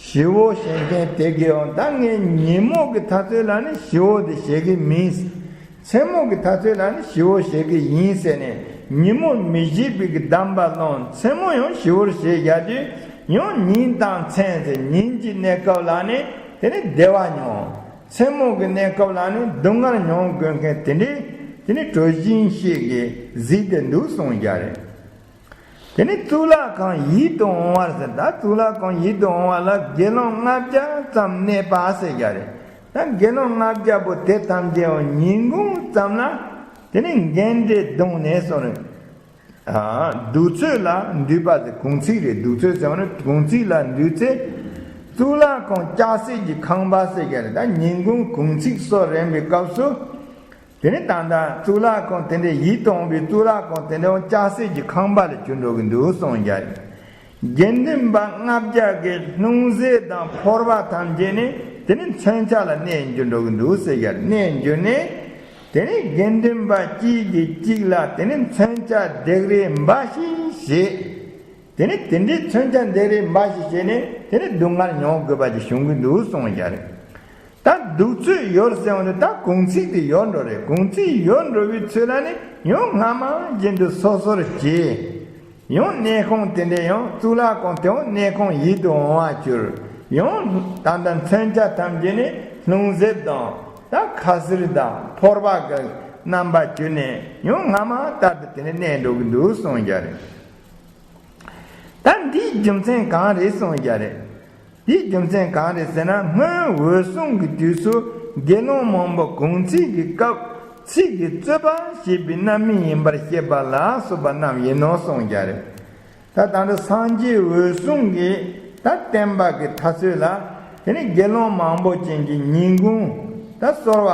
ཞི་བོ་ཞེས་མཁན་དེ་གིས་འོ་ད་ངས་ཉིན་མོ་གི་ཐ་ཚོད་ལ་ནི་ཞི་བོ་དེ་བྱེད་ཀྱི་མིན། མཚན་མོ་གི་ཐ་ཚོད་ལ་ནི་ཞི་བོ་བྱེད་ཀྱི་ཡིན་ཟེར་ནས། ཉིན་མོ་མི་བྱེད་པའི་གི་གདམས་པ་བླངས། མཚན་མོ་ཡང་ཞི་བོར་བྱེད་བཞག་དུས་ཡང་ཉིན་དང་མཚན་ཟེར་ཉིན་གྱི་གནས་སྐབས་ལ་ནི་དེ་ནི་བདེ་བ་མྱོང་། མཚན་མོ་གི་གནས་སྐབས་ལ་ནི་སྡུག་བསྔལ་མྱོང་དགོས་མཁན་དེ་འདྲའི་དེ་ནི་གྲོ་བཞིན་ཞིག་གིས་གཟིགས་ཏེ་འདུག་གསུངས་རྒྱ་རེད། དེ་ནི་གཙུག་ལག་ཁང་ཡིད་དུ་འོང་བར་ཟེར། ད་གཙུག་ལག་ཁང་ཡིད་དུ་འོང་བ་ལ་དགེ་སློང་ལྔ་བརྒྱ་ཙམ་གནས་པ་ཟེར་རྒྱ་རེད། ད་དགེ་སློང་ལྔ་བརྒྱ་པོ་དེ་ཐམས་ཅད་ཉིན་གུང་ཙམ་ལ་དེ་ནི་གཎྜཱི་བརྡུངས་ནས་སོང་རེད། ཨ། གདུགས་ཚོད་ལ་འདུས་པ་དེ་གུང་ཚིགས་རེད། གདུགས་ཚོད་ཟེར་བ་ནི་གུང་ཚིགས་ལ་འདུས་ཚེ་གཙུག་ལག་ཁང་ལྕགས་སྲེག་གི་ཁང་པ་ཟེར་རྒྱ་རེད། ད་ཉིན་གུང་གུང་ཚིགས་སོ་རན་པའི་སྐབས་སུ། དེ་ནི་ད་ལྟ་གཙུག་ལག་ཁང་དེ་འདྲའི་ཡིད་དུ་འོང་བའི་གཙུག་ལག་ཁང་དེ་འདྲའི་ལྕགས་སྲེག་གི་ཁང་པ་ལ་གྱུར་འགྲོ་གི་འདུག་གསུངས་རྒྱ་རེད། དགེ་འདུན་པ་ལྔ་བརྒྱ་གི་ལྷུང་བཟེད་དང་ཕོར་པ་ཐམས་ཅད་ནི་དེ་ནི་མཚོན་ཆ་ལ་གནས་འགྱུར་འགྲོ་གི་འདུག་ཟེར་རྒྱ་རེད། གནས་འགྱུར་ནས་དེ་ནི་དགེ་འདུན་པ་གཅིག་གིས་གཅིག་ལ་དེ་ནི་མཚོན་ཆ་བརྡེག་རེས་འབའ་ཞིག་བྱེད། དེ་ནི་དེ་འདྲའི་མཚོན་ཆ་བརྡེག་རེས་འབའ་ཞིག་བྱས་ནས་དེ་ནི་སྡུག་བསྔལ་མྱོང་དགོས་པ་ཅིག་བྱུང་གི་འདུག་གསུངས་རྒྱ་རེད། ད་གདུགས་ཚོད་ཡོལ་ཟེར་བ་ནི་ད་གུང་ཚིགས་དེ་ཡོལ་འགྲོ་རེད། གུང་ཚིགས་ཡོལ་འགྲོ་བའི་ཚོད་ལ་ནི་ཡང་སྔ་མ་བཞིན་དུ་སོ་སོར་གྱེས། ཡང་གནས་ཁང་དེ་འདྲའི་ཡང་གཙུག་ལག་ཁང་དེའང་གནས་ཁང་ཡིད་དུ་འོང་བར་གྱུར། ཡང་ད་ལྟ་མཚོན་ཆ་ཐམས་ཅད་ནི་ལྷུང་བཟེད་དང་ད་ཁ་ཟུར་དང་ཕོར་པ་གི་རྣམ་པ་གྱུར་ནས་ཡང་སྔ་མ་ལྟར་དུ་དེ་ནི་གནས་འགྲོ་གི་འདུག་གསུངས་རྒྱ་རེད། ད་འདིའི་རྒྱུ་མཚན་གང་རེད་གསུངས་རྒྱ་རེད། འདིའི་རྒྱུ་མཚན་གང་རེད་ཟེར་ན། སྔོན་འོད་སྲུང་གི་དུས་སུ་དགེ་སློང་མང་པོ་གུང་ཚིགས་ཀྱི་སྐབས་ཚིག་གི་རྩོད་པ་བྱེད་པའི་རྣམ་སྨིན་ཡིན་པར་བཤད་པ་ལ་སོགས་པ་རྣམས་ཡིན་ནོ་གསུངས་རྒྱ་རེད། ད་ད་ལྟ་སངས་རྒྱས་འོད་སྲུང་གིས་ད་བསྟན་པ་གི་དུས་ཚོད་ལ་དེ་ནི་དགེ་སློང་མང་པོ་ཅན་གྱི་ཉིན་གུང་ད་གསོལ་བ་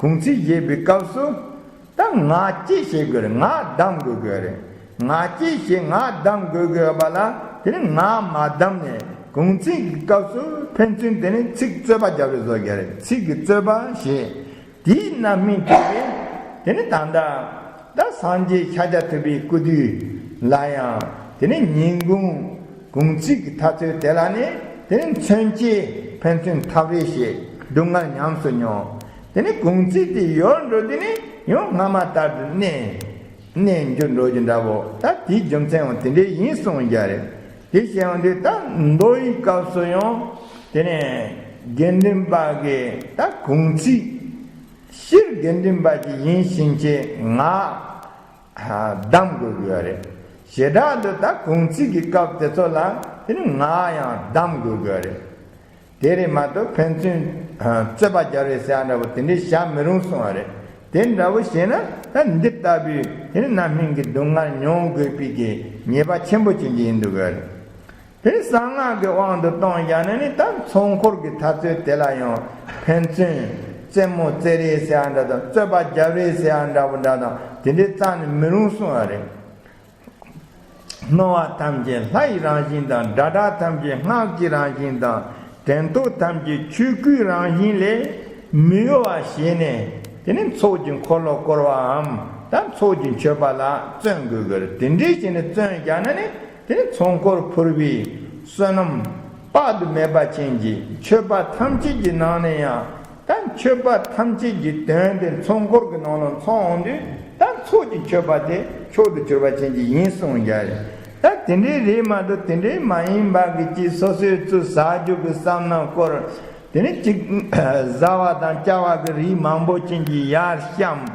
གུང་ཚིགས་བཞེས་པའི་སྐབས་སུ། ད་ངག་བཅད་བྱེད་དགོས་རེད། ངག་བསྡམ་དགོས་དགོས་རེད། ངག་བཅད་བྱེད་ངག་བསྡམ་དགོས་དགོས་པ་ལ་དེ་ནི་ངག་མ་བསྡམས་ནས་གུང་ཚིགས་ཀྱི་སྐབས་སུ་ཕན་ཚུན་དེ་ནི་ཚིག་རྩོད་པ་རྒྱབ་རེས་བཟོ་རྒྱ་རེད། ཚིག་གི་རྩོད་པ་བྱེད། དེའི་རྣམ་སྨིན་དེ་གིས་དེ་ནི་ད་ལྟ་ད་སངས་རྒྱས་ཤཱཀྱ་ཐུབ་པའི་སྐུ་དུས་ལ་ཡང་དེ་ནི་ཉིན་གུང་གུང་ཚིགས་ཀྱི་དུས་ཚོད་དེ་ལ་ནི་དེ་ནི་མཚོན་ཆས་ཕན་ཚུན་འཐབ་རེས་བྱེད། སྡུག་བསྔལ་ཉམས་སུ་མྱོང་། དེ་ནི་གུང་ཚིགས་དེ་ཡོལ་འགྲོ་དུས་ནི་ཡང་སྔ་མ་ལྟར་དུ་གནས་གནས་འགྱུར་འགྲོ་རྒྱུ་འདྲ་བོ། ད་དེའི་རྒྱུ་མཚན་ཡང་དེ་འདྲའི་ཡིན་གསུངས་རྒྱ་རེད། དེ་བྱས་ཡོང་དུས་ད་མདོ་ཡི་སྐབས་སུ་ཡང་དེ་ནས་དགེ་འདུན་པ་གིས་ད་གུང་ཚིགས་སྤྱིར་དགེ་འདུན་པ་ཅིག་ཡིན་ཕྱིན་ཆད་ངག་བསྡམ་དགོས་ཀྱི་ཡོད་རེད། བྱེ་བྲག་ཏུ་ད་གུང་ཚིགས་ཀྱི་སྐབས་དེ་ཚོ་ལ་དེ་ནི་ངག་ཡང་བསྡམ་དགོས་ཀྱི་ཡོད་རེད། དེ་རེད་མ་གཏོགས་ཕན་ཚུན་རྩོད་པ་རྒྱག་རེས་ཟེར་ཡ་འདྲ་བོ་དེ་འདྲའི་བྱ་མི་རུང་གསུང་བ་རེད། དེ་འདྲ་བོ་བྱས་ན་ད་འདི་ལྟ་བུའི་དེ་ནི་རྣམ་སྨིན་གྱི་སྡུག་བསྔལ་མྱོང་དགོས་པའི་གི་ཉེས་པ་ཆེན་པོ་ཅན་གྱི་ཡིན་འདུག་གི་རེད། དེ་གསང་སྔགས་ཀྱི་དབང་དུ་གཏོང་བཞག་ན་ནི་ད་ཚོགས་འཁོར་གྱི་དུས་ཚོད་དེ་ལ་ཡང་ཕན་ཚུན་རྩེད་མོ་རྩེ་རེས་ཟེར་ཡ་འདྲ་དང་རྩོད་པ་རྒྱག་རེས་ཟེར་ཡ་འདྲ་བོ་འདྲ་དང་དེ་འདྲའི་རྩ་ནས་མི་རུང་གསུང་བ་རེད། སྣང་བ་ཐམས་ཅད་ལྷ་ཡི་རང་བཞིན་དང་། སྒྲ་གྲགས་ཐམས་ཅད་སྔགས་ཀྱི་རང་བཞིན་དང་། དྲན་རྟོག་ཐམས་ཅད་ཆོས་སྐུའི་རང་བཞིན་ལས་མི་གཡོ་བ་བྱས་ནས་དེ་ནི་ཚོགས་ཀྱི་འཁོར་ལོ་བསྐོར་བའམ་ད་ཚོགས་ཀྱི་མཆོད་པ་ལ་བརྩོན་དགོས་དགོས་རེད། དེ་འདྲའི་བྱས་ནས་བརྩོན་བཞག་ན་ནི་དེ་ནི་ཚོགས་འཁོར་ཕུར་བུའི་བསོད་ནམས་དཔག་ཏུ་མེད་པ་ཅན་གྱི་མཆོད་པ་ཐམས་ཅད་ཀྱི་ནང་ནས་ཡང་ད་མཆོད་པ་ཐམས་ཅད་ཀྱི་དོན་དེ་ཚོགས་འཁོར་གྱི་ནང་ལ་ཚང་འོང་དུས་ད་ཚོགས་ཀྱི་མཆོད་པ་དེ་མཆོག་ཏུ་གྱུར་པ་ཅན་གྱི་ཡིན་གསུངས་རྒྱ་རེད། ད་དེ་འདྲའི་རེད་མ་གཏོགས་དེ་འདྲའི་མ་ཡིན་པ་གི་ཅིག་སོ་སོའི་ཚུལ་ཟ་རྒྱུ་གི་བསམ་ན་སྐོར། དེ་ནི་ཅིག་བཟའ་བ་དང་བཅའ་བ་གི་རིགས་མང་པོ་ཅན་གྱི་ཡར་བཤམས།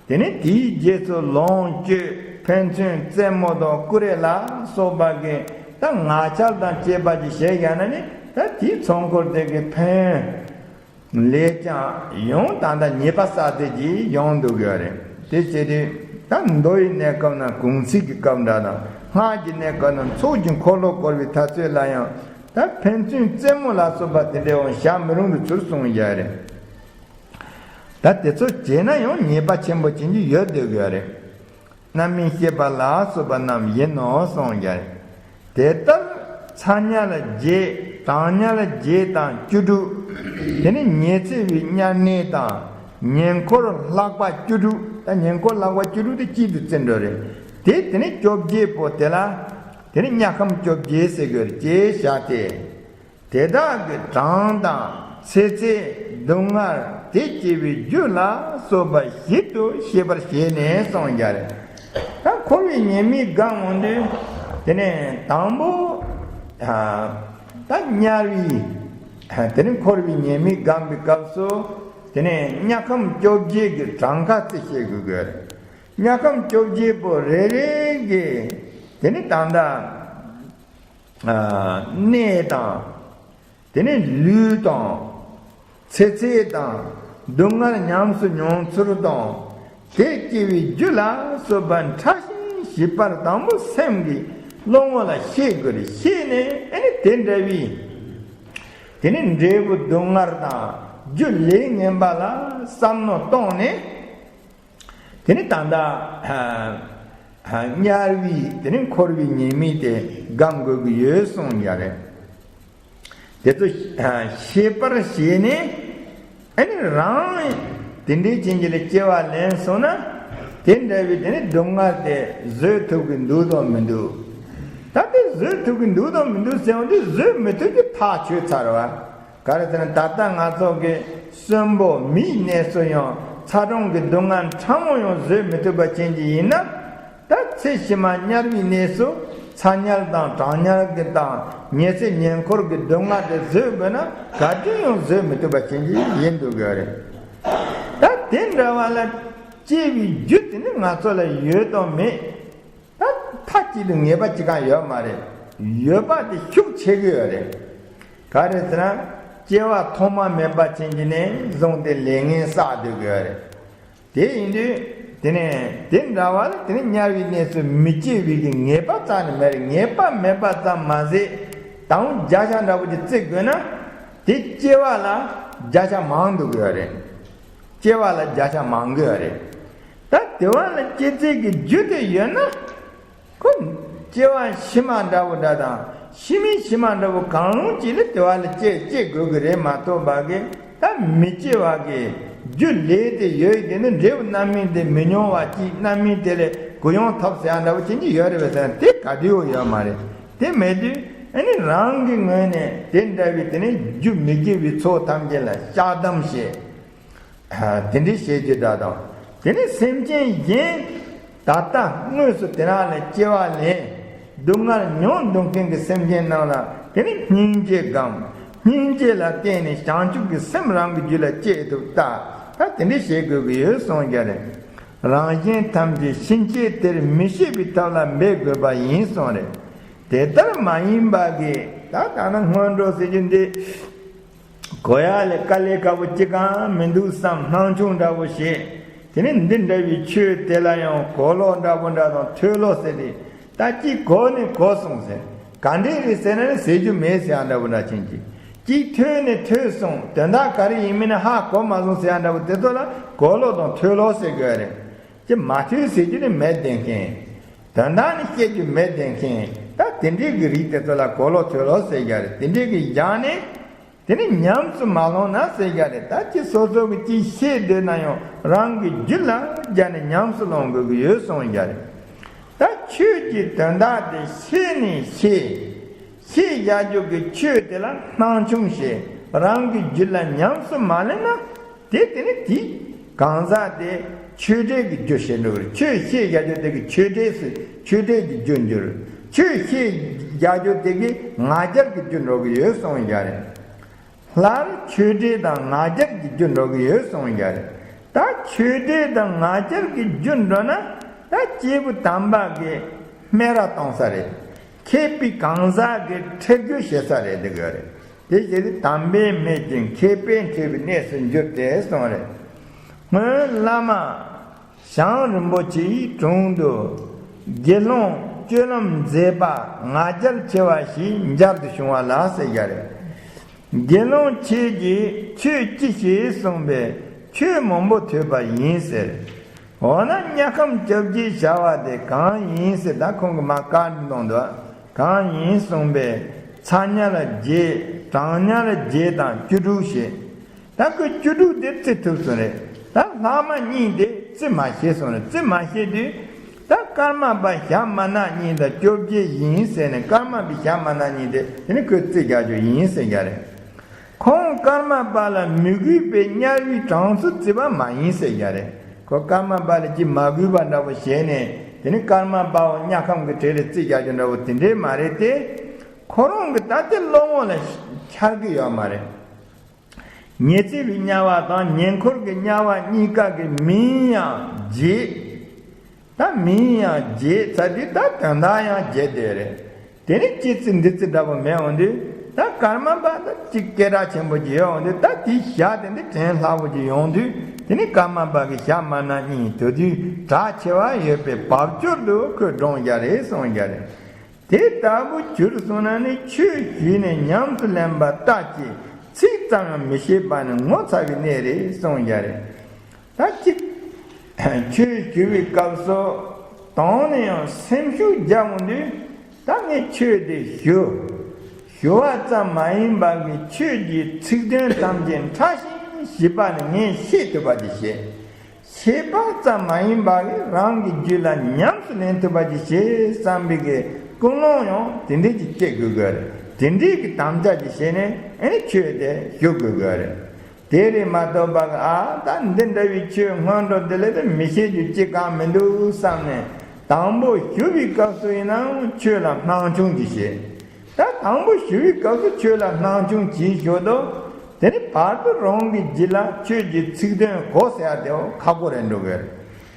དེ་ནི་དེའི་རྗེས་སུ་ལོངས་སྤྱོད་ཕན་ཚུན་རྩེད་མོ་དང་ཀུ་རེ་ལ་སོགས་པ་གི་ད་ངག་འཁྱལ་དང་བཅས་པ་ཅིག་བྱས་ཡ་ན་ནི་ད་དེའི་ཚོགས་འཁོར་དེ་གི་ཕན་ལས་ཀྱང་ཡང་ད་ལྟ་ཉེས་པ་བསགས་ཏེ་ཀྱི་ཡོང་འདུག་གི་རེད། དེ་བྱས་ཏེ་ད་མདོ་ཡི་གནས་སྐབས་ན་གུང་ཚིགས་ཀྱི་སྐབས་འདྲ་དང་སྔགས་ཀྱི་གནས་སྐབས་ན་ཚོགས་ཀྱི་འཁོར་ལོ་བསྐོར་བའི་དུས་ཚོད་ལ་ཡང་ ད་ཕན་ཚུན་རྩེད་མོ་ལ་སོགས་པ་དེ་འདྲའི་འོང་བཞག་མི་རུང་གི་ཚུལ་གསུངས་ཡོད་རེད། ད་དེ་ཚོ་བྱས་ན་ཡང་ཉེས་པ་ཆེན་པོ་ཅན་གྱི་ཡོད་སྡོད་དགོས་རེད། རྣམ་སྨིན་བྱེད་པ་ལ་སོགས་པ་རྣམས་ཡིན་ནོ་གསུངས་ཡོད་རེད། དེ་ལྟར་ཚ་དམྱལ་བརྒྱད། གྲང་དམྱལ་བརྒྱད་དང་བཅུ་དྲུག། དེ་ནི་ཉི་ཚེ་བའི་དམྱལ་གནས་དང་། ཉེ་འཁོར་ལྷག་པ་བཅུ་དྲུག། ད་ཉེ་འཁོར་ལྷག་པ་བཅུ་དྲུག་དེ་གཅིག་ཏུ་བརྩི་འགྲོ་རེད། དེ་དེ་ནི་བཅོ་བརྒྱད་པོ་དེ་ལ། དེ་ནི་དམྱལ་ཁམས་བཅོ་བརྒྱད་ཟེར་དགོས་རེད་ཅེས་བྱ་སྟེ། དེ་དག་གི་གྲང་དང་ཚེ་ཚད་སྡུག་བསྔལ་དེ་སྐྱེ་བའི་རྒྱུ་ལ་སོགས་པ་ཞིབ་ཏུ་ཤེས་པར་བྱས་ནས་གསུངས་ཡོད་རེད། ད་འཁོར་བའི་ཉེས་དམིགས་སྒོམ་འོང་དུས། དེ་ནས་དང་པོ། ད་དམྱལ་བའི། དེ་ནས་འཁོར་བའི་ཉེས་དམིགས་སྒོམ་པའི་སྐབས་སུ། དེ་ནས་དམྱལ་ཁམས་བཅོ་བརྒྱད་ཀྱི་གྲངས་ཀ་དེ་ཤེས་དགོས་ཀྱི་ཡོད་རེད། དམྱལ་ཁམས་བཅོ་བརྒྱད་པོ་རེ་རེ་གི། དེ་ནི་ད་ལྟ། གནས་དང་། དེ་ནས་ལུས་དང་། ཚེ་ཚད་དང་། སྡུག་བསྔལ་ཉམས་སུ་མྱོང་ཚུལ་དང་། དེ་སྐྱེ་བའི་རྒྱུ་ལ་སོགས་པ་ཕྲ་ཞིང་ཞིབ་པར་དང་པོ་སེམས་ཀྱི་སློང་བ་ལ་ཤེས་དགོས་རེད། ཤེས་ནས་ཨ་ནི་དེ་འདྲ་བའི། དེ་ནི་འབྲས་བུ་སྡུག་བསྔལ་དང་རྒྱུ་ལས་ངན་པ་ལ་བསམ་མནོ་བཏང་ནས། དེ་ནི་ད་ལྟ་དམྱལ་བའི་དེ་ནི་འཁོར་བའི་ཉེས་དམིགས་དེ་སྒོམ་དགོས་ཀྱི་ཡོད་གསུངས་ཡོད་རེད། དེ་ཚོ་ཤེས་པར་བྱས་ནས། ཨ་ནི་རང་དེ་འདྲའི་ཅན་གྱི་ལ་སྐྱེ་བ་ལེན་སོང་ན། དེ་འདྲ་བའི་དེ་ནི་སྡུག་བསྔལ་དེ་བཟོད་ཐུབ་ཀྱི་འདུག་དང་མི་འདུག་ད་དེ་བཟོད་ཐུབ་ཀྱི་འདུག་དང་མི་འདུག་ཟེར་བ་དེ་བཟོད་མི་ཐུབ་ཀྱི་ཐག་ཆོད་ཚར་བ། ག་རེ་ཟེར་ན་ད་ལྟ་ང་ཚོ་གི་གསོན་པོ་མིའི་གནས་སུ་ཡང་ཚ་གྲང་གི་སྡུག་བསྔལ་ཕྲ་མོ་ཡང་བཟོད་མི་ཐུབ་པ་ཅན་གྱི་ཡིན་ན། ད་ཚེ་ཕྱི་མ་དམྱལ་བའི་གནས་སུ་ཚ་དམྱལ་དང་གྲང་དམྱལ་གྱི་དང་ཉི་ཚེ་ཉེ་འཁོར་གྱི་སྡུག་བསྔལ་དེ་བཟོད་དགོས་ན་ག་དུས་ཡང་བཟོད་མི་ཐུབ་པ་ཅན་གྱི་ཡིན་འདུག་གི་རེད། ད་དེ་འདྲ་བ་ལ་སྐྱེ་བའི་རྒྱུ་དེ་ནི་ང་ཚོ་ལ་ཡོད་དང་མེད། ད་མཐའ་གཅིག་ཏུ་ངེས་པ་གཅིག་ཀྱང་ཡོད་མ་རེད། ཡོད་པ་དེ་ཤུགས་ཆེ་གི་ཡོད་རེད། ག་རེ་ཟེར་ན། སྐྱེ་བ་ཐོག་མ་མེད་པ་ཅན་གྱི་ནས་བཟུང་སྟེ་ལས་ངན་བསགས་སྡོད་ཀྱི་ཡོད་རེད། དེ་ཡིན་དུས། དེ་ནས་དེ་འདྲ་བ་ལ་དེ་ནི་དམྱལ་བའི་གནས་སུ་མི་སྐྱེ་བའི་གི་ངེས་པ་རྩ་ནས་མེད་རེད། ངེས་པ་མེད་པ་ཙམ་མ་ཟད། དང་བརྒྱ་ཆ་འདྲ་པོ་ཅིག་བརྩི་དགོས་ན། དེ་སྐྱེ་བ་ལ་བརྒྱ་ཆ་མང་འདུག་གི་ཡོད་རེད། སྐྱེ་བ་ལ་བརྒྱ་ཆ་མང་གི་ཡོད་རེད། ད་དེ་བ་ལ་སྐྱེ་ཚད་ཀྱི་རྒྱུ་དེ་ཡོད་ན། ཁོ། སྐྱེ་བ་ཕྱི་མ་འདྲ་བོ་འདྲ་དང་ཕྱི་མའི་ཕྱི་མ་འདྲ་བོ་གང་རུང་ཅིག་ལ་དེ་བ་ལ་སྐྱེ་སྐྱེ་དགོས་ཀྱི་རེད་མ་གཏོགས་པ་གི། ད་མི་སྐྱེ་བ་གི་རྒྱུ་ལས་དེ་ཡོད་དེ་ནི་འབྲས་བུ་རྣམ་སྨིན་དེ་མི་མྱོང་བ་ཅིག་རྣམ་སྨིན་དེ་ལས་གུ་ཡངས་ཐོབ་ཟེར་ཡ་འདྲ་བོ་ཅན་གྱི་ཡོད་རེད་པས་ཟེར་ན་དེ་ག་དུས་ཡོད་མ་རེད། དེ་མེད་དུས་ཨ་ནི་རང་གི་ངོས་ནས་དེ་འདྲ་བའི་དེ་ནི་རྒྱུ་མི་དགེ་བའི་ཚོགས་ཐམས་ཅད་ལ་བཤགས་སྡོམ་བྱེད། དེ་འདྲའི་བྱེད་རྒྱུ་འདྲ་དང་། དེ་ནི་སེམས་ཅན་གཞན། ད་ལྟ་དངོས་སུ་དེ་རང་ལ་སྐྱེ་བ་ལེན། སྡུག་བསྔལ་མྱོང་འདུག་མཁན་གྱི་སེམས་ཅན་རྣམས་ལ་དེ་ནི་སྙིང་རྗེ་སྒོམ། སྙིང་རྗེ་ལ་བརྟེན་ནས་བྱང་ཆུབ་ཀྱི་སེམས་རང་གི་རྒྱུད་ལ་སྐྱེ་ཐུབ་ལྟ། ད་དེ་འདྲའི་བྱེད་དགོས་ཀྱི་ཡོད་གསུངས་རྒྱུ་རེད། རང་གཞན་ཐམས་ཅད་ཕྱིན་ཆད་དེར་མི་སྐྱེ་བའི་ཐབས་ལ་འབད་དགོས་པ་ཡིན་གསུངས་རེད། དེ་ལྟར་མ་ཡིན་པ་གི་ད་ད་ནི་སྔོན་འགྲོ་ཟེར་རྒྱུ་འདི། གོ་ཡ་ལས་དཀའ་ལས་ཁག་པོ་ཅི་གང་མི་འདུག་བསམ་སྣང་ཆུང་འདྲ་པོ་བྱེད། དེ་ནས་འདི་འདྲ་བའི་ཆོས་དེ་ལ་ཡང་གོ་ལོག་འདྲ་པོ་འདྲ་དང་ཐོས་ལོག་ཟེར་ཏེ། ད་ཅིག་གོ་ནས་གོ་སོང་ཟེར། ག་འདྲས་རེད་ཟེར་ན་ནི་ཟེར་རྒྱུ་མེད་ཟེར་ཡ་འདྲ་པོ་འདྲ་ཅན་གྱི། ཅིག་ཐོས་ནས་ཐོས་སོང་དོན་དག་ག་རེ་ཡིན་མིན་ནི་ཧ་གོ་མ་སོང་ཟེར་ཡ་འདྲ་པོ་དེ་ཚོ་ལ་གོ་ལོག་དང་ཐོས་ལོག་ཟེར་དགོས་རེད། ཅི་མ་ཐོས་ཟེར་རྒྱུ་ནི་མེད་བསྡད་མཁན། དོན་དག་ནི་བཤད་རྒྱུ་མེད་བསྡད་མཁན། ད་དེ་འདྲས་ཀྱི་རིགས་དེ་ཚོ་ལ་གོ་ལོག་ཐོས་ལོག་ཟེར་རྒྱུ་རེད། དེ་འདྲས་ཀྱི་བཞག་ནས། དེ་ནི་ཉམས་སུ་མ་ལོངས་ན་ཟེར་རྒྱུ་རེད། ད་ཅི་སོ་སོ་གི་ཅི་ཤེས་འདོད་ན་ཡང་རང་གི་རྒྱུད་ལ་སྦྱར་ནས་ཉམས་སུ་ལོངས་དགོས་ཀྱི་ཡོད་གསུངས་རྒྱུ་རེད། ད་ཆོས་ཀྱི་དོན་དག་དེ་ཤེས་ནས་ཤེས། ཤེས་བཞག་རྒྱུ་གི་ཆོས་དེ་ལ་སྣང་ཆུང་བྱེད། རང་གི་རྒྱུད་ལ་ཉམས་སུ་མ་ལེན་ན། དེ་དེ་ནི་དེ་གང་ཟག་དེ་ཆོས་འབྲས་ཀྱི་རྒྱུ་བྱེད་འགྲོ་གི་རེད། ཆོས་ཤེས་བཞག་རྒྱུ་དེ་གི་ཆོས་འབྲས་སུ་ཆོས་འབྲས་ཀྱི་རྒྱུར་འགྱུར། ཆོས་ཤེས་བཞག་རྒྱུ་དེ་གི་ང་རྒྱལ་གྱི་རྒྱུར་འགྲོ་གི་ཡོད་གསུངས་ཡ་རེད། སླར་ཆོས་འབྲས་དང་ང་རྒྱལ་གྱི་རྒྱུར་འགྲོ་གི་ཡོད་གསུངས་ཡ་རེད། ད་ཆོས་འབྲས་དང་ང་རྒྱལ་གྱི་རྒྱུར་འགྲོ་ན་ད་སྐྱེས་བུ་དམ་པ་གི་སྨད་ར་གཏོང་ས་རེད། མཁས་པའི་གང་ཟག་གི་ཁྲེལ་རྒྱུ་བྱེད་ས་རེད་འདུག་ཡོད་རེད། དེ་བཞིན་དུ་དམ་པའི་སྨད་ཀྱི་མཁས་པས་ཁྲེལ་བའི་གནས་སུ་འགྱུར་ཏེ་གསུངས་རེད། སྔོན་བླ་མ་ཞང་རིན་པོ་ཆེའི་དྲུང་དུ་དགེ་སློང་ སྤྱོད་ལམ་མཛེས་པ་ང་རྒྱལ་ཆེ་བ་ཞིག་མཇལ་དུ་བྱུང་བ་ལ་ཟེར་རྒྱུ་རེད། དགེ་སློང་ཁྱེད་ཀྱིས་ཆོས་ཅི་ཞིག་གསུངས་པས་ཆོས་མང་པོ་ཐོས་པ་ཡིན་ཟེར། འོ་ན་དམྱལ་ཁམས་བཅོ་བརྒྱད་བྱ་བ་དེ་གང་ཡིན་ཟེར། ད་ཁོང་གིས་མར་བཀའ་འདྲི་གནང་འདུག་གང་ཡིན་གསུངས་པས་ཚ་དམྱལ་བརྒྱད། གྲང་དམྱལ་བརྒྱད་དང་བཅུ་དྲུག་བཤད། ད་ཁོས་བཅུ་དྲུག་དེ་བརྩི་ཐུབ་སོང་རེད། ད་ལྷག་མ་གཉིས་དེ་བརྩི་མ་ཤེས་སོང་རེད། བརྩི་མ་ཤེས་དུས་ད་ཀརྨ་པ་ཞྭ་དམར་ནག་གཉིས་དང་བཅོ་བརྒྱད་ཡིན་ཟེར་ནས། ཀརྨ་པའི་ཞྭ་དམར་ནག་གཉིས་དེ་དེ་ནི་ཁོས་བརྩི་རྒྱག་རྒྱུ་ཡིན་ཟེར་རྒྱུ་རེད། ཁོང་ཀརྨ་པ་ལ་མི་གུས་པའི་དམྱལ་བའི་གྲངས་སུ་བརྩི་བ་མ་ཡིན་ཟེར་རྒྱུ་རེད། ཁོ་ཀརྨ་པ་ལ་ཅིག་མ་གུས་པ་འདྲ་བོ་བྱས་ནས་དེ་ནི་ཀརྨ་པའོ་དམྱལ་ཁམས་ཀྱི་གྲས་ལ་བརྩི་རྒྱག་རྒྱུ་འདྲ་བོ་དེ་འདྲས་མ་རེད་དེ། ཁོ་རང་གི་ད་ལྟའི་བློ་ངོ་ལ་འཆར་གི་ཡོད་མ་རེད། ཉི་ཚེ་བའི་དམྱལ་བ་དང་ཉེ་འཁོར་གྱི་དམྱལ་བ་གཉིས་ཀ་གི་མིང་ཡང་བརྗེད། ད་མིང་ཡང་བརྗེད་ཚར་དུས་ད་དོན་དག་ཡང་བརྗེད་བསྡད་རེད། དེ་ནི་ཅི་ཚེ་འདི་ཚེ་འདྲ་པོ་མེད་འོང་དུས་ད་ཀརྨ་པ་ད་ཅིག་སྐད་གྲགས་ཆེན་པོ་ཅིག་ཡོད་འོང་དུས། ད་དེའི་ཞྭ་དེ་འདི་དྲན་སླ་པོ་ཅིག་ཡོང་དུས་དེ་ནི་ཀརྨ་པ་གི་ཞྭ་དམར་ནག་གཉིས་དེ་དུས་གྲགས་ཆེ་བ་ཡོད་པའི་བབ་ཅོལ་དུ་ཁོས་བགྲངས་རྒྱུ་རེད་གསུངས་རྒྱུ་རེད། དེ་ལྟ་བུ་གྱུར་སོང་ན་ནི་ཆོས་ཞུས་ནས་ཉམས་སུ་ལེན་པ་ལྟ་ཅི། ཚིག་ཙམ་ཡང་མི་ཤེས་པ་ནི་ངོ་ཚ་བའི་གནས་རེད་གསུངས་རྒྱུ་རེད། ད་གཅིག་ཆོས་ཞུ་བའི་སྐབས་སུ་དང་ནས་ཡང་སེམས་ཤུགས་རྒྱག་འོང་དུས་ད་ངས་ཆོས་དེ་ཞུ། ཞུ་བ་ཙམ་མ་ཡིན་པ་གི་ཆོས་ཀྱི་ཚིག་དོན་ཐམས་ཅད་ཕྲ་ཞིང་ཞིབ་པ་ནི་ངས་ཤེས་ཐུབ་པ་དེ་བྱེད། ཤེས་པ་ཙམ་མ་ཡིན་པ་གི་རང་གི་རྒྱུད་ལ་ཉམས་སུ་ལེན་ཐུབ་པ་ཅིག་བྱེད་བསམ་པའི་གི་ཀུན་སློང་ཡང་དེ་འདྲས་ཀྱི་སྐྱེ་དགོས་དགོས་རེད། དེ་འདྲས་ཀྱི་དམ་བཅའ་ཅིག་བྱས་ནས་ཨེ་ཆོས་དེ་ཞུ་དགོས་དགོས་རེད། དེ་རེད་མ་གཏོགས་པ་གི་ཨ་ད་འདི་འདྲ་བའི་ཆོས་སྔོན་འགྲོ་འདི་ལས་དེ་མི་ཤེས་རྒྱུ་ཅི་གང་མི་འདུག་བསམ་ནས་དང་པོ་ཞུ་བའི་སྐབས་སུ་ཡིན་ནའང་ཆོས་ལ་སྣང་ཆུང་ཅིག་བྱེད། ད་དང་པོ་ཞུ་བའི་སྐབས་སུ་ཆོས་ལ་སྣང་ཆུང་བྱེད་ཞོར་དུ་དེ་ནི་བར་དུ་རང་གི་རྒྱུད་ལ་ཆོས་ཀྱི་ཚིག་དོན་གོ་ཟེར་ཡ་དེ་ཁག་པོ་རེད་འགྲོ་གི་རེད།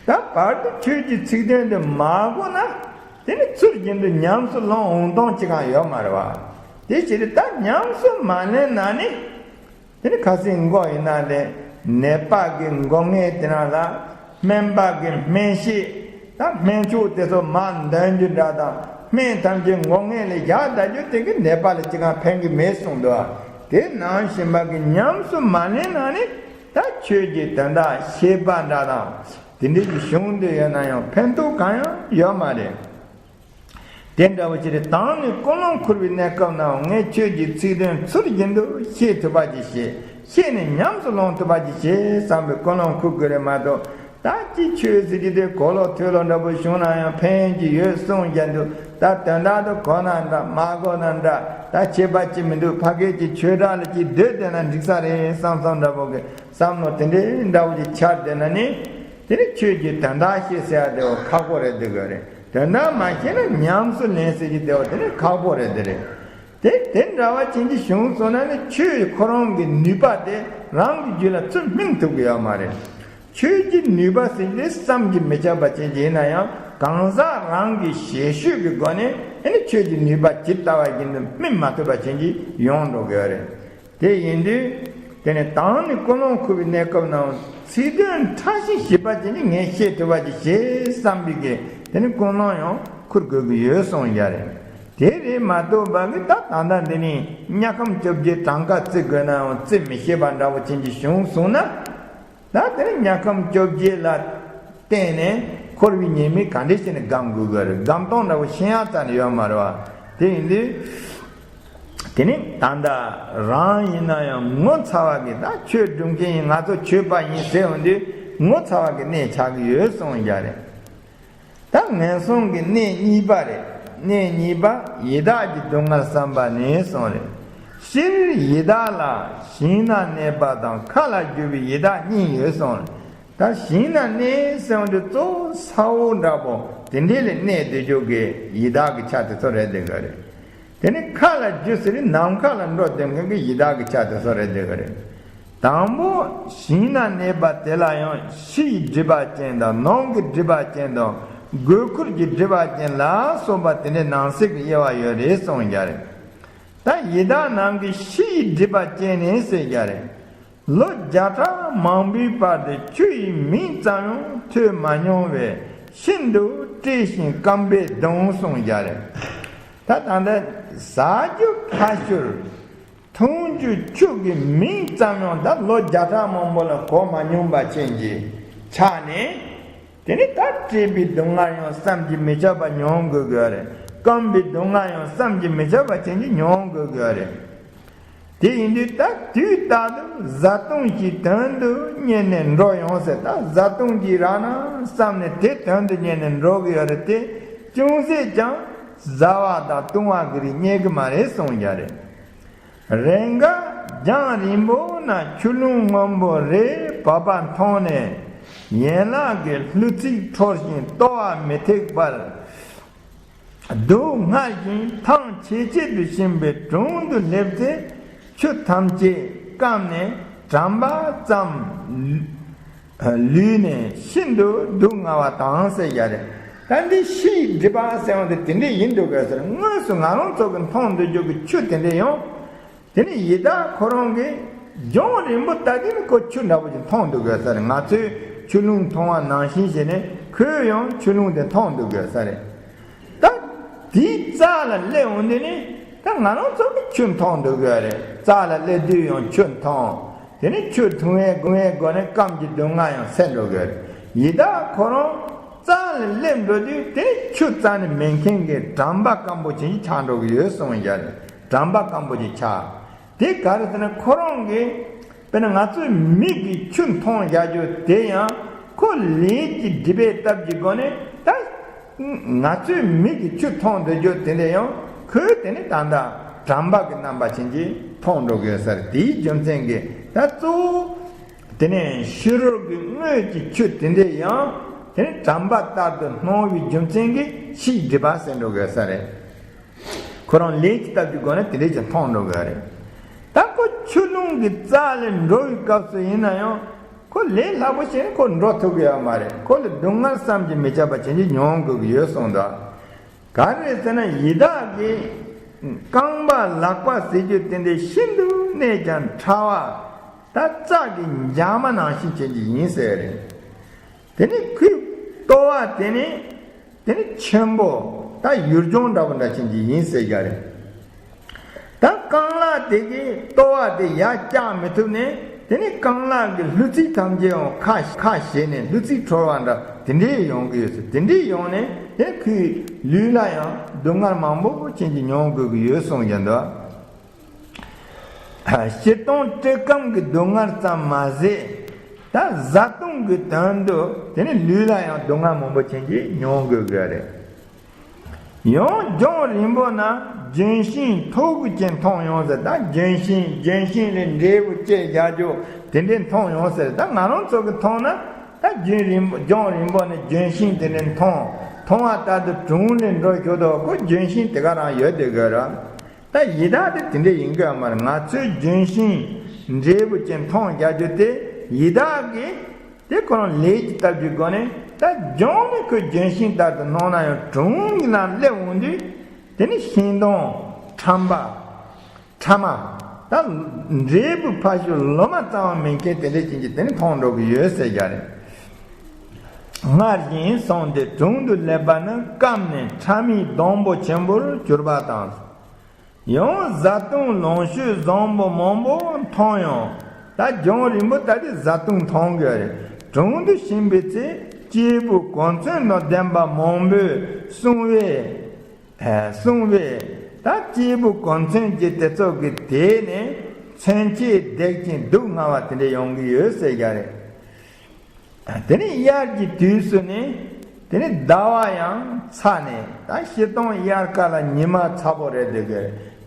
ད་བར་དུ་ཆོས་ཀྱི་ཚིག་དོན་དེ་མ་གོ་ན་དེ་ནི་ཚུལ་བཞིན་དུ་ཉམས་སུ་ལེན་འོང་སྟངས་ཅི་གང་ཡོད་མ་རེད་བ། དེ་ཕྱིར་ད་ཉམས་སུ་མ་ལེན་ན་ནི། དེ་ནི་ཁ་སང་མགོ་ཡིན་ན་དེ་ནད་པ་གི་མགོ་རྔན་དེ་རང་ལ་སྨན་པ་གི་སྨན་དཔྱད་ད་སྨན་མཆོག་དེ་ཚོ་མར་འདོན་རྒྱུ་འདྲ་དང་སྨན་ཐམས་ཅད་མགོ་རྔན་ལ་བཞག་བསྡད་རྒྱུ་དེ་གི་ནད་པ་ལ་ཅི་གང་ཕན་གི་མེད་གསུངས་འདུག་དེ་ནང་བཞིན་པ་གི་ཉམས་སུ་མ་ལེན་ན་ནི་ད་ཆོས་ཀྱི་དོན་དག་ཤེས་པ་འདྲ་དང་དེ་འདྲའི་གི་བྱུང་འདོད་ཡོད་ན་ཡང་ཕན་ཐོགས་གང་ཡང་ཡོད་མ་རེད། དེ་འདྲ་བོ་ཅི་རེད། དང་ནི་ཀུན་སློང་འཁོར་བའི་གནས་སྐབས་ནའང་ངས་ཆོས་ཀྱི་ཚིག་དོན་ཚུལ་བཞིན་དུ་ཤེས་ཐུབ་པ་ཅིག་བྱེད། ཤེས་ནས་ཉམས་སུ་ལེན་ཐུབ་པ་ཅིག་བྱེད་བསམ་པའི་ཀུན་སློང་འཁོར་དགོས་རེད་མ་གཏོགས། ད་ཅི་ཆོས་ཟེར་གྱི་དེ་གོ་ལོག་ཐོས་ལོག་འདྲ་པོ་བྱུང་ན་ཡང་ཕན་གྱི་ཡོད་གསུང་རྒྱ་འདུག་ད་དོན་དག་ཏུ་གོ་ན་འདྲ་མ་གོ་ན་འདྲ། ད་ཁྱད་པར་ཅི་མི་འདུག་ཕ་སྐད་ཀྱི་ཆོས་གྲྭ་ལ་ཅིག་སྡོད་བསྡད་ན་འགྲིག་ས་རེད་བསམ་བསམ་འདྲ་པོ་གི་བསམ་བློ་དེ་འདྲའི་འདྲ་བོ་ཅིག་འཆར་བསྡད་ན་ནི། དེ་ནི་ཆོས་ཀྱི་དོན་དག་ཤེས་ཟེར་ཡ་དེ་བ་ཁག་པོ་རེད་འདུག་གི་རེད། དོན་དག་མ་ཤེས་ན་ཉམས་སུ་ལེན་ཟེར་གྱི་དེ་བ་དེ་ནི་ཁག་པོ་རེད་དེ་རེད། དེ་དེ་འདྲ་བ་ཅན་གྱི་བྱུང་སོང་ན་ནི་ཆོས་ཁོ་རང་གི་ནུས་པ་དེ་རང་གི་རྒྱུད་ལ་ཚུར་སྨིན་ཐུབ་ཀྱི་ཡོད་མ་རེད། ཆོས་ཀྱི་ནུས་པ་ཟེར་གྱི་དེ་བསམ་གྱིས་མི་ཁྱབ་པ་ཅན་གྱི་ཡིན་ན་ཡང་གང་ཟག་རང་གི་ཤེས་ཤུགས་ཀྱི་སྒོ་ནས་ཨ་ནི་ཆོས་ཀྱི་ནུས་པ་ཇི་ལྟ་བ་བཞིན་དུ་སྨིན་མ་ཐུབ་པ་ཅན་གྱི་ཡོང་འགྲོ་གི་ཡོད་རེད། དེ་ཡིན་དུས། དེ་ནས་དང་ནི་ཀུན་སློང་འཁོར་བའི་གནས་སྐབས་ནའང་ཚིག་དོན་ཕྲ་ཞིང་ཞིབ་པ་ཅན་གྱི་ངས་ཤེས་ཐུབ་པ་ཅིག་བྱེད་བསམ་པའི་གི་དེ་ནི་ཀུན་སློང་ཡང་འཁོར་དགོས་ཀྱི་ཡོད་གསུངས་ཡ་རེད། དེ་རེད་མ་གཏོགས་པ་གི་ད་ད་ལྟ་འདི་ནི་དམྱལ་ཁམས་བཅོ་བརྒྱད་གྲངས་ཀ་བརྩི་དགོས་ནའང་བརྩི་མི་ཤེས་པ་འདྲ་བོ་ཅན་གྱི་བྱུང་སོང་ན། ད་དེ་ནི་དམྱལ་ཁམས་བཅོ་བརྒྱད་ལ་བརྟེན་ནས་འཁོར་བའི་ཉེས་དམིགས་ག་འདྲ་བྱས་ནས་སྒོམ་དགོས་ཀྱི་རེད། སྒོམ་སྟངས་འདྲ་བོ་ཤེས་ཡག་རྩ་ནས་ཡོད་མ་རེད་བ། དེ་ཡིན་དུས། དེ་ནི་ད་ལྟ་རང་ཡིན་ན་ཡང་ངོ་ཚ་བ་གི་ད་ཆོས་སྒྲུབ་མཁན་ཡིན་ང་ཚོ་ཆོས་པ་ཡིན་ཟེར་འོང་དུས་ངོ་ཚ་བ་གི་གནས་ཆགས་ཀྱི་ཡོད་གསུངས་ཡ་རེད། ད་ངན་སོང་གི་གནས་གཉིས་པ་རེད། གནས་གཉིས་པ་ཡི་དྭགས་ཀྱི་སྡུག་བསྔལ་བསམ་པ་ནས་གསུངས་རེད། སྤྱིར་ཡི་དྭགས་ལ་ཞིང་ན་གནས་པ་དང་མཁའ་ལ་རྒྱུ་བའི་ཡི་དྭགས་གཉིས་ཡོད་གསུངས་རེད། ད་ཞིང་ན་གནས་ཟེར་བ་འདི་གཙོ་བོ་ས་འོག་འདྲ་པོ་དེ་འདྲས་ལ་གནས་སྡོད་རྒྱུ་གི་ཡི་དྭགས་ཀྱི་ཆ་དེ་ཚོ་རེད་འདུག་གི་རེད། དེ་ནས་མཁའ་ལ་རྒྱུ་ཟེར་ནི་ནམ་མཁའ་ལ་འགྲོ་སྡོད་མཁན་གྱི་ཡི་དྭགས་ཀྱི་ཆ་དེ་ཚོ་རེད་འདུག་གི་རེད། དང་པོ་ཞིང་ན་གནས་པ་དེ་ལ་ཡང་ཕྱི་ཡི་སྒྲིབ་པ་ཅན་དང་ནང་གི་སྒྲིབ་པ་ཅན་དང་སྒོས་ཁུར་གྱི་སྒྲིབ་པ་ཅན་ལ་སོགས་པ་དེ་འདྲའི་ནང་གསེས་ཀྱི་དབྱེ་བ་ཡོད་རེད་གསུངས་ཡ་རེད། ད་ཡི་དྭགས་རྣམས་ཀྱི་ཕྱི་ཡི་སྒྲིབ་པ་ཅན་ནི་ཟེར་ཡ་རེད། ལོ་བརྒྱ་ཕྲག་མང་པོའི་བར་དུ་ཆུ་ཡི་མིང་ཙམ་ཡང་ཐོས་མ་མྱོང་བས་ཤིན་ཏུ་ བཀྲེས་ཤིང་སྐམ་པས་གདུངས་གསུངས་བཞག་རེད། ད་ད་ལྟ་ཟ་རྒྱུ་ཕར་ཞོག་འཐུང་རྒྱུ་ཆུ་གི་མིང་ཙམ་ཡང་ད་ལོ་བརྒྱ་ཕྲག་མང་པོ་ལ་གོ་མ་མྱོང་པ་ཅན་གྱི་ཆ་ནས། དེ་ནི་ད་བཀྲེས་པའི་སྡུག་བསྔལ་ཡང་བསམ་གྱིས་མི་ཁྱབ་པ་མྱོང་དགོས་ཀྱི་ཡོད་རེད། སྐམ་པའི་སྡུག་བསྔལ་ཡང་བསམ་གྱིས་མི་ཁྱབ་པ་ཅན་གྱི་མྱོང་དགོས་ཀྱི་ཡོད་རེད། དེ་ཡིན་དུས་ད་དུས་རྟག་ཏུ་བཟའ་བཏུང་གི་དོན་དུ་གཉེར་ནས་འགྲོ་ཡོང་ཟེར། ད་བཟའ་བཏུང་གི་རག་ན་བསམ་ནས་དེ་དོན་དུ་གཉེར་ནས་འགྲོ་གི་ཡོད་རེད་དེ། ཅུང་ཟད་ཀྱང་བཟའ་བ་དང་བཏུང་བ་གི་རིགས་རྙེད་གི་མ་རེད་གསུངས་བཞག་རེད། རེས་འགའ་རྒྱང་རིང་པོ་ན་ཆུ་ཀླུང་སྔོན་པོ་རེ་བབས་པ་མཐོང་ནས། ཡན་ལག་གི་ལྷུ་ཚིགས་འཕྲོ་ཞིང་ལྟོ་བ་མི་ཐེག་པར། སྡུག་བསྔལ་ཞིང་ཐང་ཆད་ཆད་དུ་ཕྱིན་པའི་དྲུང་དུ་སླེབས་ཚེ། ཆུ་ཐམས་ཅད་སྐམ་ནས་གྲམ་པ་ཙམ་ལུས་ནས་ཤིན་ཏུ་སྡུག་བསྔལ་བ་དང་ཟེར་བཞག་རེད། ད་འདི་ཕྱིའི་སྒྲིབ་པ་ཟེར་བ་དེ་དེ་འདྲས་ཡིན་འདུག་གས་ཟེར། དངོས་སུ་ང་རང་ཚོ་གི་མཐོང་འདོད་རྒྱུ་གི་ཆུ་དེ་འདྲས་ཡང་། དེ་ནི་ཡི་དྭགས་ཁོ་རང་གིས་རྒྱང་རིང་པོ་ལྟ་དུས་ནི་ཁོ་ཆུ་འདྲ་པོ་ཅིག་མཐོང་འདུག་གས་ཟེར། ང་ཚོས་ཆུ་ཀླུང་མཐོང་བ་ནང་བཞིན་བྱས་ནས་ཁོས་ཡང་ཆུ་ཀླུང་དེ་མཐོང་འདུག་གས་ཟེར། ད་དེའི་རྩ་ལ་སླེབས་འོང་དུས་ནི་ད་ང་རང་ཚོ་གིས་ཆུ་མཐོང་འདུག་གས་རེད། རྩ་ལ་སླེབས་དུས་ཡང་ཆུ་མཐོང་། དེ་ནི་ཆུ་འཐུང་བའི་སྒོ་ནས་སྒོ་ནས་སྐམ་གྱི་སྡུག་བསྔལ་ཡང་སེལ་འགྲོ་གི་རེད། ཡི་དྭགས་ཁོ་རང་རྩ་ལ་སླེབས་འགྲོ་དུས་དེ་ནི་ཆུ་རྩ་ནས་མེད་མཁན་གྱི་གྲམ་པ་སྐམ་པོ་ཅིག་ཆགས་འགྲོ་གི་ཡོད་གསུངས་བཞག་རེད། གྲམ་པ་སྐམ་པོ་ཅིག་ཆགས། དེ་ག་རེ་ཟེར་ན་ཁོ་རང་གིས་དཔེར་ན་ང་ཚོའི་མིག་གིས་ཆུ་མཐོང་བཞག་རྒྱུ་དེ་ཡང་ཁོ་ལས་ཀྱི་སྒྲིབ་པའི་སྟབས་ཀྱི་སྒོ་ནས་ད་ང་ཚོའི་མིག་གིས་ཆུ་མཐོང་འདོད་རྒྱུ་དེ་འདྲ་ཡང་ཁོས་དེ་ནི་ད་ལྟ་གྲམ་པ་གི་རྣམ་པ་ཅན་གྱིས་མཐོང་འགྲོ་དགོས་ཟེར། དེའི་རྒྱུ་མཚན་གྱིས་ད་གཙོ་བོ་དེ་ནས་ཕྱི་རོལ་གྱི་དངོས་ཀྱི་ཆུ་དེ་འདྲ་ཡང་དེ་ནི་གྲམ་པ་ལྟར་དུ་སྣང་བའི་རྒྱུ་མཚན་གྱིས་ཕྱིའི་སྒྲིབ་པ་ཟེར་འགྲོ་དགོས་ས་རེད། ཁོ་རང་ལས་ཀྱི་སྟབས་ཀྱི་སྒོ་ནས་དེ་འདྲས་ཀྱི་མཐོང་འགྲོ་གི་རེད། ད་ཁོ་ཆུ་ཀླུང་གི་རྩ་ལས་འགྲོ་བའི་སྐབས་སུ་ཡིན་ན་ཡང་ཁོ་ལས་སླ་པོ་བྱས་ནས་ཁོ་འགྲོ་ཐུབ་ཀྱི་ཡོད་མ་རེད། ཁོ་ལ་སྡུག་བསྔལ་བསམ་གྱིས་མི་ཁྱབ་པ་ཅན་གྱི་མྱོང་དགོས་ཀྱི་ཡོད་གསུངས་འདུག་ག་རེ་ཟེར་ན་ཡི་དྭགས་ཀྱི་རྐང་པ་ལག་པ་ཟེར་རྒྱུ་དེ་འདྲས་ཤིན་ཏུ་གནས་ཀྱང་ཕྲ་བ་ད་རྩྭ་གི་འཇག་མ་ནང་བཞིན་ཅན་གྱི་ཡིན་ཟེར་རེད། དེ་ནི་ཁོའི་ལྟོ་བ་དེ་ནི་དེ་ནི་ཆེན་པོ་ད་ཡུལ་ལྗོངས་འདྲ་པོ་འདྲ་ཅན་གྱི་ཡིན་ཟེར་རྒྱུ་རེད། ད་རྐང་ལག་དེ་གིས་ལྟོ་བ་དེ་ཡར་བཀྱག་མི་ཐུབ་ནས་དེ་ནི་རྐང་ལག་གི་ལྷུ་ཚིགས་ཐམས་ཅད་ཡང་ཁ་ཁ་ཞེ་ནས་ལྷུ་ཚིགས་འཕྲོ་བ་འདྲ་དེ་འདྲའི་ཡོང་གི་ཡོད་ཟེར། དེ་འདྲའི་ཡོང་ནས་དེ་ཁོའི་ལུས་ལ་ཡང་སྡུག་བསྔལ་མང་པོ་ཅན་གྱི་མྱོང་དགོས་ཀྱི་ཡོད་གསུངས་ཀྱང་འདུག་སྤྱིར་བཏང་བཀྲེས་སྐོམ་གྱི་སྡུག་བསྔལ་ཙམ་མ་ཟད། ད་བཟའ་བཏུང་གི་དོན་དུ་དེ་ནི་ལུས་ལ་ཡང་སྡུག་བསྔལ་མང་པོ་ཅན་གྱི་མྱོང་དགོས་ཀྱི་རེད། ཡང་རྒྱང་རིང་པོ་ན་ལྗོན་ཤིང་མཐོ་པོ་ཅན་མཐོང་ཡོང་ཟེར། ད་ལྗོན་ཤིང་ལྗོན་ཤིང་ལས་འབྲས་བུ་སྐྱེ་རྒྱག་རྒྱུ་དེ་འདྲས་མཐོང་ཡོང་ཟེར། ད་ང་རང་ཚོ་གི་མཐོང་ན་ད་རྒྱང་རིང་པོ་རྒྱང་རིང་པོ་ནས་ལྗོན་ཤིང་དེ་འདྲས་མཐོང་མཐོང་བ་ལྟར་དུ་དྲུང་ལས་འགྲོ་ཞོར་དུ་ཁོ་ལྗོན་ཤིང་དེ་ག་རང་ཡོད་དེ་དགོས་ར། ད་ཡི་དྭགས་དེ་དེ་འདྲས་ཡིན་དགོས་མ་རེད། ང་ཚོས་ལྗོན་ཤིང་འབྲས་བུ་ཅན་མཐོང་རྒྱག་རྒྱུ་དེ་ཡི་དྭགས་ཀྱིས་དེ་ཁོ་རང་ལས་ཀྱི་སྟབས་ཀྱི་སྒོ་ནས་ད་ལྗོངས་ནས་ཁོས་ལྗོན་ཤིང་ལྟར་དུ་སྣང་ན་ཡང་དྲུང་གི་ནང་སླེབས་འོང་དུས་དེ་ནི་ཤིང་སྡོང་ཁྲམ་པ་ཕྲ་མ་ད་འབྲས་བུ་ཕ་ཤུལ་ལོ་མ་གཙང་བ་མེད་མཁན་དེ་འདྲས་ཅན་གྱི་དེ་ནི་མཐོང་འགྲོ་གི་ཡོད་ཟེར་རྒྱུ་རེད། སྔར་བཞིན་སོང་སྟེ་དྲུང་དུ་སླེབས་པ་ན་སྐམ་ནས་ཕྲ་མའི་སྡོང་པོ་ཆེན་པོར་གྱུར་པ་དང་། ཡང་བཟའ་བཏུང་ལོངས་སྤྱོད་བཟང་པོ་མང་པོ་མཐོང་ཡང་། ད་རྒྱང་རིང་པོ་ལྟ་དུས་བཟའ་བཏུང་མཐོང་གི་རེད། དྲུང་དུ་ཕྱིན་པའི་ཚེ་སྐྱེས་བུ་གོ་མཚོན་དང་ལྡན་པ་མང་པོས་བསྲུང་བས་ཨ་བསྲུང་བས་ད་སྐྱེས་བུ་གོ་མཚོན་གྱི་དེ་ཚོ་གི་དེ་ནས་མཚོན་ཆས་བརྡེག་ཅིང་སྡུག་བསྔལ་བ་དེ་འདྲ་ཡོང་གི་ཡོད་ཟེར་རྒྱུ་རེད། དེ་ནས་དབྱར་གྱི་དུས་སུ་ནི་དེ་ནས་ཟླ་བ་ཡང་ཚ་ནས་ད་སྤྱིར་བཏང་དབྱར་ཁ་ལ་ཉི་མ་ཚ་པོ་རེད་འདུག་གི།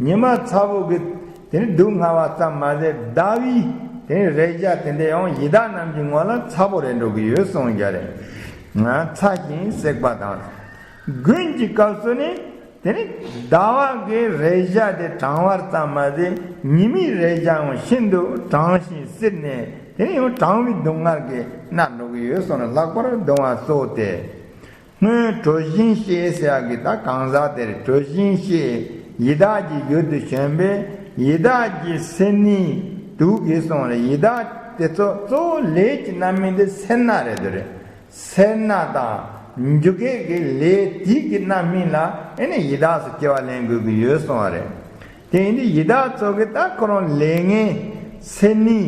ཉི་མ་ཚ་པོ་གི་དེ་ནས་སྡུག་བསྔལ་བ་ཙམ་མ་ཟད་ཟླ་བའི་དེ་ནས་རེག་བྱ་དེ་འདྲ་ཡང་ཡི་དྭགས་རྣམས་ཀྱི་ངོ་ལ་ཚ་པོ་རེད་འགྲོ་གི་ཡོད་གསུངས་རྒྱུ་རེད། ང་ཚ་ཞིང་བསྲེགས་པ་དང་། དགུན་གྱི་སྐབས་སུ་ནི་དེ་ནི་ཟླ་བ་གི་རེག་བྱ་དེ་གྲང་བར་ཙམ་མ་ཟད་ཉི་མའི་རེག་བྱའང་ཤིན་ཏུ་གྲང་ཞིང་བསིལ་ནས་དེ་ནི་ཡང་གྲང་བའི་སྡུག་བསྔལ་གྱིས་མནར་འགྲོ་གི་ཡོད་གསུངས་ནས་ལྷག་པར་གདུང་བ་སོགས་ཏེ། སྔོན་གྲོ་བཞིན་ཤེས་ཟེར་ཡག་གི་ད་གང་ཟག་དེར་གྲོ་བཞིན་ཤེས་ཡི་དྭགས་ཀྱི་ཡུལ་དུ་བྱོན་པས་ཡི་དྭགས་ཀྱི་སེར་སྣའི་དུག་གིས་གསུངས་ནས་ཡི་དྭགས་དེ་ཚོ་གཙོ་བོ་ལས་ཀྱི་རྣམ་སྨིན་དེ་སེར་སྣ་རེད་དེ་རེད། སེར་སྣ་དང་ འཇུག་གི་གི་ལས་དེ་གི་རྣམ་སྨིན་ལ་ཨེ་ནི་ཡི་དྭགས་སུ་སྐྱེ་བ་ལེན་དགོས་ཀྱི་ཡོད་གསུངས་པ་རེད། དེ་ཡིན་དུས་ཡི་དྭགས་ཚོ་གི་ད་ཁོ་རང་ལས་ངན་སེམས་ནི་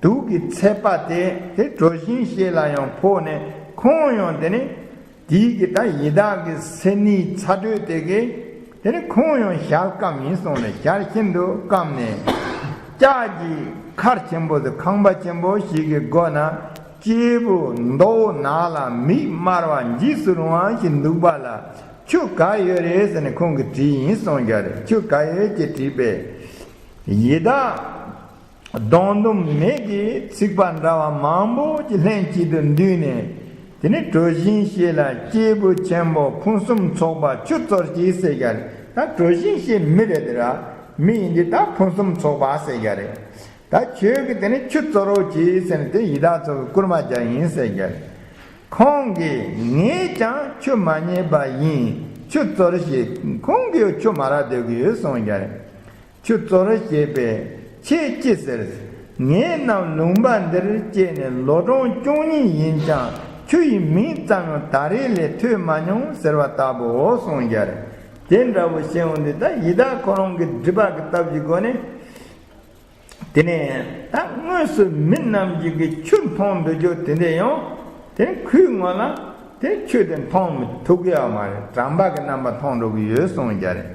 དུག་གི་ཚད་པ་དེ་དེ་གྲུ་བཞིན་ཤེས་ལ་ཡང་ཕོག་ནས་ཁོང་ཡང་དེ་ནི་དེའི་གི་ད་ཡི་དྭགས་ཀྱི་སེམས་ནི་ཚ་དྲོད་དེ་གི་དེ་ནི་ཁོང་ཡང་ཞལ་སྐམ་ཡིན་གསུངས་ནས་ཞལ་ཤིན་ཏུ་སྐམ་ནས་ལྕགས་ཀྱི་མཁར་ཆེན་པོ་དེ་ཁང་པ་ཆེན་པོ་ཞིག་གི་སྒོ་ན་སྐྱེས་བུ་མདོག་ནག་ལ་མིག་དམར་བ་འཇིགས་སུ་རུང་བ་ཞིག་འདུག་པ་ལ་ཆུ་ག་ཡོད་རེད་ཟེར་ནས་ཁོང་གིས་དྲིས་ཡིན་གསུངས་རྒྱུ་རེད། ཆུ་ག་ཡོད་ཅེས་དྲིས་པས། ཡི་དྭགས་སྡོང་དུམ་མེད་ཀྱི་ཚིག་པ་འདྲ་བ་མང་པོ་ཅིག་ལྷན་ཅིག་ཏུ་འདུས་ནས། དེ་ནས་གྲུ་བཞིན་ཤེས་ལ་སྐྱེས་བུ་ཆེན་པོ་ཕུན་སུམ་ཚོགས་པ་ཆུ་བཙོར་གྱིས་ཟེར་རྒྱུ་རེད། ད་གྲུ་བཞིན་ཤེས་མི་རེད་དེ་ར། མི་ཡིན་དུས་ད་ཕུན་སུམ་ཚོགས་པ་ཟེར་རྒྱུ་རེད། ད་ཁྱོད་ཀྱིས་དེ་ནས་ཆུ་བཙོར་རོགས་གྱིས་ཟེར་ནས་དེ་ཡི་དྭགས་ཚོ་གི་སྐུལ་མ་རྒྱག་ཡིན་ཟེར་རྒྱུ་རེད། ཁོང་གིས་ངས་ཀྱང་ཆུ་མ་རྙེད་པ་ཡིན། ཆུ་བཙོར་ཞེས་ཁོང་གིས་ཆུ་མ་རག་སྡོད་ཀྱི་ཡོད་གསུངས་རྒྱུ་རེད། ཆུ་བཙོར་ཞེས་པས་ཁྱེད་ཅི་ཟེར། ངེད་རྣམས་ལུང་པ་འདིར་སྐྱེས་ནས་ལོ་གྲངས་བཅུ་གཉིས་ཡིན་ཀྱང་ཆུ་ཡི་མིང་ཙམ་ཡང་ད་རེས་ལས་ཐོས་མ་མྱོང་ཟེར་བ་ལྟ་བུའོ་གསུངས་རྒྱུ་རེད། དེ་འདྲ་བོ་བཤད་འོང་དུས་ད་ཡི་དྭགས་ཁོ་རང་གི་སྒྲིབ་པ་གི་སྟབས་ཀྱི་སྒོ་ནས། དེ་ནས་ད་དངོས་སུ་མི་རྣམས་ཀྱི་གི་ཆུ་མཐོང་འདོད་རྒྱུ་དེ་འདྲ་ཡང་དེ་ཁོའི་ངོ་ལ་དེ་ཆུ་དེ་མཐོང་མི་ཐུབ་ཀྱི་ཡོད་མ་རེད། གྲམ་པ་གི་རྣམ་པ་མཐོང་འགྲོ་གི་ཡོད་གསུངས་རྒྱུ་རེད།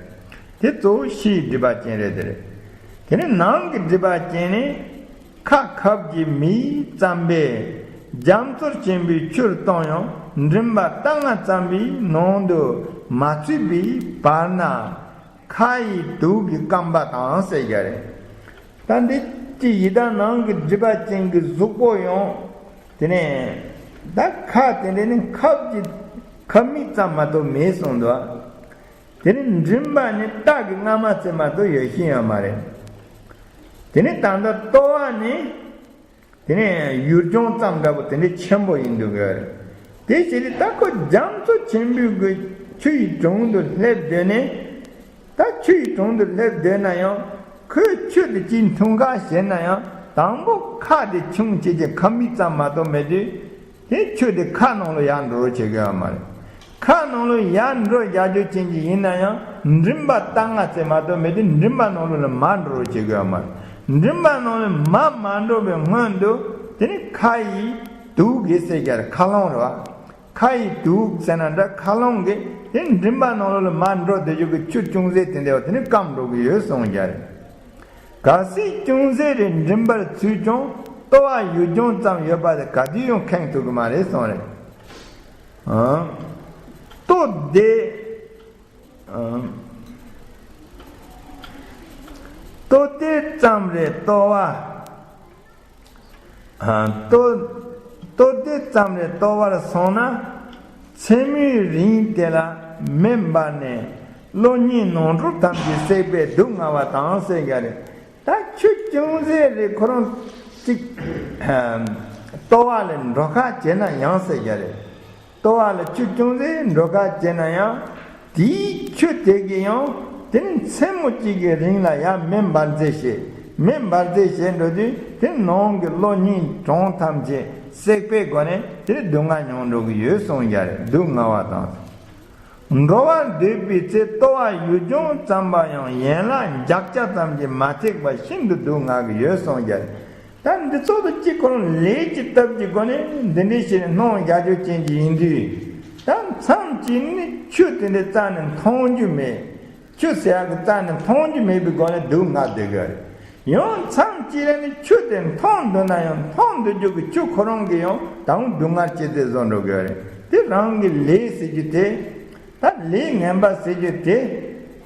དེ་གཙོ་བོ་ཕྱིའི་སྒྲིབ་པ་ཅན་རེད་དེ་རེད། དེ་ནས་ནང་གི་སྒྲིབ་པ་ཅན་ནི་ཁ་ཁབ་ཀྱི་མིག་ཙམ་པས་རྒྱ་མཚོར་ཕྱིན་པའི་ཆུར་གཏོང་ཡང་མགྲིན་པ་ལྟ་ང་ཙམ་པའི་ནང་དུ་མ་ཚུད་པའི་བར་ན། ཁ་ཡི་དུག་གི་སྐམ་པ་དང་ཟེར་རྒྱུ་རེད། ད་འདི་ཀྱི་ཡི་དྭགས་ནང་གི་སྒྲིབ་པ་ཅན་གྱི་གཟུགས་པོ་ཡང་དེ་ནས་ད་ཁ་དེ་འདྲ་ནི་ཁབ་ཀྱི་ཁབ་མིག་ཙམ་མ་གཏོགས་མེད་གསུངས་འདུག་དེ་ནི་མགྲིན་པ་ནི་སྟག་གི་རྔ་མ་ཙམ་མ་གཏོགས་ཡོད་ཤེས་ཡོད་མ་རེད། དེ་ནི་ད་ལྟ་ལྟོ་བ་ནི། དེ་ནས་ཡུལ་ལྗོངས་ཙམ་འདྲ་པོ་དེ་འདྲའི་ཆེན་པོ་ཡིན་འདུག་གི་རེད། དེ་བྱས་ཏེ་ད་ཁོ་རྒྱ་མཚོ་ཆེན་པོའི་གི་ཆུ་ཡི་དྲུང་དུ་སླེབས་སྡོད་ནས། ད་ཆུ་ཡི་དྲུང་དུ་སླེབས་སྡོད་ན་ཡང་ཁོས་ཆུ་དེ་ཅིག་འཐུང་ག་བྱས་ན་ཡང་དང་པོ་ཁ་དེ་ཆུང་བྱས་ཀྱི་ཁབ་མིག་ཙམ་མ་གཏོགས་མེད་དུས། དེ་ཆུ་དེ་ཁ་ནང་ལ་ཡར་འགྲོ་རོགས་བྱེད་དགོས་ཡོད་མ་རེད། ཁ་ནང་ལ་ཡར་འགྲོ་རྒྱག་རྒྱུ་ཅན་གྱི་ཡིན་ན་ཡང་མགྲིན་པ་ལྟ་ང་ཙམ་མ་གཏོགས་མེད་དུས་མགྲིན་པ་ནང་ལ་མར་འགྲོ་རོགས་བྱེད་དགོས་ཡོད་མ་རེད། མགྲིན་པ་ནང་ལ་མར་མ་འགྲོ་བའི་སྔོན་དུ་དེ་ནི་ཁ་ཡི་དུག་གིས་ཟེར་རྒྱུ་རེད། ཁ་རླངས་རེད་བ། ཁ་ཡི་དུག་ཟེར་ན་འདྲ་ཁ་རླངས་ཀྱིས་དེ་མགྲིན་པ་ནང་ལ་མར་འགྲོ་སྡོད་རྒྱུ་གི་ཆུ་ཅུང་ཟད་དེ་འདྲ་བ་དེ་ནི་སྐམ་འགྲོ་གི་ཡོད་གསུངས་རྒྱུ་རེད། གལ་སྲིད་ཅུང་ཟད་རེ་མགྲིན་པར་ཚུད་ཀྱང་ལྟོ་བ་ཡུལ་ལྗོངས་ཙམ་ཡོད་པ་དེ་ག་དུས་ཡང་ཁེངས་ཐུབ་ཀྱི་མ་རེད་གསུངས་རེད། ཨང་། ལྟོ་དེ། ཨང་། ལྟོ་དེ་ཙམ་རེ་ལྟོ་བ། ལྟོ་ལྟོ་དེ་ཙམ་རེ་ལྟོ་བར་སོང་ན། མཚན་མོའི་རིང་དེ་ལ་མེ་འབར་ནས་གློ་སྙིང་ནང་ཁྲོལ་ཐམས་ཅད་བསྲེགས་པས་སྡུག་བསྔལ་བ་དང་ཟེར་རྒྱུ་རེད། ད་ཆུ་ཅུང་ཟད་རེ་ཁོ་རང་གཅིག་ལྟོ་བ་ལ་འགྲོ་ཁ་བྱས་ན་ཡང་ཟེར་རྒྱུ་རེད། ལྟོ་བ་ལ་ཆུ་ཅུང་ཟད་འགྲོ་ཁ་བྱས་ན་ཡང་དེའི་ཆུ་དེ་གིས་ཡང་དེ་ནི་མཚན་མོ་གཅིག་གི་རིང་ལ་ཡང་མེ་འབར་རྫས་བྱེད། མེ་འབར་རྫས་བྱེད་འགྲོ་དུས་དེ་ནང་གི་གློ་སྙིང་གྲང་ཐམས་ཅད་བསྲེགས་པའི་སྒོ་ནས་དེ་སྡུག་བསྔལ་མྱོང་འགྲོ་གི་ཡོད་གསུངས་རྒྱུ་རེད། སྡུག་བསྔལ་བ་དང་། འགྲོ་བར་འདོད་པའི་ཚེ་ལྟོ་བ་ཡུལ་ལྗོངས་ཙམ་པ་ཡང་ཡན་ལག་འཇག་ཆ་ཙམ་གྱིས་མ་ཚིག་པ་ཤིན་ཏུ་སྡུག་བསྔལ་གྱི་ཡོད་གསུངས་རྒྱུ་རེད། ད་འདི་ཚོ་དང་གཅིག་ཁོ་རང་ལས་ཀྱི་སྟོབས་ཀྱི་སྒོ་ནས་འདི་འདྲའི་ཞིག་སྣང་རྒྱ་ཆོས་ཅན་གྱི་ཡིན་དུས། ད་མཚམས་གཅིག་ནི་ཆུ་དེ་འདྲའི་རྩ་ནས་མཐོང་རྒྱུ་མེད། ཆུ་ཟེར་ཡག་གི་རྩ་ནས་མཐོང་རྒྱུ་མེད་པའི་སྒོ་ནས་སྡུག་བསྔལ་སྡོད་དགོས་རེད། ཡང་མཚམས་གཅིག་ལ་ནི་ཆུ་དེ་མཐོང་འདོད་ན་ཡང་མཐོང་འདོད་རྒྱུ་གི་ཆུ་ཁོ་རང་གིས་ཡང་དང་སྡུག་བསྔལ་སྐྱེད་རྫས་བཟོ་འགྲོ་དགོས་རེད། དེ་རང་གི་ལས་ཟེར་རྒྱུ་དེ། ད་ལས་ངན་པ་ཟེར་རྒྱུ་དེ།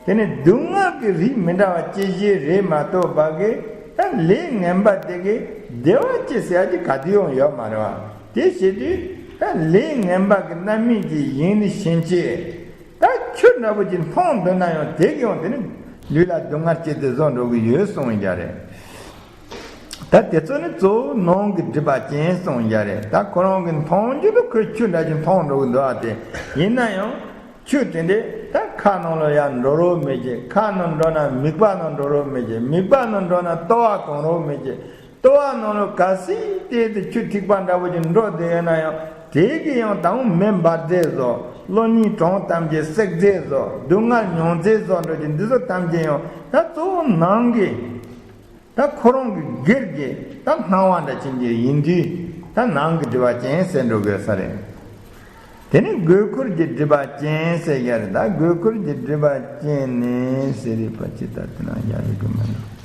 དེ་ནི་སྡུག་བསྔལ་གྱི་རིགས་མི་འདྲ་བ་སྐྱེ་གཞི་རེད་མ་གཏོགས་པ་གི། ད་ལས་ངན་པ་དེ་གི་བདེ་བ་སྐྱེ་ཟེར་ཡ་ཅིག་ག་དུས་ཡང་ཡོད་མ་རེད་བ། དེ་བྱེད་དུས་ད་ལས་ངན་པ་གི་རྣམ་སྨིན་གྱི་ཡིན་ནི་ཕྱིན་ཆད། ད་ཆུ་འདྲ་པོ་ཅིག་མཐོང་འདོད་ན་ཡང་དེ་གི་ཡང་དེ་ནི་ལུས་ལ་སྡུག་བསྔལ་སྐྱེད་དེ་བཟོ་འགྲོ་གི་ཡོད་གསུངས་ཡ་རེད། ད་དེ་ཚོ་ནི་གཙོ་བོ་ནང་གི་སྒྲིབ་པ་ཅན་གསུངས་ཡ་རེད། ད་ཁོ་རང་གི་མཐོང་རྒྱུ་དུ་ཁོས་ཆུ་འདྲ་ཅིག་མཐོང་འགྲོ་གི་འདུག་ཨ། དེ་ཡིན་ན་ཡང་ཆུ་དེ་འདྲས་ད་ཁ་ནང་ལ་ཡར་འགྲོ་རོགས་མེད་ཀྱི། ཁ་ནང་འགྲོ་ན་མིད་པ་ནང་འགྲོ་རོགས་མེད་ཀྱི། མིད་པ་ནང་འགྲོ་ན་ལྟོ་བ་གང་རོགས་མེད་ཀྱི། ལྟོ་བ་ནང་ལ་གལ་སྲིད་དེ་དུ་ཆུ་ཐིགས་པ་འདྲ་པོ་ཅིག་འགྲོ་བསྡད་ཡོད་ན་ཡང་ དེ་གི་ཡང་དང་མེ་འབར་རྫས་བཟོ། གློ་སྙིང་གྲང་གཏམ་གྱི་སྲེག་རྫས་བཟོ། སྡུག་བསྔལ་མྱོང་རྫས་བཟོ་འགྲོ་གི་འདི་ཚོ་ཐམས་ཅད་ཡང་ད་གཙོ་བོ་ནང་གི། ད་ཁོ་རང་གི་སྒེར་གྱི་ད་སྣང་བ་འདྲ་ཅན་གྱི་ཡིན་དུས། ད་ནང་གི་སྒྲིབ་པ་ཅན་ཟེར་འགྲོ་དགོས་ས་རེད། དེ་ནི་དགོས་མཁོར་གྱི་སྒྲིབ་པ་ཅན་ཟེར་ཡ་རེད། ད་དགོས་མཁོར་གྱི་སྒྲིབ་པ་ཅན་ནི་ཟེར་རིགས་པ་ཅི་ལྟར་དེ་ན་ཡ་རིག་གི་མ་ཡིན།